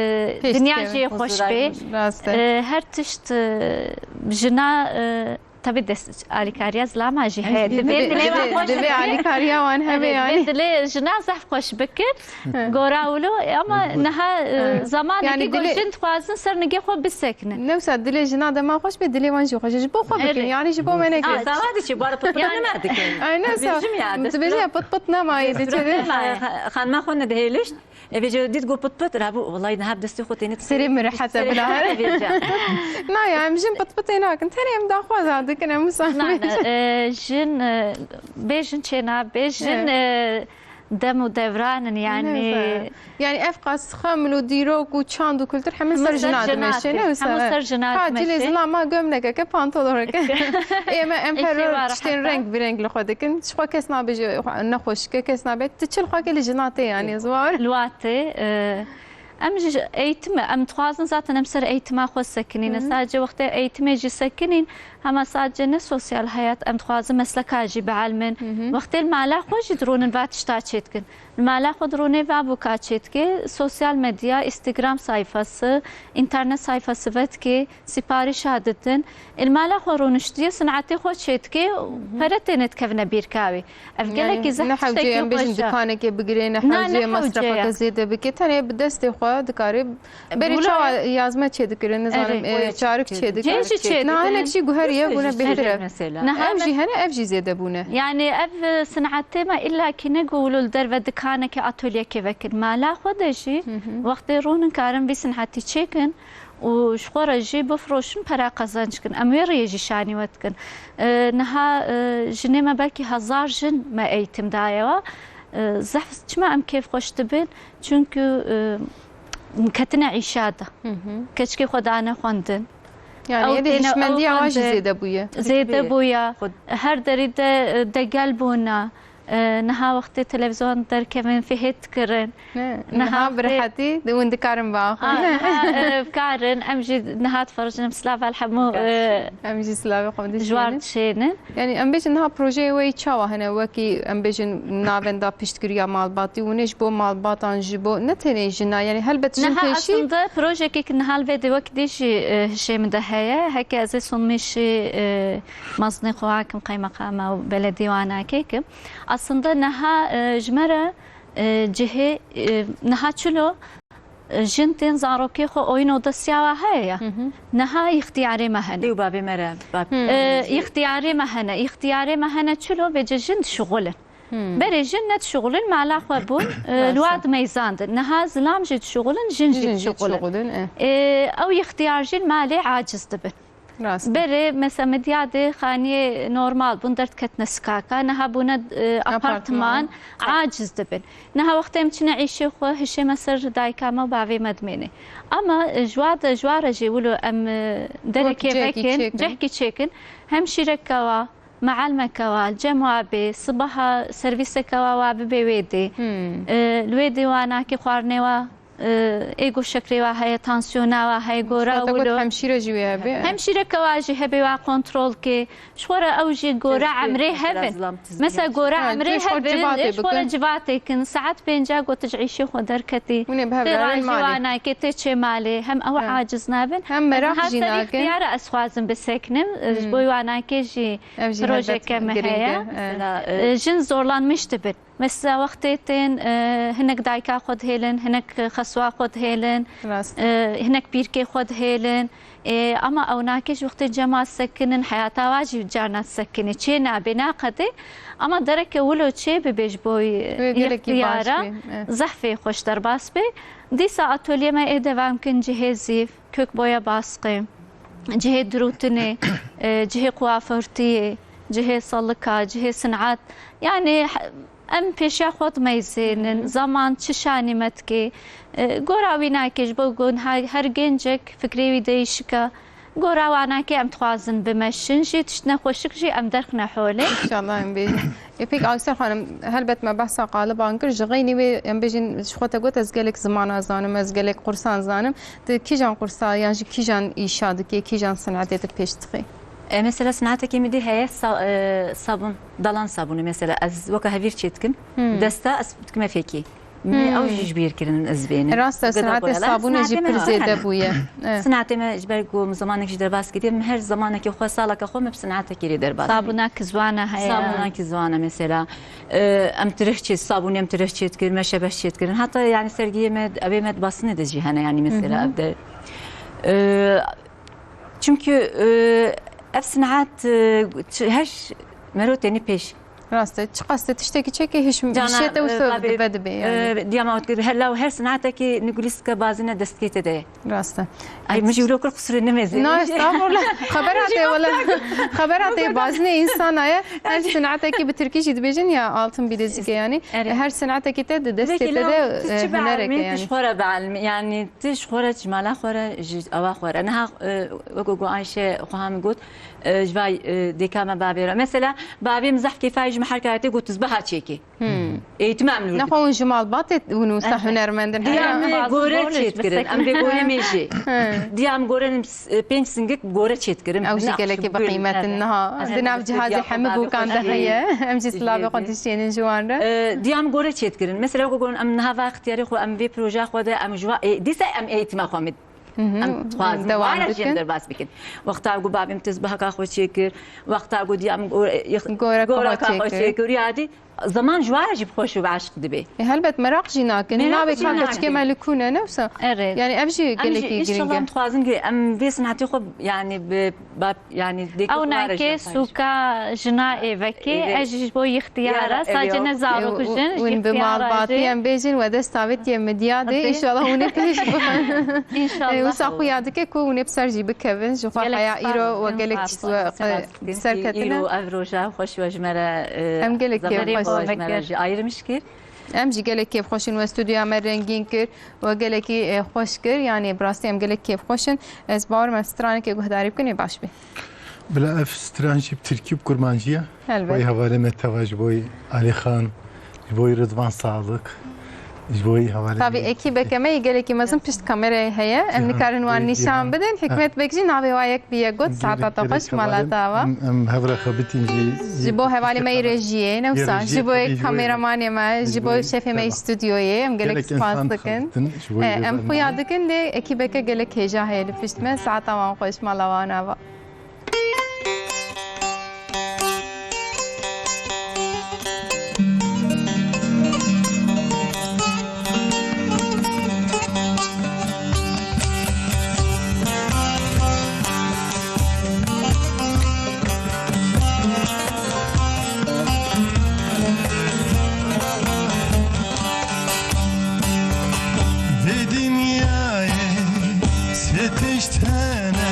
Pêşt dinya dikevin. jê xweş Huzura bê. Rast e. E, her tişt, e, jina, e, tabi dest, alîkariya zilama jî heye. Divê, Divê, dilê wan divê, xweş divê bikin. alîkariya wan hebe Evet, yani. Divê dilê jina zehf xweş bikin. Hı. Gora wilo, e, ama Hı. niha, e, Hı. zamanekî Yani ku dilê jin dixwazin ser nigê xwe bisekinin. Ne wisa dilê jina dema xweş be, dilê wan jî xweş e. Ji bo xwe bikin, Evet. yani ji bo me nekin. Aa, Zawa diçî, bu ara pıt pıt Yani- nema dikin. Ay, ne sa-, Dibêjim ya, tu dibêjî destro-, ya pıt pıt nema yê diçe de. Destro-, ha-, xanima xwe nedihêlişt. Eve je dît got pit pit, rabû, wellahî niha bi destê xwe têne Serê min rehet e, serê bila min here. Vêca. Na ya, em jin pit pitê nakin. Tenê em daxwaza dikin, em wisa Na, ne, e, jin, e, bê jin çê nabe, jin, Evet. e, dem û devran in, yani. Neyse. Yani ev qas xem û dîrok û çand û kultur heme Heme ser ser jina jina dimeşe, tê, ne wisa? heme ser jina Ha, dimeşe. cilê zilama gömlekeke, pantoloneke. Ê me em Ê her şêwa roj tiştên rehet e. reng bi reng li xwe dikin. Ji xwe kes nabêje nexweşike, kes nabe. Tu çi li xwe ke li jina tê, yani, ziwar. Li wa tê, e, Em ji eğitime, em dixwazin zaten em ser eğitima xwe sekinîne. Hı hı. Sadece wextê eğitimê jî sekinîn, hema sadece ne sosyal hayat, em dixwazin mesleka jî bielmin. Hı hı. Wextê li mala xwe jî dirûnin va tişta çêdikin. Li mala xwe dirûnê va bûka çêdikê, sosyal medya, Instagram sayfası, internet sayfası vedikê, sipariş didin. Li mala xwe rûniştiye, sinetê xwe çêdikê, pere têne dikevine bîrka wî. Ev gelekî zehf ne hewce tiştekî em bêjin xweş e. Dikanekê bigire, ne Na, hewce ne hewce masrefeke ye. Zêde bike. Tenê bi destê xwe dikare. Berê Wilo çawa yazme çêdikirin, nizanim, Erê. e, çarik Çêdikirin. çêdikirin. Cê jî çêdikirin. Na hinek jî guheriye Dest bûne jî bêtir e. çêdikirin mesela. Niha Ev me- jî hene, ev jî zêde bûne. Yani ev, e, sinetê me illa ki ne ku wilo li derve dikanekê, atölyekê vekin. Mala xwe de jî Hı hı. wextê rûnin karin vî sinetî çêkin. û ji xwe re jî bifroşin, pere qezenc kin. Em wê rêyê jî şanî we dikin. E, niha, e, jinê me belkî hezar jin me eğitim daye we. E, zehf çima em kêfxweş dibin? Çünkü, e, ketine îşa de. Hı hı. Keçikê xwe dane xwendin. Yani Ew êdî têne hişmendiya ew wan jî xwendin. Zêde bûye. Zêde bûye. Xwe- Her derî de, e, degel bûne. E, niha wextê televîzyon derkevin, fihêt dikirin. Ne, Niha niha bi fê- rehetî di hûn dikarin biaxivin. A, niha, e, bikarin. Em jî niha difericin, em silav el hemû, e, Em jî silavê xwe ji war dişînin. Dişênin. Yani em bêjin niha projeyê we yî çawa hene, wekî em bêjin navenda piştgiriya malbatî, hûn ê ji bo malbatan, ji bo ne tenê jina, yani helbet jin Niha pêşî aslında projekê ki niha li vê de wek dî jî, e, hişê min de heye. Heke ez ê sonmêşî, e, mezinê xwe hakim qeymeqama û beledî wanakê kim. Aslında niha, e, ji me re, e, cihê, e, niha çilo, e, jin tên zarokê xwe oyun odasya wa heye ya. Hı hı. Niha îxtiyarê me hene. Dê û bavê me re, bab- Hı. E, îxtiyarê me hene. Îxtiyarê me hene çilo vêce jin dişuxulin. Hmm. Berê jin ne dişuxulin, mala xwe bûn, e, Rast e. li wa dimeyzandin. Niha zilam jî dişuxulin, jin jî Jin jî dişuxulin. dişuxulin, e. E, ew îxtiyar jî li malê aciz dibin. Rast. Berê, mesela, Midyadê xaniyê normal bûn, derdiketine sikaka. Niha bûne, e, Apartman. apartman, aciz dibin. Niha wextê em çine îşê xwe, hişê me ser dayika me û bavê me dimêne. Ama, e, ji wa de, ji wa re jî wilo em, e, derekê Wek cihekî vekin, çêkin. cihekî çêkin. Hemşîreka wa, mealmeka wa, cem wa bê, sibaha servîseka wa, wa bibe wê dê. Hmm. E, li wê dê wa nakê xwarinê wa, e, ê ku şekrê wa heye, tansiyona wa heye, gora Xwata got wilo. hemşîre jî wê hebe. Hemşîreka wa jî hebe wa kontrol ke. Ji xwe re ew jî gora Tezgê, emrê mesela hevin. zilam tizgê. Mesela gora Ha, emrê tu ji xwe hevin, civatê ji xwe re bikin. civatê kin. Saet pênca got ji îşê xwe derketî. Hûn ê bi hev Tê re rajî malê. wa nakê, tê çê malê. Hem ew Ha. aciz nabin. Hem meraq Niha jî serî nakin. ixtiyara ez xwazim biseknim. Hmm. Ji bo wa nakê jî Ev jî projeke helbet me girîng e. heye. E. Mesela, e, E, jin zorlanmiş dibin. Mesela wextê tên, e, hinek dayika xwe dihêlin, hinek xeswa xwe dihêlin, Rast. e, hinek pîrkê xwe dihêlin. E, ama ew nakê ji wextê cema sekinin, heyata wa jî carna sekinî. Çê nabê, naqedê. Ama dereke wilo çê bibe ji bo Wê gelekî baş îxtiyara, bê, e. zehfê xweş derbas bê. Dîsa atölyê me ê devam kin cihê zîv, kök boya baskı, cihê dirûtinê, e, cihê kuaförtiyê, cihê salika, cihê sinat. Yani, he-, em pêşiya xwe dimeyzênin, Hı hı. zaman çi şanî me dike. E, gora wî nake ji bo gon her, her gencek fikrê wî değişik e. Gora wa nake em dixwazin bimeşin jî, tişt nexweşik jî em derxine holê. İnşallah em bêjin. E, pek Aysel Xanim, helbet me behsa qaliban kir, ji xeynî wê em bêjin, ji xwe te got, ez gelek zimana zanim, ez gelek qursan zanim. Tu kîjan qursa yan jî kîjan îşa dikê, kîjan sinetê tu pêş dixî? E, mesela sinatekî min dî heye sa-, e, sabûn, dalan sabûnê mesela. Ez weke hevîr çê dikim, Hmm. desta ez dikime fêkî. Min Hmm. ew jî ji bîr kirin ez bênim. Rast e, Gada sinetê boyalar, sabûnê jî sinetê pir me zêde hene. bûye. E. Sinetê me ji ber ku min zemanek jî derbas kiriye, min her zemanekê xwe, saleke xwe min bi sinatekî rê derbas kiriye. Sabûna ki zwana heye. Sabûna ki zwana mesela. E, em tirih çê, sabûnê em tirih çê dikirin, me şebeş çê dikirin. Heta yani sergiyê me, evê me di basinê de jî hene yani mesela Hı hı. evde. E, Çimkî, e, ev sinehat, e, çi, her ş-, mero tenî pêş. Rast e. Çiqas te tiştekî çêke hiş, Cana, hişê te e, wisa tabii, dibe dibe yani. e, diyama ot kir, her, law her sinehatekî nigulîstika bazine destkê te de ye. Rast e. Ay, min jî wilo kir qusûrê nemêzê. Na, estağfurullah. Xebera te wala. Xebera te bazine insana ye. Her sinehatekî bi tirkî jî dibêjin ya altın bilezik e yani. Erê. Her sinehatekî te di destê Belkî te law de, tu e, çi hunerek e bielmî, tu yani. ji xwe re bielmî. Yani, Tu ji xwe re, ji mala xwe re, ji ava xwe re. Niha, e, wek ku Ayşe xweha min got, e, ji vay, e, dêka me bavê re. Mesela, bavê min zehf kêfa Ji me her kare tê got, "Tu zbiha çêkê." Hmm. Eğitime em li wir Nexwe hûn ji malbatê hûn wisa Evet. hunermend in. Diya Her me Bazı gore zor çêt iş, kirin. Em vê gore mê jî. Hı. Diya me gore pênc singik gore çêt kirin. Ew jî Nexş gelekî bi bûyerî, qîmet in evet. niha. Di nav cihazê hemî bûkan de heye. Em jî silavê xwe dişênin ji wan re. Ee, diya me gore çêt kirin. Mesela ku gorin em niha va ixtiyarê xwe em vê projeya xwe de em ji wa, e, dîsa em eğitime xwe mit. Hı hı. Em dixwazin Dewam wara jî em dikin. derbas bikin. Wexta ku babê min tizbiheka xwe çêkir, wexta ku diya min go-, yix-, Goreka xwe goreka xwe çêkir. çêkir, yadî zaman ji wara jî bi xweş û bi eşq dibê. E, helbet meraq jî nakin. Meraq Navê jî ka nakin. keçikê me li ku ne, ne wisa? Evet. Yani ev jî Em gelekî jî giring inşallah e. em dixwazin ki em vê senetê xwe yani bi Bab, yani, dêkê Ew xwe re nake jî paylaşim. Sûka jina êvekê, Êvê. ez jî ji bo yixtiyara, Yara, eve sadece o. ne zarok Ew, jin, ji win bi yixtiyara malbatî jî. em bêjin, we dest avêtiye midyadê, Hadi. înşallah hûn ê pêş bixin. Înşallah. Ew, wisa xuya dike ku hûn ê bi ser jî bikevin, ji xwe Gelek heya spas îro we dikim, gelek spas tişt we, dikim. e, Spas dikim. ser ketine. Îro ev roja xweş we ji me re, e, Em gelek zemanê kêfxweş xwe in. ji me re jî ayrılmış kir. Em jî gelek kêfxweş in we stûdyoya me rengîn kir. We gelekî, e, xweş kir, yanî bi rastî em gelek kêfxweş in. Ez bawer me stranekê guhdarî bikin ê baş bê. Bila ev stran jî bi tirkî û bi kurmancî ye. Helbet. Boy hevalê me teva ji boy Alî Xan, ji boy Ridvan Sadık, ji boy hevalê Tabii me. ekîbeke me yê gelekî mezin pişt kamerayê heye. Em Cihan, nikarin wan boy nîşan Cihan. bidin. Ha. Hikmet Beg jî navê wa yek bi yek got, Gelek, saeta te gelek xweş, mala hevalê te ava. em, em hev re xebitîn jî. Ji bo hevalê me yê rejiyê, ne wisa, Yê rejiyê ji bo yê tabii, ji bo yê kameramanê me, ji bo Ji bo yê şefê me yê tamam. stûdyoyê, em gelek Gelek spas insan dikin. xebitîn, ji bo yê E, em rêvebirin. xuya dikin, lê ekîbeke gelek hêja heye li pişt me. Saeta wan xweş, mala wan ava. Vê dinyayê sê tişt hene,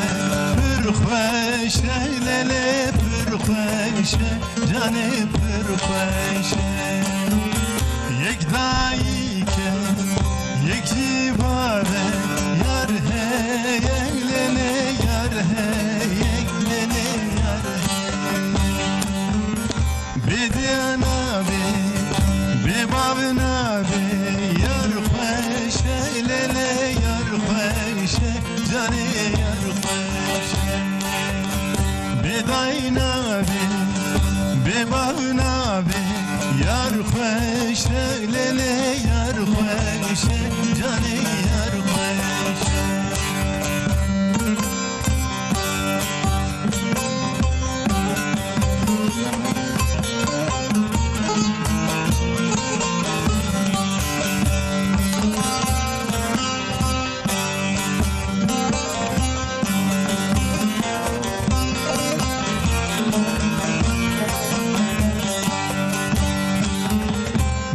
pir xweş e, lelê pir xweş e, canê pir xweş e. Yek dayik e, yek jî bav e, yar heye, lelê yar heye, lelê yar heye. Bê diya nabê, bê bav nabê, yar xweş e, lelê yar xweş e, canê yar xweş e. Bê dayî nabê, bê bav nabê, yar xweş e, lelê yar xweş e, canê yar xweş e.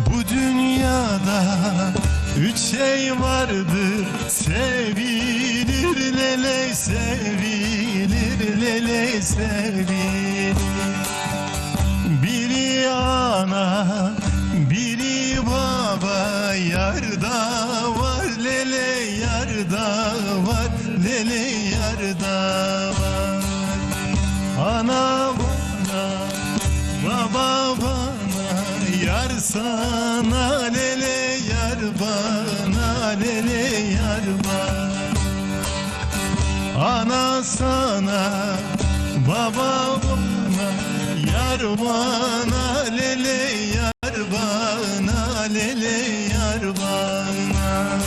Bu dünyada üç şey vardır. Sevilir leley, sevilir leley, sevilir. Biri ana, biri baba, yar da var leley, yar da var leley, yar da var. Ana bana, baba bana, yar sana leley, yar bana leley, yar bana. Ana sana, baba bana, yar bana leley, yar bana leley, yar bana.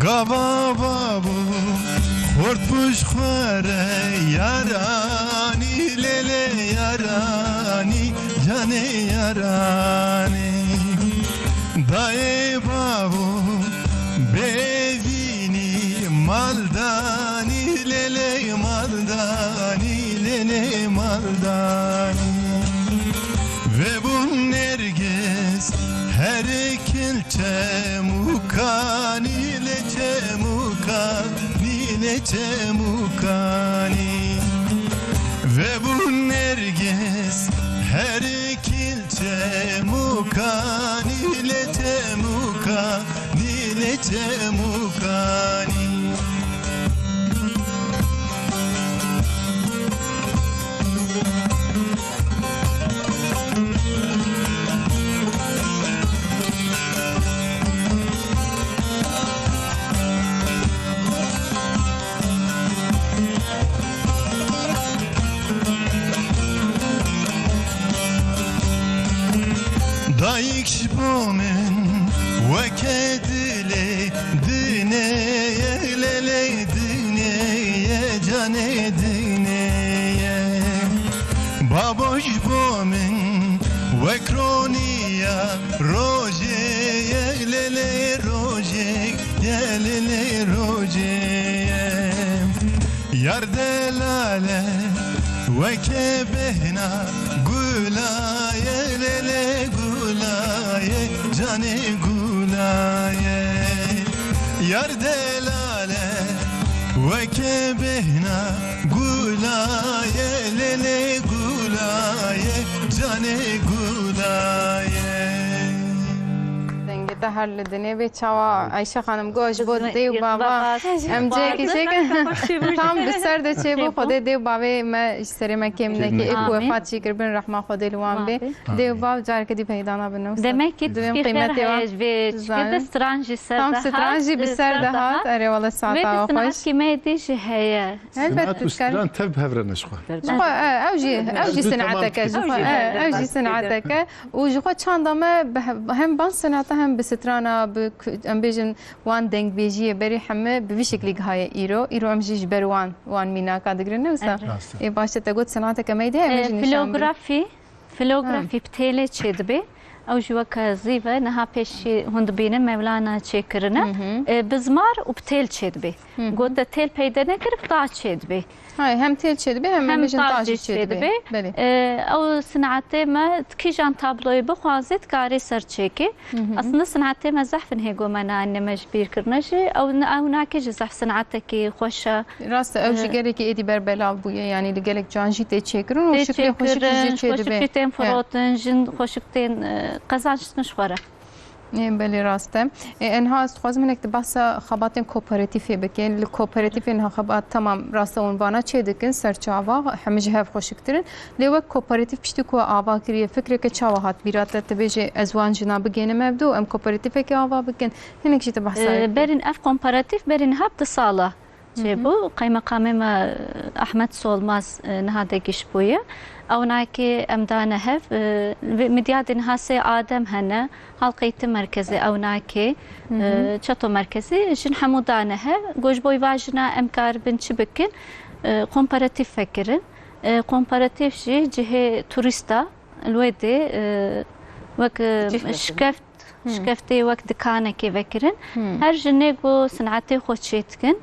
Gava babo, xort puş xwere, yaranî lele yaranî, canê yaranî. Dayê bavo, bêvînî maldanî, lele maldanî, lele maldanî. Vebûn nergis, Her kil çemûkanî lê çemûkanî lê çemûkanî. Vebûn nergis her kil çemûkanî lê çemûkanî lê çemûkanî. Dayik ji bo min weke dilê dinê ye, lê lê dinê ye, canê dinê ye. Babo ji bo min wek roniya rojê ye, lê lê rojê ye, lê lê rojê ye. Yar delale weke behna gula ye, lê lê gula ye, canê gula ye. Yar delale weke behna gula ye, lê lê gula ye, canê gula ye. Dengê te her li dinê bê çawa Ayşe Xanim got ji bo dê û bava em cihekî çêkin. Tam bi ser de çêbû, Xwedê dê û bavê me ji serê me kêm neke. Ê ku wefat jî kiribin, rehma Xwedê li wan bê. Dê û bav careke dî peydana bin. Demek ki dibêm qîmetê wan. Ji vê çikê de stran jî ser de hat. Tam stran jî bi ser de hat. Erê wele saeta we xweş. Vê bi sanatî me dî jî heye. Helbet. Sanat û stran tev bi hev re ne ji xwe. Ji xwe, e, ew jî, ew jî sineteke, ji xwe, e, ew jî sineteke. Û ji xwe çanda me bi he-, hem ban sineta hem bi strana, bi ku-, em bêjin wan dengbêjiyê berî heme bi vî şeklî gihaye îro. Îro em jî ji ber wan, wan mînaka digirin, ne wisa? Rast e. Ê, baş e, te got sineteke me heye, em ê jî nîşan bidin. Filografî, filografî bi têlê çêdibe. Ew jî weke zîv e. Niha pêşî hûn dibînin Mevlana çêkirine. E, bi zimar û bi têl çêdibe. Gote têl peyde nekirib, tac çêdibê. Hay, hem têl çêdibê, hem, hem bêjin tac jî çêdibê. Belê. Ee, ew sinetê me, kîjan tabloyê bixwazê, dikarê ser çêkê. Aslında sinetê me zehf in hêgo me nayne me ji bîr kirine jî. Ew, ew nake jî zehf sinetekî xweş e. Rast e, ew jî gelekî êdî berbelav bûye, yanî li gelek can jî tê çêkirin û şiklê xweşikî jî çêdibe. Xweşik jî tên firotin, jin xweşik tên, e, qezanç dikin ji xwe re. Ê, belê rast e. Ê, enha ez dixwazim hinek di behsa xebatên kooperatîfê bikin. Li kooperatîfê niha xebat temam rast e, hûn vana çê dikin, ser çava, hemî ji hev xweşiktir in. Lê wek kooperatîf piştî ku we ava kiriye, fikreke çawa hat bîra te, tu bêjê ez wan jina bigênim ev du, em kooperatîfekê ava bikin. Hinek jî tu behsa wê bike. Berîn ev kooperatîf berî niha bi du sala çêbû. Qeymeqamê me Ahmet Solmaz, e, niha de giştbûye. Ew nakê em dane hev, e, vê Midyadê niha sê adem hene, Halk Eğitim Merkezi ew nakê, e, Çato Merkezi, jin hemû dane hev, got ji bo va jina em karibin çi bikin, e, komparatif vekirin. E, komparatif jî cihê turîsta, li wê dê, e, wek, e, şikeft Şikeftê wek dikanekê vekirin. Her jinê ku sinetê xwe çê dikin,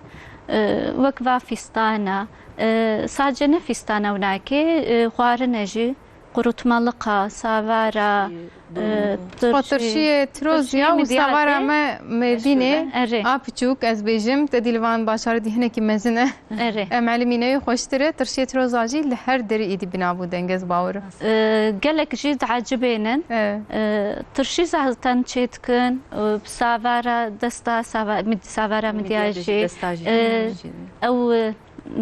e, wek va fîstana, e, sadece ne fîstana ew nake, e, xwarine jî, qurutmeliqa, savara, e, tirşî, tirşiyê tiroz ya û savara me Mêrdînê, a piçûk, ez bêjim, te dî li van bajarê dî hinekî mezin e. Erê. Em elîmîneyê xweştir e, tirşiyê tiroza jî li her derî îdî binav û deng, ez bawer im. E, gelek jî diecibênin. E. E, tirşî zaten çê dikin, e, bi savara desta, sava-, mid-, savara midya jî. E, ew, e,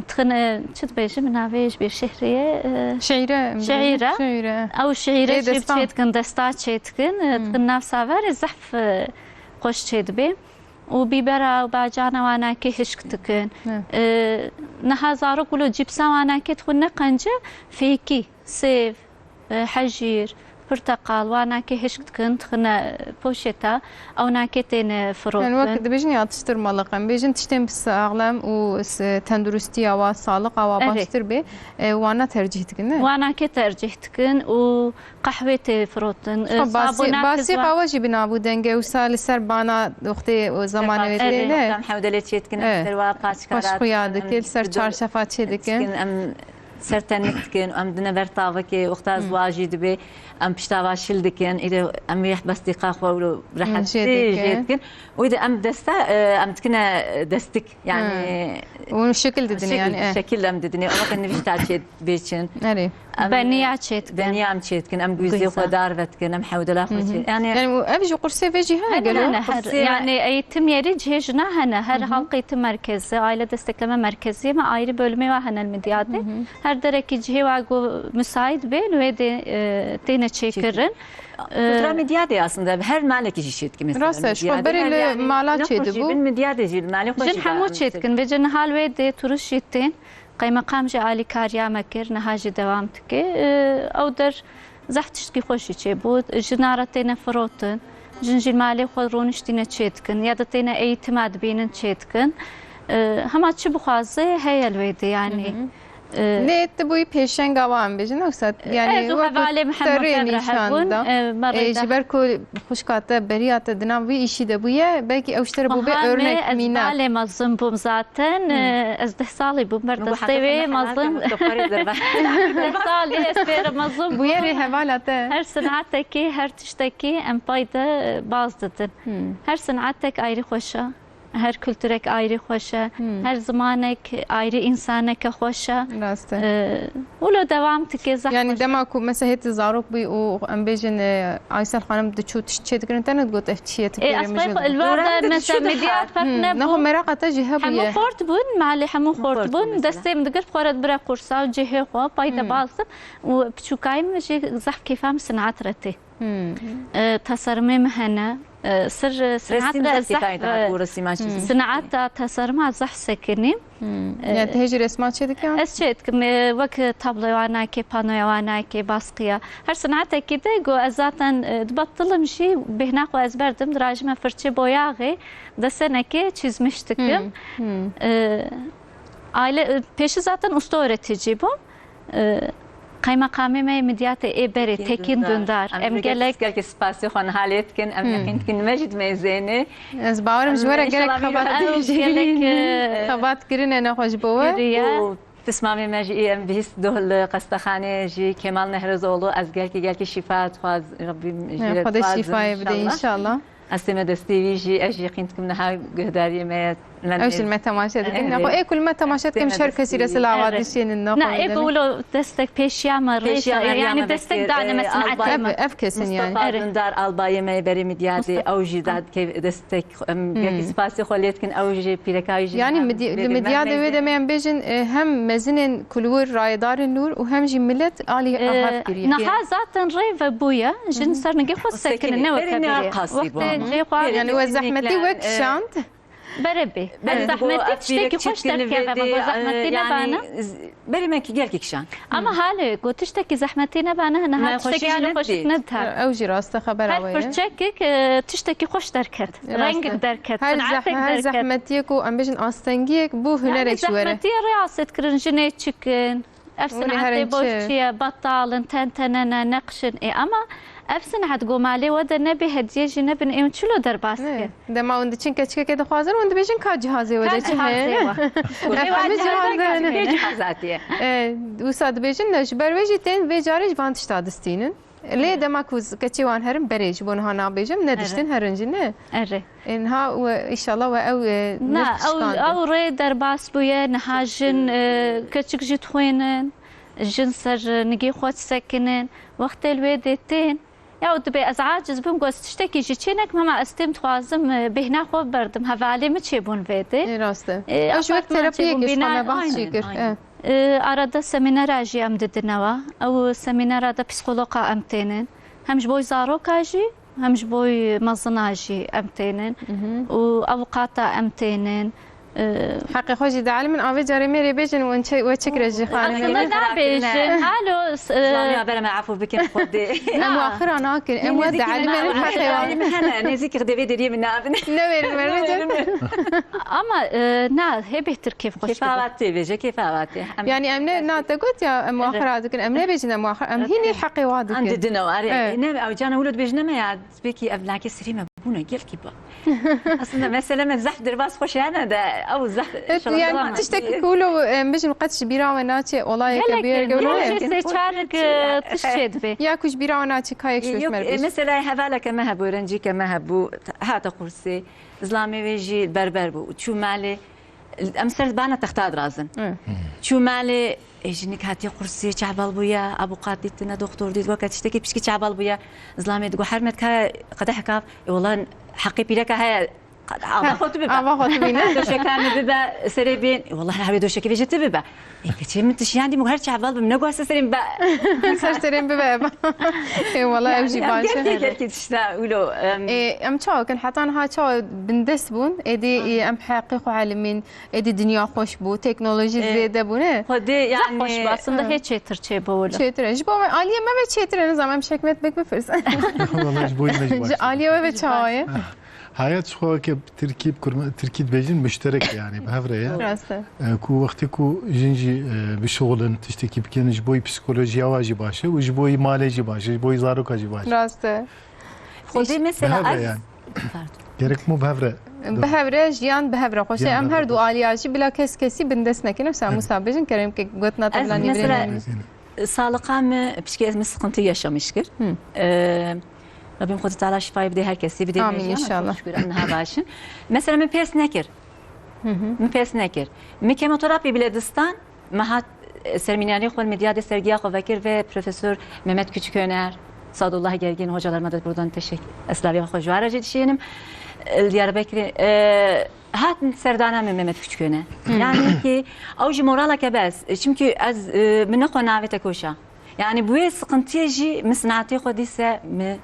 dixin, e, çi dibêjim, navê ji bîr şehriyê, e, şeîre, şeîre. Ew şeîre jî çê dikin, desta çê dikin, e, dixin nav savarê zehf, e, xweş çê dibê. û bîbera û bacana wanakê hişk dikin. Hı. E, niha zarok wilo cîpsa wanakê dixwin ne qence, fêkî, sêv, e, hejîr, pirteqal, wanakê hişk dikin, dixine poşeta, ew nakê têne firotin. Yani wek dibêjin ya atıştırmalık, em bêjin tiştên bi saxlem û s-, tenduristiya wa, saliqa wa baştir bê, e, wana tercih dikin, ne? Wanakê tercih dikin û qehwê tê firotin. Xwe, e, basî, sabûna basî qehwe jî bi nav û dengê wisa li ser bana wextê û zemanê wê tê, ne? Hewdelê çê dikin, em ser wa paçka xweş xuya dike, li ser çarşefa çê dikin. Em ser tenik dikin, em dine ber tavekê, wexta Hmm. ziwajî dibe, em pişta va şil dikin, îro em wê bestiqa xwe wilo rehetî Jê dikin. jê dikin. Wê de em deste, e, em dikine destik, yani Hmm. Û şekil didin şekil, yani, eh. şekil em didinê. Ama ke nivîşta çê bêçin. Erê. Em, Beniya çê dikin. Beniya em çê dikin, em guîzê Guîza. xwe dar vedikin, em hewdela xwe Hı hı. çê. Yani Yani, ev ji qursê ve jî hene Hene, gelo? hene, her, Qursê yani eğitim yeri cihê jina hene. Her Hı hı. halk eğitim merkezi, aile destekleme merkezi me ayrı bölümü var hene Midyatê. Hı hı. Her derekî cihê wa ku müsait be, wê de, e, têne çêkirin. Çêkirin. Kultura E, Midyatê aslında her malekî jî çê dikin mesela Rast e, ji xwe Midyatê. berê Her li yani mala ne çê xwe jî dibû. bin Midyatê jî, malê xwe Jin jî hemû da çê dikin. Vê cin hal wê de turist jî tên. Qeymeqam jî alîkariya me kir, niha jî dewam dike. E, ew der zehf tiştkî xweş jî çêbû. Jina re têne firotin. Jin jî malê xwe rûniştîne çê dikin. Ya da têne eğitima dibînin çê dikin. E, hema çi bixwaze heye li wê de, yani. Hı hı. E, Lê tu bûyî pêşenga wan bêjin, yoksa, yani, Ez û wek hevalê min hemû terê tevre nîşan hebûn, da. e, me E, rê ji da. ber ku xwişka te, beriya te di nav vî îşî de bûye, belkî ew ji te re bûbe Meha me, örnek, ez mînak. balê mezin bûm zaten. Hmm. E, ez deh salî bûm, ber Min got, destê "Heta wê te mezin. mezin." Te parê zerbe. Deh salî ez pê re mezin Bûye bûm. rê hevala te. Her sinatekî, her tiştekî em pay de, e, baz didin. Hmm. Her sinatek ayrı xweş e. Her kulturek ayrı xweş e. Hmm. Her zimanek ayrı insaneke xweş e. Rast e. E, wilo dewam dike zehf Yani xweş. dema ku mesela hêt zarok bûy û em bêjin, e, Aysel Xanim diçû tişt çêdikirin, te ne digot ev çi ye, tu Ê, pêrê ez min xwe jê xwe digot. li war Dora de min de mesela çû Midyat dihat. pek Hmm, nebû. naxwe meraqa te jî hebûye. Hemû xort bûn, malê hemû xort Xort bûn bûn. mesela. Destê min digir, xwe re dibire qursa û cihê xwe, pay de Hmm. baz dib. Û piçûkayî min jî zehf kêfa min sinat re tê. Hmm. E, tasarımê min hene. E, sir, e, sinat Resim re zehf zehf, kêfa e, dihat û resîma çî Hmm. dibî. Sinata tasarıma zehf sekinî. Hmm. E, Yani te hê jî resma çê dike? Ez çê dikim, e, wek tabloya wan nake, panoya wan nake, baskıya. Her sinatekî de go ez zaten, e, dibetilim jî bêhna xwe ez berdim, dirajime firçe boyaxê, desenekê çizmiş dikim. Hmm. Hmm. E, aile, e, pêşî zaten usta öğretici bûm. E, Qeymeqamê me yê Midyatê ê berê Tekîn Tekîn Dundar. Dundar. Em Em gelek gelek, gelek spasî xwe niha lê dikin. Em Hmm. yaqîn dikin me jî dimeyzênê. Ez bawerim ji we re Em gelek inşallah xebat ew jî gelek, e, xebat kirine nexwe ji bo we. Kiriye. Û pismamê me jî em bihîst doh li qestexanê jî Kemal Nehrozoğlu, ez gelkî gelkî şîfa dixwaz, Rabbî jî Xwedê dixwazim şîfayê bide inşallah. inşallah. Ez tême destê wî jî, ez jî yaqîn dikim niha guhdariyê me ye. Ew jî me temaşe dikin. Evet. Nexwe ê ku li me temaşe dikin, Tême ji her kesî re destê wî. Silava Evet. dişênin. Na, ê ku wilo destek pêşiya me rêsa, Pêşiya me yani riyame destek dane me, e, sinetê Albay me. Ev, ev kesin yani. Mustafa Dundar, albayê me berê Midyatê, Mustafa. ew jî da dike destek, em, Hmm. gelkî spasê xwe lê dikin, ew jî pîreka wî jî Yani niha Midi-, li Midyatê wê demê em bêjin, e, hem mezinên ku li wir rayedarên li wir û hem jî milet alî E, ahav kiriye. Niha zaten rê ve bûye, jin Hı hı. ser nigê xwe sekinin, ne weke berê. Wextê cê xwe Yani we zehmetî wek kişand. Berê bê. Berê Her zehmetî tiştekî xweş derkeve, me got zehmetî nebane. Berê me ki gelkî kişan. Ama halê got tiştekî zehmetî nebane, niha tiştekî halê xweş nedît. Ew jî rast e, xebera we ye. Her pirçekek, e, tiştekî xweş derket. Rengek derket, sinatek derket. Her zehmetiyek û em bêjin astengiyek bû hunerek ji we re. Zehmetiyê rê asêt kirin, jinê çikin. Ev sinetê boş çi ye, betal in, tentenene, neqş in. Ê, ama ev sinet go malê we de nebe, hediye jî nebin, ê hûn çilo derbas dikin? Dema hûn diçin keçikekê dixwazin, hûn dibêjin ka cihazê we de çi heye? Ev hemî cihaz de hene. Cihazatiye. E, wisa dibêjin ne, ji ber wê jî tên vê carê ji van tişta distînin. Lê dema ku z-, keçê wan herin berê, ji bo niha nabêjim, nediştin herin jî ne? Erê. E, niha we, înşallah we ew, e, Na, nirx ew, şikandin. Ew rê derbas bûye, niha jin, e, keçik jî dixwînin, jin ser, e, nigê xwe disekinin. Wextê li wê dê tên, ya û dibê ez aciz bim, got ez tiştekî jî çê nekim, hema ez têm dixwazim, e, bêhna xwe biberdim. Hevalê min çêbûn vê dê. Ê, rast e. E, Ew ji wek apartman terapiyekê çêbûn, ji xwe bîna-, me behs jî aynen, kir. Aynen. E. E, arada semînera jî em didineva. Ew semînera de psîkoloqa em tênin. Hem ji bo zaroka jî, hem ji bo mezina jî em tênin. Mhm. Û avukata em tênin. E, Heqê xwe jî dielimin, a vê carê mêrê bêjin, we çi, we çi kire ji xanimê me? Nabêjin, alo, s-, e, Zilamê bere me efû bikin Xwedê. Em waxira nakin, em we dielimin heqê wan. Hene, nêzîkî xidê vê deriyê min nabin. Newêrin me, newêrin me. Ama, e, na, hê bêhtir kêfxweş Kêfa dibe. Ava tê bêje, kêfa ava tê. Em Yani em ne, na te got ya, em Erê. Waxira dikin, em nebêjin em waxira, em hînî heqê wa dikin. Em didin ew, erê. Evet. Ne, ew cana wilo dibêjin me ya, belkî ev lakê sirî me. Bûne gelkî ba. Aslında mesele me zehf derbas xweş hene de, ew zehf Evet, şewa yani devam tiştekî et. Ku lo, em, bijim qet ji bîra we naçe, olayeke Gelek bîyer in. Gelek in. Rojê sê çar, e, tişt çê dibe. Ya ku ji bîra we naçe kayek şoş Yok, mer e, bêj. Mesela hevaleke me hebû, rencîke me hebû, hate qursê, zilamê wê jî berber bû. Çû malê, em ser bana texta dirazin. Hı. Çû malê, e, jinik hatiye qursê, çavbal bûye, abuqat dîtine, doktor dît, weke tiştekî pişkî çavbal bûye. Zilamê digo, her me dika qedehek av, e, wela heqê pîreka heye, ava xwe tu bibe. Ava xwe tu bîne. Doşeka min bibe, serê bên, e, wela her hevê doşekê vê jî tu bibe. E, keçê min tişiyan dî, min her çavbal bim, ne guhase serê min be. Ser serê min bibe. E, wela ev jî Yani, em baş e. Gelkî, gelkî tişta wilo, em, E, em çawa kin, heta niha çawa bindest bûn, êdî, e, em heqê xwe elimîn, êdî dinya xweş bû, teknolojî E, zêde bûne. Xwedê yani, Zaf xweş bû, aslında e, hê çêtir çêbû wilo. Çêtir e. Ji bo me, aliyê me ve çêtir e, nizam em şekmet bek bipirs. Wala ji bo me jî baş Ji e. Aliyê we ve çawa ye? Hayat ji xwe weke tirkî bi kurma-, tirkî dibêjin müşterek e yani, bi hev re ye. Rast e. E, ku wextê ku jin jî, e, bişixulin, tiştekî bikin, ji bo psikolojiya wa jî baş e û ji bo malê jî baş e, ji bo zaroka jî baş e. Rast e. Xwedê mesela bi hev re ez yani. Pardon. Gerek mu bi hev re? Bi hev re, jiyan bi hev re xweş e. Jiyan bi hev re xweş e. Em her du aliya jî bila kes kesî bindest nekin. Mesela Musa bêjin, kerem ke gotina te bila nîvirê. Ez mesela Saliqa me, piçkê ez me sıkıntı yaşamış kir. Hı. Ee, Rabbim Xwedê Teala şifayê bide her kesî, bide Amin, bêjî, ama inşallah. Çok şükür em niha baş in. Mesela min pers nekir. Hı hı. Min pers nekir. Min kemoterapî bile distan, me hat, e, seminarê xwe, medya de sergiya xwe vekir ve Profesör Mehmet Küçüköner, Sadullah Gergin hocalarıma da buradan teşekkür, eslavê xwe ji wara jî dişînim. E, Diyarbekirê, e, Hatin serdana min Mehmet Küçüköne. Hı. Yani ki ew jî moraleke bes. Çünkü ez, e, min nexwe navê te koşa. Yani bu yê sıkıntıya jî min sinatê xwe dîse mi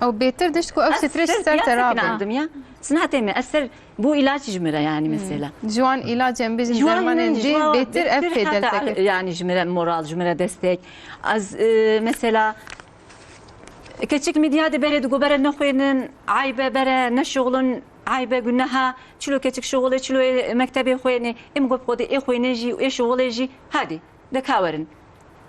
Ew bêtir dişt ku ew stres ser te rabin. Ya. Sinatê min, ez ser bu ilaç ji min re yani mesela. Ji wan ilac em bêjin dermanên dê bêtir ev pê destek. Yani ji min re moral, ji min re destek. Ez, e, mesela Keçik medya de bere digo bere nexwênin, aybe bere neşuxulin, aybe guneha, çilo keçik şuxulê, çilo ê mektebê xwênê, ê min got xwedê ê xwênê jî, ê şuxulê jî, hadî, de ka werin.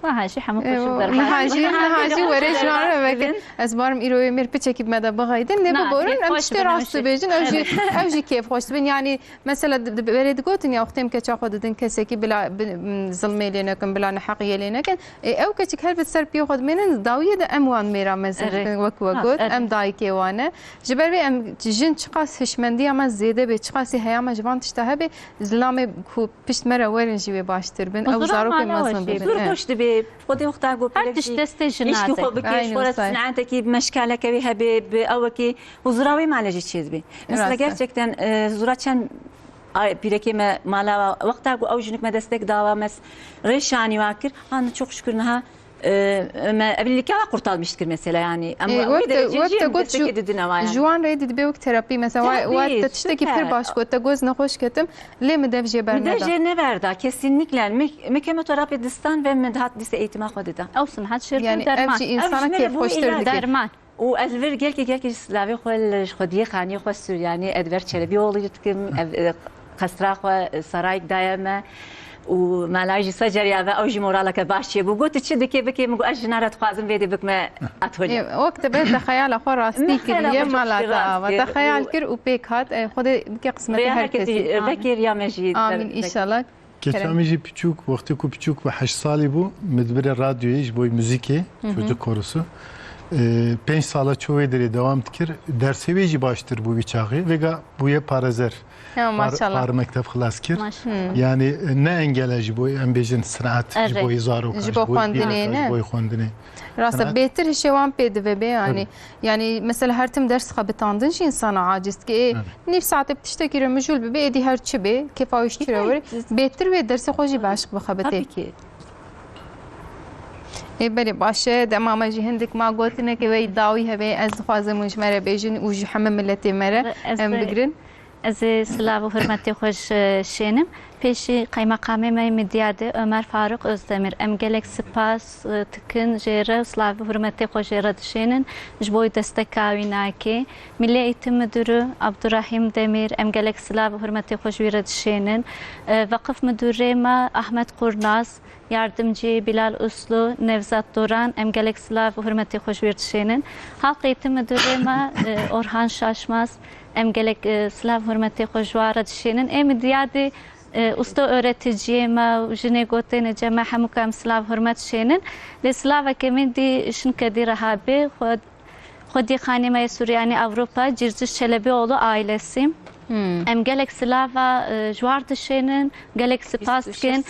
Niha jî hemû koşik berxwe. Niha jî, niha jî were ji wan re veke. Ez barim îro ê mêr piçekî bi me de bixeydin, lê biborin, em tiştê rast dibêjin, ew jî, ew jî kêfxweş dibin. Yani, Mesela di, di, berê digotin ya wextê em keça xwe didin kesekî bila bi, m, zilmê lê nekin, bila neheqiyê lê nekin. Ê, ew keçik her bi ser piyê xwe dimênin, dawiyê de em wan mêra mezin dikin, wek we got, em dayikê wan e. Ji ber vê em jin çiqas hişmendiya me zêde bê, çiqasî heya me ji van tişta hebe, zilamê ku pişt me re werin jî wê baştir bin. Ew zarokên mezin bibin. Zor xweş dibê. Xwedê wexta ku pîrek jî îşkî xwe bike, ji xwe re sineteke bi meşkaleke wê hebe, bi ewekî huzura wê male jî çêdibê. Mesela gerçekten, e, huzura çend Ay, pîrekê me mala wa, wexta ku ew jinik me destek dawa, me rêşanî wa kir, han çok şükür niha, e, me evlîlîka wa qurtalmiş kir mesela, yani. Em wê derecê jî em destekê didine wa, yani. Ji wan re dî dibe wek terapî, mesela, wa, wa te tiştekî pir baş got, te got, ez nexweş ketim, lê min dev jê berneda. Min dev jê neberda, kesinlikle. Me, me kemoterapî distan ve min dihat dîse eğitima xwe dida. Ew sinhet şêr derman. Yani, ev jî însana kêfxweştir dike. Derman. Û ez li vir gelkî, gelkî ji silavê xwe li ji xwediyê xaniyê xwe Suryanî Edber Çelebîoğlu jî dikim. Ev, e, qesra xwe, e, sarayek daye me. Û mala jî Secerya ve ew jî moraleke baş çêbû. Got, tu çi dikê bikê? Min got, ez jina re dixwazim vê dê bikime atolye. Ê, wek te be te xeyala xwe rastî kiriye, mala te ava. Te xeyal kir û pêk hat. E, Xwedê bike qismetê her kesî. Vekê riya me jî. Amîn, înşallah. Keça min jî piçûk, wextê ku piçûk bû, heşt salî bû, min dibire radyoyê ji bo muzîkê, çocuk korosu. Ee, pênc sala çû wê derê dewam dikir. Dersê wê jî baştir bû wî çaxê. Vêga bûye parezer. Ya, maşallah. Par mekteb xilas kir. Maşallah. Yani, e, ne engel e ji bo, em bêjin, sinat, ji bo zarokan, ji bo xwendinê, ne? Ji bo xwendinê. Rast e, bêtir hişê wan pê dive bê, yani. Tabii. Yani, mesela her tim ders xebitandin jî insana aciz dike. Ê, nîv saetê bi tiştekî re mijûl bibe, êdî her çi bê, kêfa wî ji çi re were, bêtir wê dersê xwe jî beşq bixebitê. Tabii ki. Ê, belê baş e, dema me jî hindik ma gotineke wey dawî hebe, ez dixwazim hûn ji me re bêjin û ji hemû miletê me re em bigrin. Ez ê silav û hurmetê xwe ji şênim. Pêşî qeymeqamê me yê Midyadê Ömer Faruk Özdemir, em gelek spas, e, dikin jê re, silav û hurmetê xwe jê re dişênin, ji bo wî desteka wî nakê. Milli Eğitim Müdürü Abdurrahim Demir, em gelek silav û hurmetê xwe ji wî re dişênin. E, Vakıf Müdürê me Ahmet Kurnaz, yardımcı Bilal Uslu, Nevzat Duran, em gelek silav û hurmetê xwe ji wî re dişênin. Halk Eğitim Müdürê me, e, Orhan Şaşmaz, em gelek, e, silav hurmetê xwe ji wan re dişênin. Ê Midyadê, e, usta öğreticiyê me û jinê gotê ne cem me hemûka em silav hurmet dişênin. Lê silaveke min dî şinke dî reha bê, xwe, xwedî xanê me yê Suryanî Avrupa, Cîrciş Çelebioğlu ailesi. Hmm. Em gelek silava, e, ji wan re dişênin, gelek spas dikin.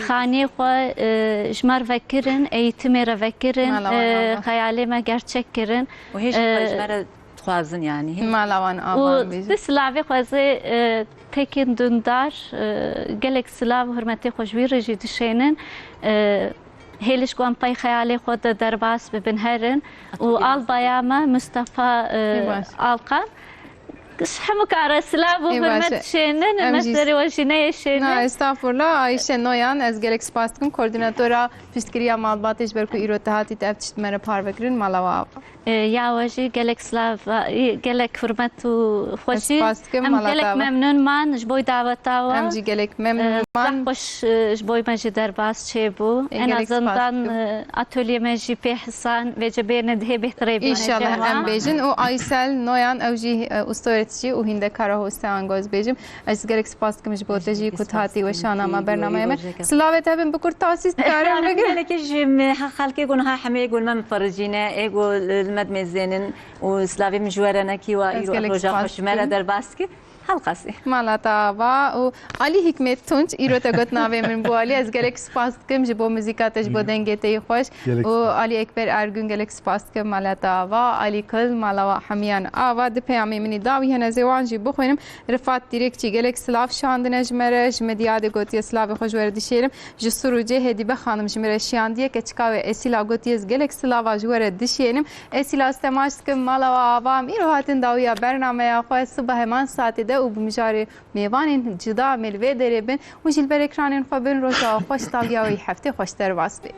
Xanê xwe, e, ji me re vekirin, eğitimê re vekirin, Mala wan e, ava. Xeyalê me gerçek kirin. Û hê ji E, xwe ji me re dixwazin, yanî, hê. Mala wan ava, û em bêjin. Di silavê xwe ez ê, e, Tekin Dündar, e, gelek silav û hurmetê xwe ji wî re jî dişênin. E, hêliş ku em pey xeyalê xwe de derbas bibin herin. Û Atölye albaya me Mustafa, e, Ê baş. Alkan. Ji hemûka re silav û Ê baş. Hurmet dişênin, Em jî mesterê we jî neyê şênin. Na, estağfurullah. Ayşe Noyan, ez gelek spas dikim. Koordinatora piştgiriya malbatê ji ber ku îro te hatî te ev tişt me re parve kirin, mala we ava. E, ya we jî gelek silav, e, gelek hurmet û xweşî. Ez spas dikim, Em mala gelek te ava. Memnûn man ji bo daweta we. Em jî gelek memnûn E, man. Zehf xweş, e, ji bo me jî derbas çêbû. E, En gelek spas azından, dikim. E, atölye me jî pê hisan vêce bêne dihê bêhtirê bîne. Înşallah, cem em wan. Bêjin. Û Aysel Noyan, ew jî, e, usta öğretici û hîndekara hosteyan, goz bêjim. Ez gelek spas dikim ji bo te jî ku tu hatî weşana me, bernameyê me. Silavê te bin, bi kurt tasî dikarim bigir. Gelekî ji me, xelkê ku niha hemê ku li me mifericîne, ê ku li me dimêzênin û silavê min ji we re nekî wa îro roja xwe ji me re derbas dikir. Helqasî. Mala te ava û Alî Hikmet Tunç, îro te got navê min bû Alî. Ez gelek spas dikim ji bo muzîka te, ji bo dengê te yê xweş. Û Alî Ekber Ergün, gelek spas dikim, mala te ava. Alî Kul, mala wa hemiyan ava. Di peyamê min î dawî hene, ez ê wan jî bixwînim. Rifat Dîrêkçî gelek silav şandine ji me re. Ji Midyadê gotiye silavê xwe ji we re dişêrim. Ji Sûrûcê Hêdîbe Xanim ji me re şiyandiye, keçika wê Esîla gotiye ez gelek silava ji we re dişênim. Esîla, ez temaş dikim mala we ava. Em îro hatin dawiya bernameya xwe. Sibe heman saetê de û bi mijarê mêvanên cida em ê li vê derê bin û jî li ber ekranên xwe bin. Roja xweş, dawiya wê heftê xweş derbas bê.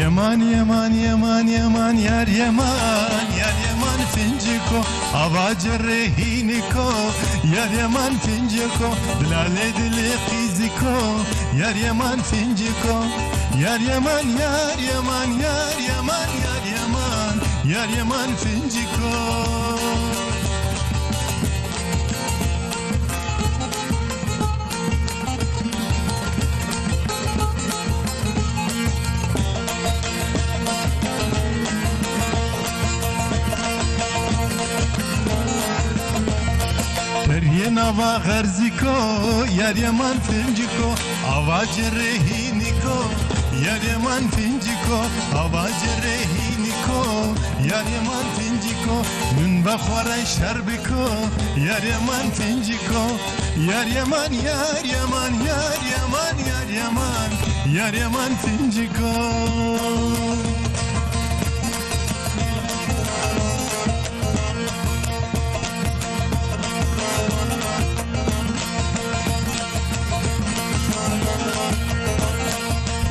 Yeman, yeman, yeman, yeman, yar yeman, yar yeman finciko, ava cirê hîniko, yar yeman finciko, dilê dilê qîziko, yar yeman finciko, yar yeman, yar yeman, yar yeman, yar yeman, yar yeman finciko. Deriyê nava xerziko, yar yeman finciko, ava cirê hîniko, yar yeman finciko, ava cirê hîniko, yar yeman finciko, min be xwe re şer biko, yar yeman finciko. Yar yeman, yar yeman, yar yeman, yar yeman, yar yeman finciko.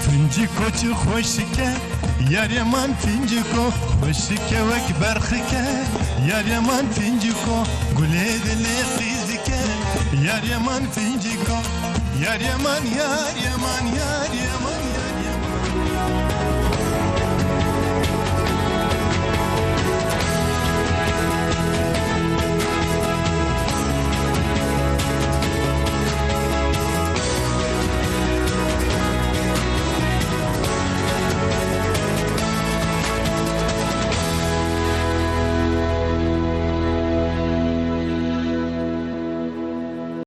Finciko çi xweşik e. Yar yeman finciko, xweşik e wek berxik e. Yar yeman finciko, gulê dilê qîzike. Yar yeman finciko, yar yeman, yar yeman, yar yeman, yar yeman.